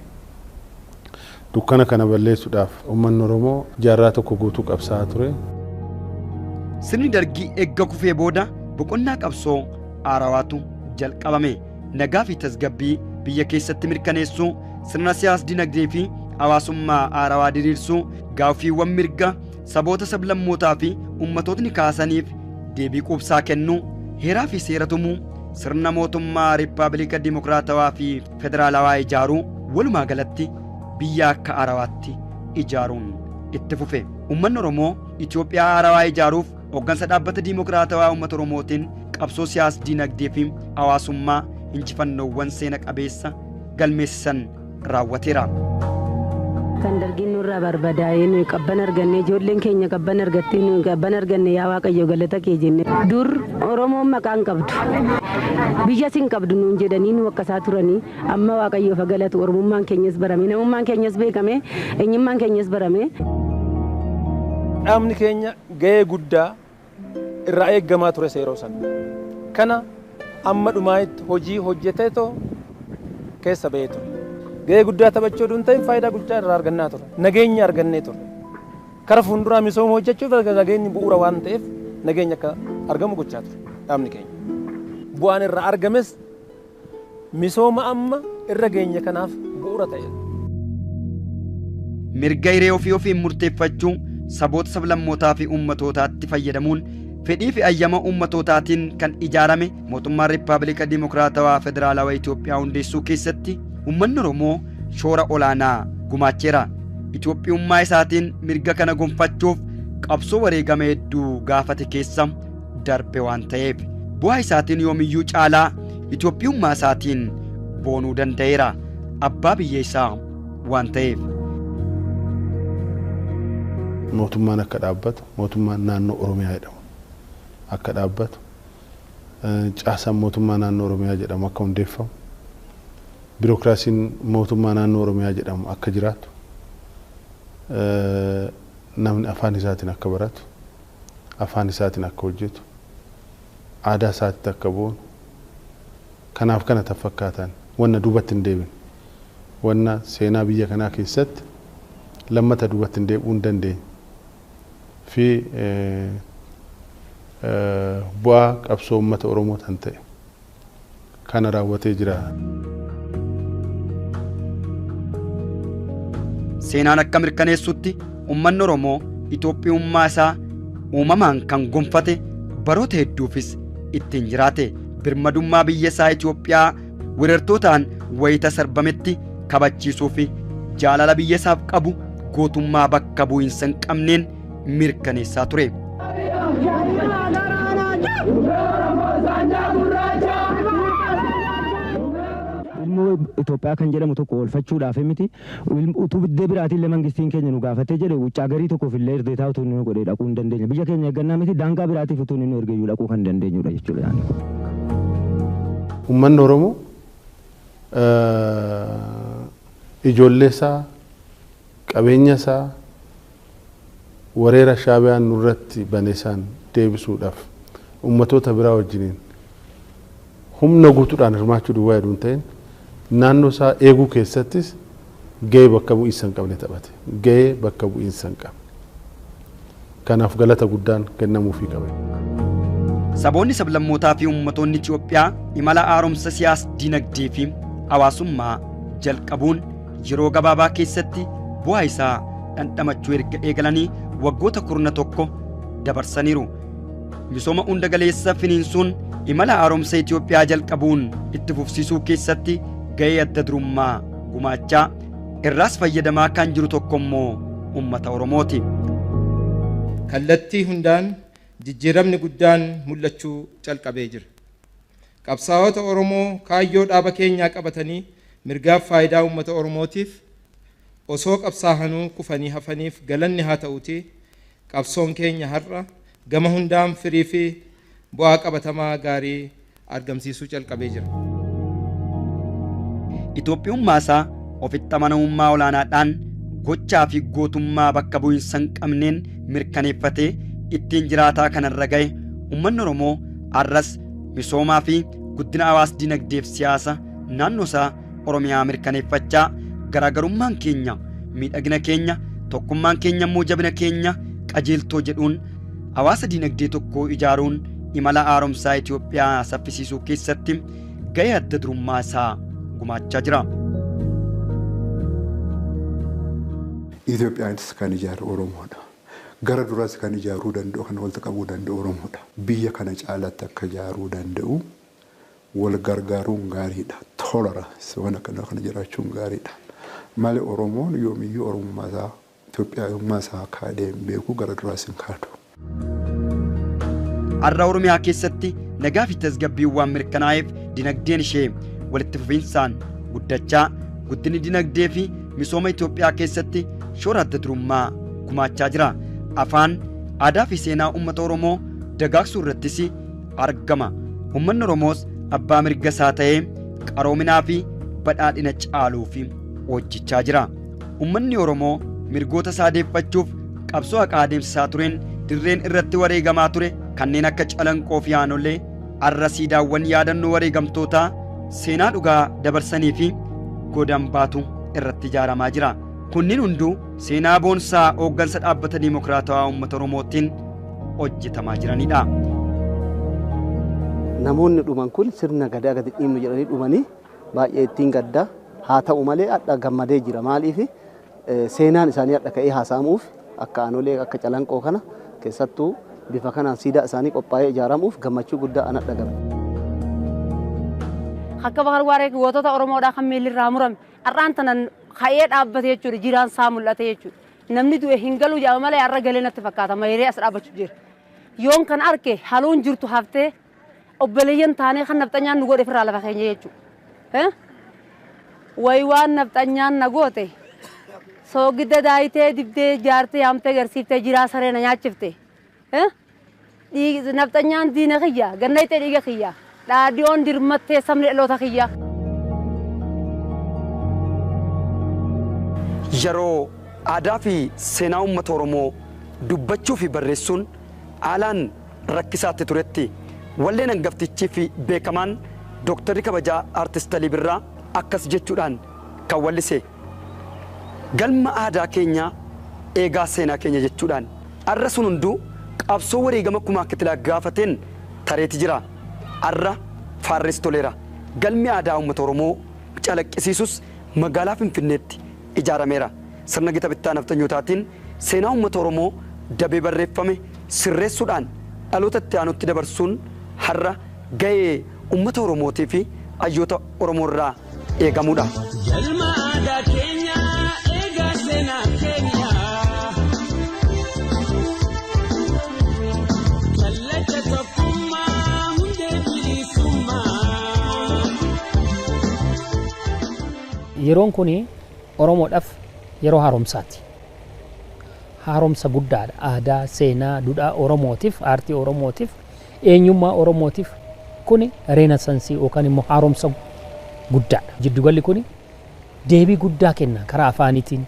Dukkana kana balleessuudhaaf uummanni Oromoo jaarraa tokko guutuu qabsaa'aa ture. Sirni dargii eegga kufee booda boqonnaa qabsoo haarawaatu jalqabame. Nagaa fi tasgabbii biyya keessatti mirkaneessuu, sirna siyaas dinagdee fi hawaasummaa haarawaa diriirsuu, gaaffiiwwan mirga saboota sablammootaa fi ummatootni kaasaniif deebii quubsaa kennuu, heeraa fi seera tumuu, sirna mootummaa riippaabilika dimokiraatawaa fi federaalawaa ijaaruu, walumaa galatti biyya akka haarawaatti ijaaruun itti fufe. Uummanni Oromoo Itoophiyaa haarawaa ijaaruuf hooggansa dhaabbata dimokiraatawaa uummata Oromootiin qabsoo siyaas dinagdee fi hawaasummaa injifannoowwan seena qabeessa galmeessisan raawwateera. Kan dargiin nurraa barbadaa'ee nuyi qabban arganne, ijoolleen keenya qabban argattee nuyi qabban arganne, yaa Waaqayyo galata kee jenne. Dur Oromoon maqaan qabdu, biyya sin qabdu nuun jedhanii nu akkasaa turanii, amma Waaqayyoof galatu, Oromummaan keenyas barame, namummaan keenyas beekame, eenyummaan keenyas barame. Dhaabni keenya gahee guddaa irraa eeggamaa ture yeroo sana. Kana amma dhumaa'itti hojii hojjeteetoo keessa bahee ture. Gahee guddaa taphachuu osoo hin ta'in faayidaa guddaa irraa argannaa ture. Nageenya argannee ture. Kara fuulduraa misooma hojjechuuf nageenyi bu'uura waan ta'eef nageenya akka argamu gochaa ture dhaabni keenya. Bu'aan irraa argames misooma amma irra geenye kanaaf bu'uura ta'e. Mirga hiree ofii ofiin murteeffachuu saboota sablammootaa fi uummatootaatti fayyadamuun fedhii fi ayyama uummattootaatiin kan ijaarame mootummaa Riippaabilika Dimokiraatawaa Federaalawaa Itoophiyaa hundeessuu keessatti uummanni Oromoo shoora olaanaa gumaacheera. Itoophiyummaa isaatiin mirga kana gonfachuuf qabsoo wareegama hedduu gaafate keessa darbe waan ta'eef bu'aa isaatiin yoomiyyuu caalaa Itoophiyummaa isaatiin boonuu danda'eera. Abbaa biyya isaa waan ta'eef. Mootummaan akka dhaabbatu, mootummaan naannoo Oromiyaa jedhamu akka dhaabbatu, caasaan mootummaa naannoo Oromiyaa jedhamu akka hundeeffamu, biirokiraasiin mootummaa naannoo Oromiyaa jedhamu akka jiraatu, namni afaan isaatiin akka baratu, afaan isaatiin akka hojjetu, aadaa isaatti akka boonu, kanaaf kana fakkaatan wanna duubatti hin deebine, wanna seenaa biyya kanaa keessatti lammata duubatti hin deebi'uu hin dandeenye fi bu'aa qabsoo uummata Oromoo kan ta'e kana raawwatee jira. Seenaan akka mirkaneessutti uummanni Oromoo Itoophiyummaa isaa uumamaan kan gonfate baroota hedduufis ittiin jiraate. Birmadummaa biyya isaa Itoophiyaa weerartootaan wayita sarbametti kabachiisuu fi jaalala biyya isaaf qabu gootummaa bakka bu'iinsa hin qabneen mirkaneessaa ture. Ilmoo Itoophiyaa kan jedhamu tokko oolfachuudhaaf miti, utuu biddee biraatiin mangistiin keenya nu gaafatee jedhe wuccaa garii tokkoof illee irdeetaa utuu inni nu godhee dhaquu hin dandeenye. Biyya keenya eeggannaa miti, daangaa biraatiif utuu inni nu ergeyyuu dhaquu kan dandeenyudha jechuudha. Uummanni Oromoo ijoollee isaa, qabeenya isaa wareera Shaabiyaan nurratti bane isaan deebisuudhaaf uummatoota biraa wajjiniin humna guutuudhaan hirmaachuu duwwaa hedduun ta'in naannoo isaa eeguu keessattis gahee bakka bu'iinsa hin qabne taphate. Gahee bakka bu'iinsa hin qabne. Kanaaf galata guddaan kennamuufii qaba. Saboonni sablammootaa fi uummattoonni Itoophiyaa imala haaromsa siyaas dinagdee fi hawaasummaa jalqabuun yeroo gabaabaa keessatti bu'aa isaa dhandhamachuu erga eegalanii waggoota 11 dabarsaniiru. Misooma hunda galeessa finiinsuun imala haaromsa Itoophiyaa jalqabuun itti fufsiisuu keessatti gahee adda durummaa gumaachaa irraas fayyadamaa kan jiru tokko immoo uummata Oromooti. Kallattii hundaan jijjiiramni guddaan mul'achuu calqabee jira. Qabsaa'ota Oromoo kaayyoo dhaaba keenyaa qabatanii mirgaaf faayidaa uummata Oromootiif osoo qabsaahanuu kufanii hafaniif galanni haa ta'uuti, qabsoon keenya har'a gama hundaan firii fi bu'aa qabatamaa gaarii argamsiisuu calqabee jira. Itoophiyummaa isaa ofitti amanamummaa olaanaadhaan gochaa fi gootummaa bakka bu'iinsa hin qabneen mirkaneeffatee ittiin jiraataa kanarra ga'e uummanni Oromoo arras misoomaa fi guddina hawaas dinagdeef siyaasa naannoo isaa Oromiyaa mirkaneeffachaa garaagarummaan keenya miidhagina keenya tokkummaan keenya immoo jabina keenya qajeeltoo jedhuun hawaasa dinagdee tokko ijaaruun imala haaromsaa Itoophiyaa saffisiisuu keessatti gahee adda durummaa isaa gumaachaa jira. Itoophiyaanis kan ijaaru Oromoodha. Gara duraas kan ijaaruu danda'u, kan walitti qabuu danda'u Oromoodha. Biyya kana caalaatti akka ijaaruu danda'u wal gargaaruun gaariidha. Tolerance waan akkana kana jiraachuun gaariidha. Malee Oromoon yoomiyyuu Oromummaa isaa Itoophiyummaa isaa kaadee hin beeku, gara duraas hin kaadu. Har'a Oromiyaa keessatti nagaa fi tasgabbiin waan mirkanaa'eef dinagdeen ishee walitti fufinsaan guddachaa guddinni dinagdee fi misooma Itoophiyaa keessatti shoora adda durummaa gumaachaa jira. Afaan, aadaa fi seenaa uummata Oromoo dagaagsuu irrattis argama. Uummanni Oromoos abbaa mirga isaa ta'ee qaroominaa fi badhaadhina caaluuf hojjechaa jira. Uummanni Oromoo mirgoota isaa deeffachuuf qabsoo haqaa adeemsisaa tureen dirreen irratti wareegamaa ture kanneen akka Calanqoo fi Aanolee har'a siidaawwan yaadannoo wareegamtootaa seenaa dhugaa dabarsanii fi godambaatu irratti ijaaramaa jira. Kunniin hunduu seenaa boonsaa hooggansa dhaabbata Dimokiraatawaa Uummata Oromootiin hojjetamaa jiranidha. Namoonni dhuman kun sirna gadaa gadi dhiibnu jedhanii dhumanii baay'ee ittiin gaddaa haa ta'u malee hadha gammadee jira. Maaliif seenaan isaanii hadha ka'ee haasa'amuuf akka Aanolee akka Calanqoo kana keessattuu bifa kanaan siidaa isaanii qophaa'ee ijaaramuuf gammachuu guddaa an hadha qaba. Akka Bahar Waaree gootota Oromoodhaa kan miilli irraa murame har'aan tanan ka'ee dhaabbate jechuudha, jiraan isaa mul'ate jechuudha. Namni du'e hin galu jedhama malee har'a galee natti fakkaata, mayree as dhaabbachuu jira. Yoon kan arke haluun jirtu haftee obboleeyyan taanee kan nafxanyaan nu godhe ofirraa lafa keenya jechuudha. Wayi waan nafxanyaan na goote soogidda daayitee dibdee jaartee yaamtee garsiiftee jiraa saree na nyaachifte. Nafxanyaan diina kiyya gannaytee dhiiga kiyya dhaadhiyoon dirmattee sabni dhaloota kiyya. Yeroo aadaa fi seenaa uummata Oromoo dubbachuu fi barreessuun haalaan rakkisaatti turetti walleen hangaftichii fi beekamaan Dooktarri kabajaa Aartist Alii Birraa akkas jechuudhaan kan wallise galma aadaa keenyaa eegaa seenaa keenya jechuudhaan har'a sun hunduu qabsoo wareegama kumaa kitilaa gaafateen tareeti jira. Har'a faarris toleera. Galmi aadaa uummata Oromoo calaqqisiisus magaalaa Finfinneetti ijaarameera. Sirna gita bittaa nafxanyootaatiin seenaa uummata Oromoo dabee barreeffame sirreessuudhaan dhaloota itti aanutti dabarsuun har'a gahee uummata Oromootii fi hayyoota Oromoo irraa eegamudha. Galma aadaa keenya eegaa seenaa keenya. Kallacha tokkummaa hundee bilisummaa. Yeroon kun Oromoodhaaf yeroo haaromsaati. Haaromsa guddaadha. Aadaa, seenaa, duudhaa Oromootiif, aartii Oromootiif, eenyummaa Oromootiif kuni reenasansii yookaan immoo haaromsa guddaadha. Jiddugalli kuni deebii guddaa kenna karaa afaaniitiin,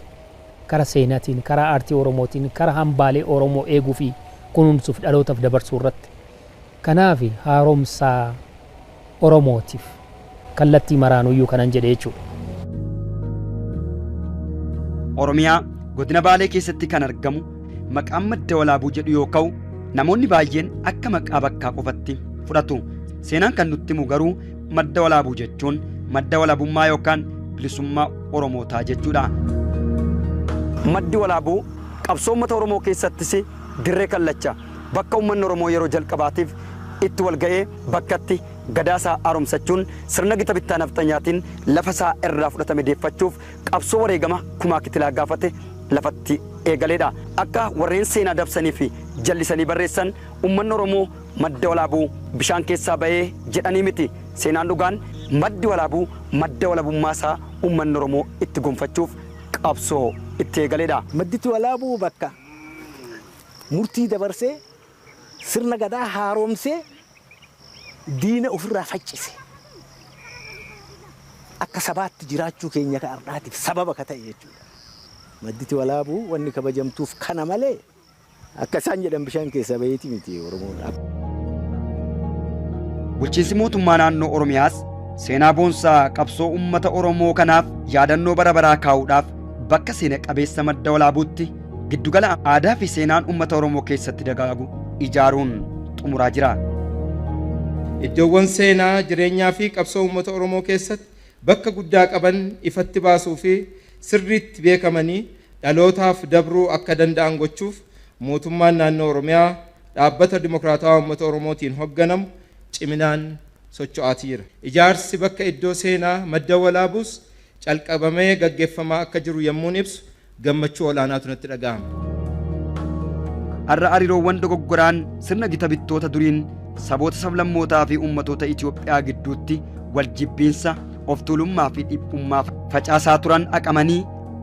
karaa seenaatiin, karaa aartii Oromootiin, karaa hambaalee Oromoo eeguu fi kunuunsuuf dhalootaaf dabarsuu irratti. Kanaaf haaromsa Oromootiif kallattii maraanuyyuu kanan jedhe jechuudha. Oromiyaa godina Baalee keessatti kan argamu maqaan Madda Walaabuu jedhu yoo ka'u namoonni baay'een akka maqaa bakkaa qofatti fudhatu. Seenaan kan nutti himu garuu Madda Walaabuu jechuun madda walaabummaa yookaan bilisummaa Oromootaa jechuudha. Maddi Walaabuu qabsoo uummata Oromoo keessattis dirree kallacha bakka uummanni Oromoo yeroo jalqabaatiif itti wal ga'ee bakkatti gadaa isaa haaromsachuun sirna gita bittaa nafxanyaatiin lafa isaa irraa fudhatame deeffachuuf qabsoo wareegama kumaa kitilaa gaafate lafatti eegaleedha. Akka warreen seenaa dabsanii fi jallisanii barreessan uummanni Oromoo Madda Walaabuu bishaan keessaa ba'ee jedhanii miti. Seenaan dhugaan Maddi Walaabuu madda walabummaa isaa uummanni Oromoo itti gonfachuuf qabsoo itti eegaleedha. Madditti Walaabuu bakka murtii dabarsee sirna gadaa haaromsee Diina ofirraa faccise. Akka sabaatti jiraachuu keenya ka har'aatiif sababa ka ta'e jechuudha. Madditi Walaabuu wanni kabajamtuuf kana malee akka isaan jedhan bishaan keessaa baheeti miti Oromoon. Bulchiinsi mootummaa naannoo Oromiyaas seenaa boonsaa qabsoo uummata Oromoo kanaaf yaadannoo bara baraa kaa'uudhaaf bakka seena qabeessa Madda Walaabuutti giddugala aadaa fi seenaan uummata Oromoo keessatti dagaagu ijaaruun xumuraa jira. Iddoowwan seenaa jireenyaa fi qabsoo uummata Oromoo keessatti bakka guddaa qaban ifatti baasuu fi sirriitti beekamanii dhalootaaf dabruu akka danda'an gochuuf mootummaan naannoo Oromiyaa dhaabbata Dimokiraatawaa Uummata Oromootiin hoogganamu ciminaan socho'aatii jira. Ijaarsi bakka iddoo seenaa Madda Walaabuus calqabamee gaggeeffamaa akka jiru yommuun ibsu gammachuu olaanaatu natti dhaga'ama. Har'a hariiroowwan dogoggoraan sirna gita bittoota duriin saboota sablammootaa fi uummatoota Itoophiyaa gidduutti wal jibbiinsa, of tuulummaa fi dhiphummaa facaasaa turan haqamanii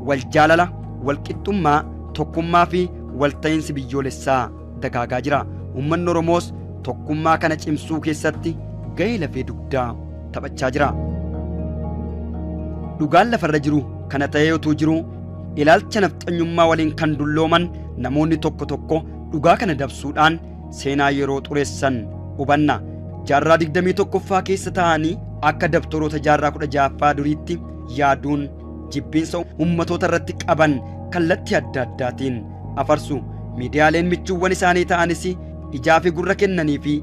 wal jaalala, wal qixxummaa, tokkummaa fi walta'iinsi biyyoolessaa dagaagaa jira. Uummanni Oromoos tokkummaa kana cimsuu keessatti gahee lafee dugdaa taphachaa jira. Dhugaan lafarra jiru kana ta'ee utuu jiru ilaalcha nafxanyummaa waliin kan dullooman namoonni tokko tokko dhugaa kana dabsuudhaan seenaa yeroo xureessan hubanna. Jaarraa 21ffaa keessa taa'anii akka dabtoroota jaarraa 16ffaa duriitti yaaduun jibbiinsa uummatoota irratti qaban kallattii adda addaatiin afarsu. Miidiyaaleen michuuwwan isaanii ta'anis ijaa fi gurra kennanii fi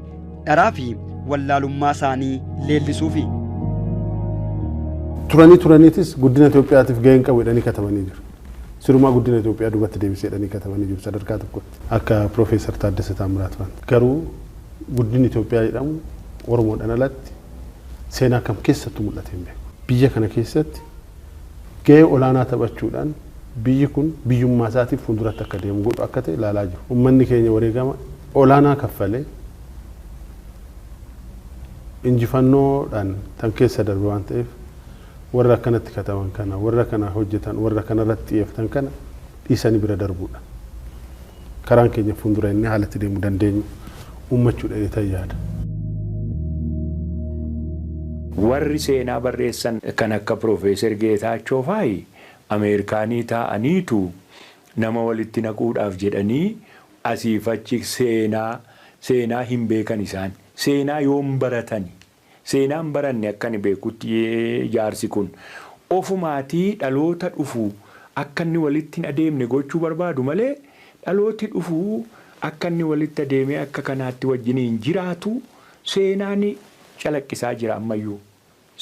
dharaa fi wallaalummaa isaanii leellisuufi. Turanii turaniitis guddina Itoophiyaatiif gaheen qabu jedhanii katabanii jiru. Sirumaa guddina Itoophiyaa duubatti deebisee jedhanii katabanii jiru sadarkaa tokkotti. Akka Piroofeesar Taaddasee Taamiraat fa'aa. Garuu guddinni Itoophiyaa jedhamu Oromoodhaan alatti seenaa kam keessattuu mul'atee hin beeku. Biyya kana keessatti gahee olaanaa taphachuudhaan biyyi kun biyyummaa isaatiif fuulduratti akka deemu godhu akka ta'e ilaalaa jiru. Uummanni keenya wareegama olaanaa kaffalee injifannoodhaan tan keessa darbe waan ta'eef warra akkanatti kataban kana, warra kana hojjetan, warra kanarratti xiyyeeffatan kana dhiisanii bira darbuudha. Karaan keenya fuuldura inni haalatti deemuu dandeenyu uummachuudha jedhee yaada. Warri seenaa barreessan kan akka Piroofeesar Geetaachoo faayi Ameerikaanii taa'aniitu nama walitti naquudhaaf jedhanii asiif achi seenaa hin beekan isaan. Seenaa yoom baratani? Seenaan baranne akka ani beekutti jaarsi kun ofumaatii dhaloota dhufu akka inni walitti hin adeemne gochuu barbaadu malee dhalooti dhufu akka inni walitti adeemee akka kanaatti wajjiniin jiraatu seenaan calaqqisaa jira ammayyuu.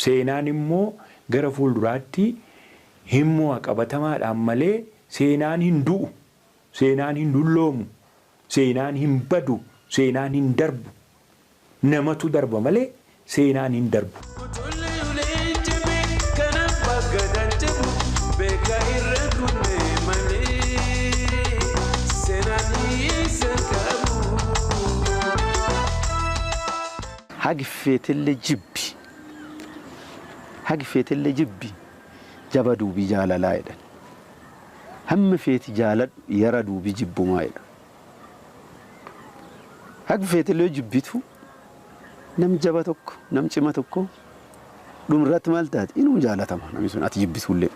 Seenaan immoo gara fuulduraatti himmoo qabatamaadhaan malee seenaan hin du'u, seenaan hin dulloomu, seenaan hin badu, seenaan hin darbu. Namatu darba malee seenaan hin darbu. Hagi feetellee jibbi. Hagi feetellee jibbi jaba duubii jaalalaa jedhan. Hamma feeti jaaladhu yara duubii jibbumaa jedhan. Hagi feetellee jibbitu nam jaba tokko nam cima tokko dhumarratti maal taate inuu jaalatama namni sun ati jibbitullee.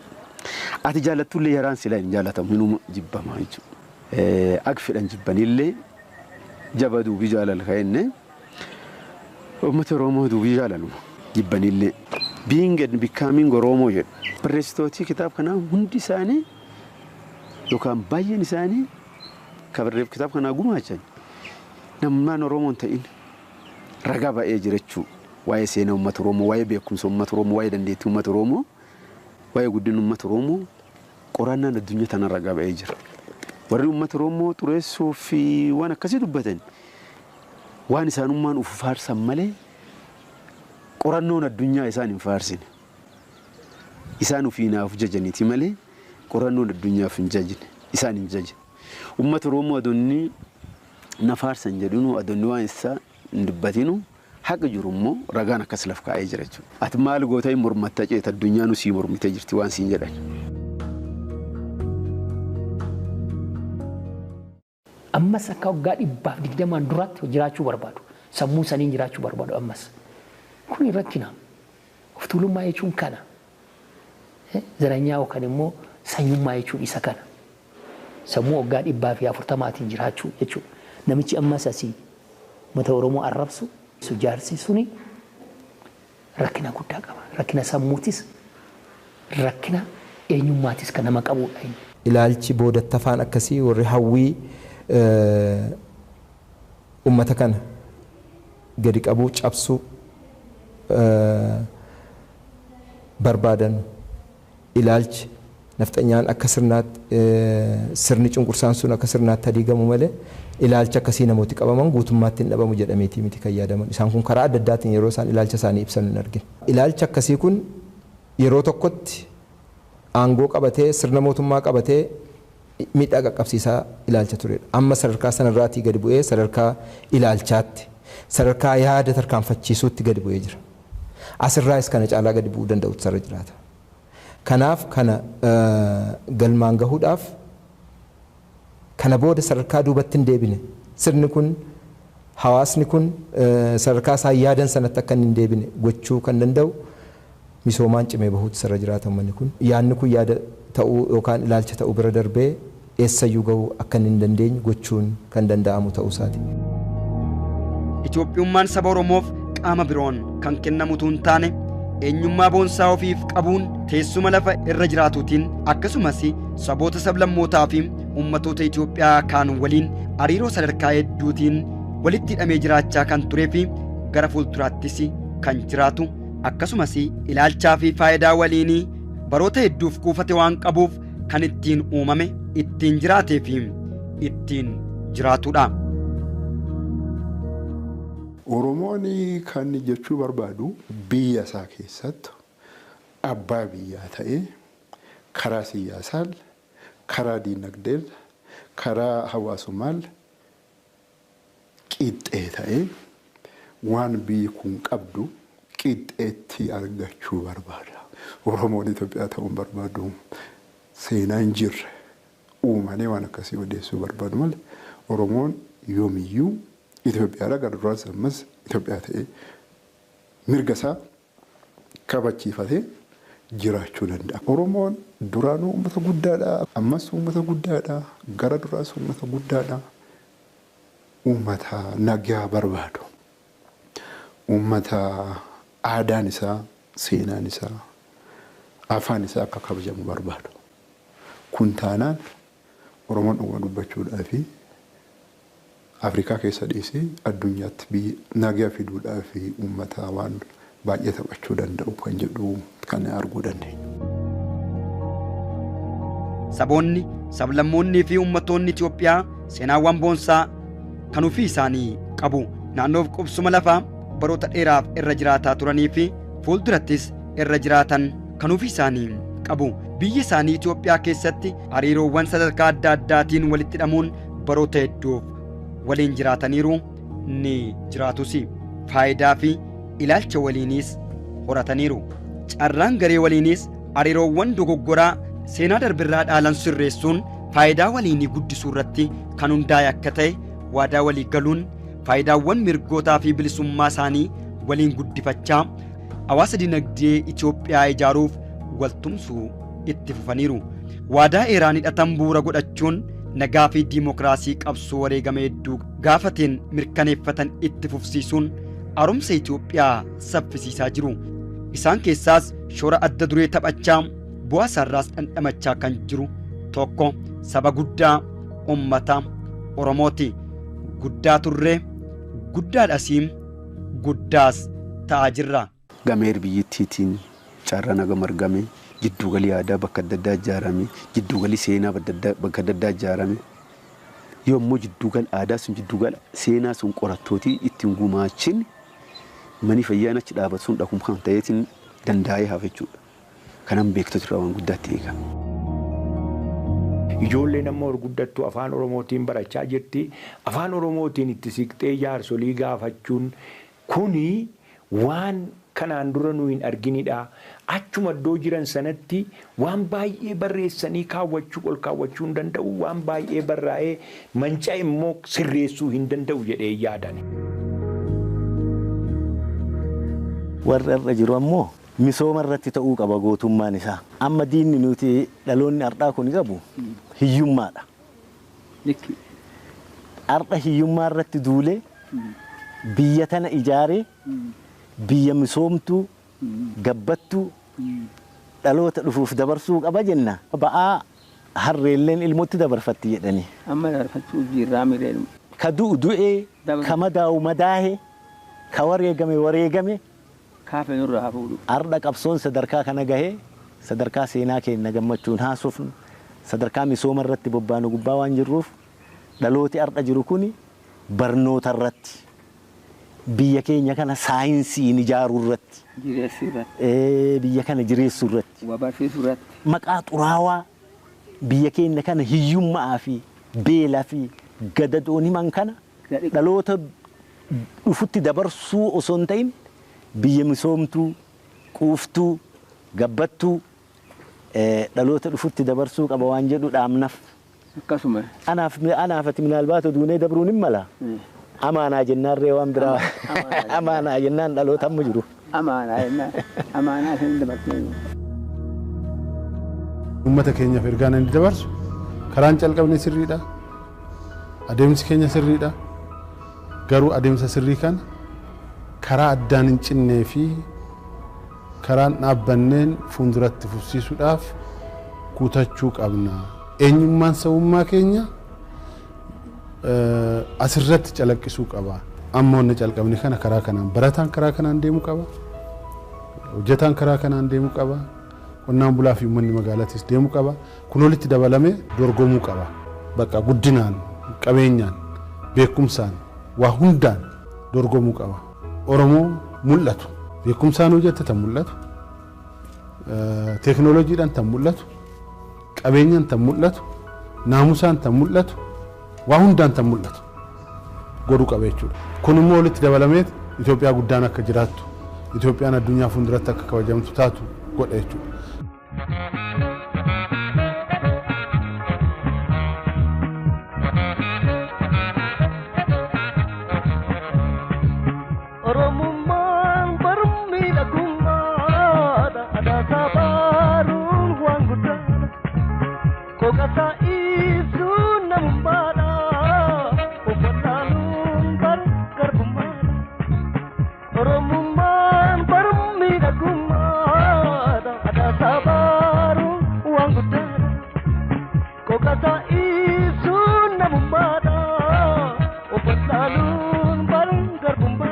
Ati jaalattullee yaraan silaa hin jaalatamu inuu jibbama jechuudha. Ag fedhan jibbanillee jaba duubii jaalala ka'inne uummata Oromoo duubii jaalaluma jibbanillee. Being and becoming Oromoo jedhu. Barreessitooti kitaaba kanaa hundi isaanii yookaan baay'een isaanii kan barreef kitaaba kanaa gumaachan namummaan Oromoo hin ta'in ragaa ba'ee jira jechuudha. Waa'ee seenaa uummata Oromoo, waa'ee beekumsa uummata Oromoo, waa'ee dandeettii uummata Oromoo, waa'ee guddina uummata Oromoo qorannaan addunyaa tana ragaa ba'ee jira. Warri uummata Oromoo xureessuu fi waan akkasii dubbatan waan isaanummaan ufu faarsan malee qorannoon addunyaa isaan hin faarsine. Isaan ofiinaaf jajaniiti malee qorannoon addunyaaf hin jajine. Isaan hin jajine. Uummata Oromoo adoonni na faarsan jedhinu adoonni waan isaa hin dubbatinu haqa jiru immoo ragaan akkas laf kaa'ee jira jechuudha. Ati maal goota hin mormatta ceeta addunyaan sii mormitee jirti waan siin jedhan. Ammas akka waggaa 120 duraatti jiraachuu barbaadu. Sammuu saniin jiraachuu barbaadu ammas. Kuni rakkina. Of tuulummaa jechuun kana. Zaranyaa yookaan immoo sanyummaa jechuun isa kana. Sammuu waggaa 140-tiin jiraachuu jechuudha. Namichi ammas asii uummata Oromoo arrabsu jaarsi suni rakkina guddaa qaba. Rakkina sammuutis rakkina eenyummaatis kan nama qabudha. Ilaalchi boodattafaan akkasii warri hawwii uummata kana gadi qabuu cabsuu barbaadan ilaalchi nafxanyaan akka sirnaatti sirni cunqursaan sun akka sirnaatti diigamu malee ilaalcha akkasii namooti qabaman guutummaatti hin dhabamu jedhameetii miti kan yaadaman. Isaan kun karaa adda addaatiin yeroo isaan ilaalcha isaanii ibsan hin argine. Ilaalcha akkasii kun yeroo tokkotti aangoo qabatee sirna mootummaa qabatee miidhaa qaqqabsiisaa ilaalcha turedha. Amma sadarkaa sanarraatii gadi bu'ee sadarkaa ilaalchaatti sadarkaa yaada tarkaanfachiisuutti gadi bu'ee jira. Asirraas kana caalaa gadi bu'uu danda'utu sarara jiraata. Kanaaf kana galmaan gahuudhaaf kana booda sadarkaa duubatti hin deebine sirni kun hawaasni kun sadarkaa isaan yaadan sanatti akka hin deebine gochuu kan danda'u misoomaan cimee bahuutu sarara jiraata uummanni kun. Yaadni kun yaada ta'uu yookaan ilaalcha ta'uu bira darbee eessayyuu gahuu akka hin dandeenye gochuun kan danda'amu ta'uu isaati. Itoophiyummaan saba Oromoof qaama biroon kan kennamutu hin taane eenyummaa boonsaa ofiif qabuun teessuma lafa irra jiraatuutiin akkasumas saboota sablammootaa fi ummatoota Itoophiyaa kaan waliin hariiroo sadarkaa hedduutiin walitti hidhamee jiraachaa kan turee fi gara fuulduraattis kan jiraatu akkasumas ilaalchaa fi faayidaa waliinii baroota hedduuf kuufate waan qabuuf kan ittiin uumame ittiin jiraatee fi ittiin jiraatudha. Oromoon kan jechuu barbaadu biyya isaa keessatti abbaa biyyaa ta'ee karaa siyaasaa, karaa diinagdee, karaa hawaasummaa qixxee ta'ee waan biyyi kun qabdu qixxeetti argachuu barbaada. Oromoon Itoophiyaa ta'uun barbaadu seenaa hin jirre uumanii waan akkasii odeessuu barbaadu malee Oromoon yoomiyyuu Itoophiyaadha gara duraas ammas Itoophiyaa ta'ee mirga isaa kabachiifatee jiraachuu danda'a. Oromoon duraanuu uummata guddaadha, ammas uummata guddaadha, gara duraas uummata guddaadha. Uummata nagaa barbaadu, uummata aadaan isaa, seenaan isaa, afaan isaa akka kabajamu barbaadu. Kun taanaan Oromoon dhuguma dubbachuudhaa fi Afrikaa keessa dhiisee addunyaatti biyya nagaa fiduudhaa fi uummata waan baay'ee taphachuu danda'u kan jedhu kan arguu dandeenya. Saboonni, sablammoonnii fi uummattoonni Itoophiyaa seenaawwan boonsaa kan ofii isaanii qabu. Naannoof qubsuma lafaa baroota dheeraaf irra jiraataa turanii fi fuuldurattis irra jiraatan kan ofii isaanii qabu. Biyya isaanii Itoophiyaa keessatti hariiroowwan sadarkaa adda addaatiin walitti hidhamuun baroota hedduuf waliin jiraataniiru ni jiraatus. Faayidaa fi ilaalcha waliinis horataniiru. Carraan garee waliinis hariiroowwan dogoggoraa seenaa darbirraa dhaalan sirreessuun faayidaa waliinii guddisuu irratti kan hundaa'e akka ta'e waadaa walii galuun faayidaawwan mirgootaa fi bilisummaa isaanii waliin guddifachaa hawaasa dinagdee Itoophiyaa ijaaruuf waltumsuu itti fufaniiru. Waadaa eeraan hidhatan bu'uura godhachuun nagaa fi diimokiraasii qabsoo wareegame hedduu gaafateen mirkaneeffatan itti fufsiisuun haaromsa Itoophiyaa saffisiisaa jiru. Isaan keessaas shoora adda duree taphachaa bu'aa sararaas dhandhamachaa kan jiru tokko saba guddaa uummata Oromooti. Guddaa turre, guddaadhasiin, guddaas ta'aa jirra. Gameer biyyittiitiin carraan hagam argame, jidduugalli aadaa bakka adda addaa ijaarame, jidduugalli seenaa bakka adda addaa ijaarame. Yommuu jidduugalli aadaa sun jidduugala seenaa sun qorattootii ittiin gumaachin mani fayyaan achi dhaabatu sun dhaqum kan ta'eetiin danda'ee hafa jechuudha. Kanan beektota irraa waan guddaatti eegama. Ijoolleen amma gurguddattu afaan Oromootiin barachaa jirti. Afaan Oromootiin itti siqxee jaarsolii gaafachuun kuni waan kanaan dura nu hin arginidha. Achuma iddoo jiran sanatti waan baay'ee barreessanii kaawwachuu ol kaawwachuu hin danda'u. Waan baay'ee barraa'ee manca'e immoo sirreessuu hin danda'u jedhee yaadan. Warri har'a jiru ammoo misooma irratti ta'uu qaba gootummaan isaa. Amma diinni nuti dhaloonni har'aa kun qabu hiyyummaadha. Har'a hiyyummaa irratti duulee biyya tana ijaaree biyya misoomtuu gabbattuu dhaloota dhufuuf dabarsuu qaba jenna. Ba'aa harreelleen ilmootti dabarfatti jedhani. Amma dabarfachuu jirraa miree. Ka du'u du'ee, ka madaa'u madaahe, ka wareegame wareegame. Kaafe nurraa haa fuudhu. Har'a qabsoon sadarkaa kana gahee sadarkaa seenaa keenya gammachuun haasofnu sadarkaa misooma irratti bobbaanu gubbaa waan jirruuf dhalooti har'a jiru kuni barnoota irratti biyya keenya kana saayinsiin ijaaruu irratti Jireessuu irratti. Biyya kana jireessuu irratti Waa barsiisuu irratti. Maqaa xuraawaa biyya keenya kana hiyyummaa fi beelaa fi gadadoon himan kana dhaloota dhufutti dabarsuu osoo hin ta'in biyya misoomtuu, quuftuu, gabbattuu dhaloota dhufutti dabarsuu qaba waan jedhu dhaamnaf. Akkasuma. Anaaf ati minaalbaata duunee dabruun hin mala. Amaanaa jennaan ree waan biraa. Amaanaa jennaan dhaloota amma jiru. Amaanaa jennaan. Amaanaa isin dabarsee. Uummata keenyaaf ergaan inni dabarsu karaan calqabne sirriidha. Adeemsi keenya sirriidha. Garuu adeemsa sirrii kana karaa addaan hin cinnee fi karaan dhaabbanneen fuulduratti fufsiisuudhaaf kutachuu qabna. Eenyummaan sabummaa keenya asirratti calaqqisuu qaba. Amma wanni calqabne kana karaa kanaan barataan karaa kanaan deemuu qaba. Hojjetaan karaa kanaan deemuu qaba. Qonnaan bulaa fi uummanni magaalattis deemuu qaba. Kun walitti dabalamee dorgomuu qaba. Bakka guddinaan, qabeenyaan, beekumsaan, waa hundaan dorgomuu qaba. Oromoo mul'atu. Beekumsaan hojjette tan mul'atu. Teekinooloojiidhaan tan mul'atu. Qabeenyaan tan mul'atu. Naamusaan tan mul'atu. Waa hundaan tan mul'atu. Godhuu qaba jechuudha. Kun immoo walitti dabalameet Itoophiyaa guddaan akka jiraattu, Itoophiyaan addunyaa fuulduratti akka kabajamtu taatu godha jechuudha.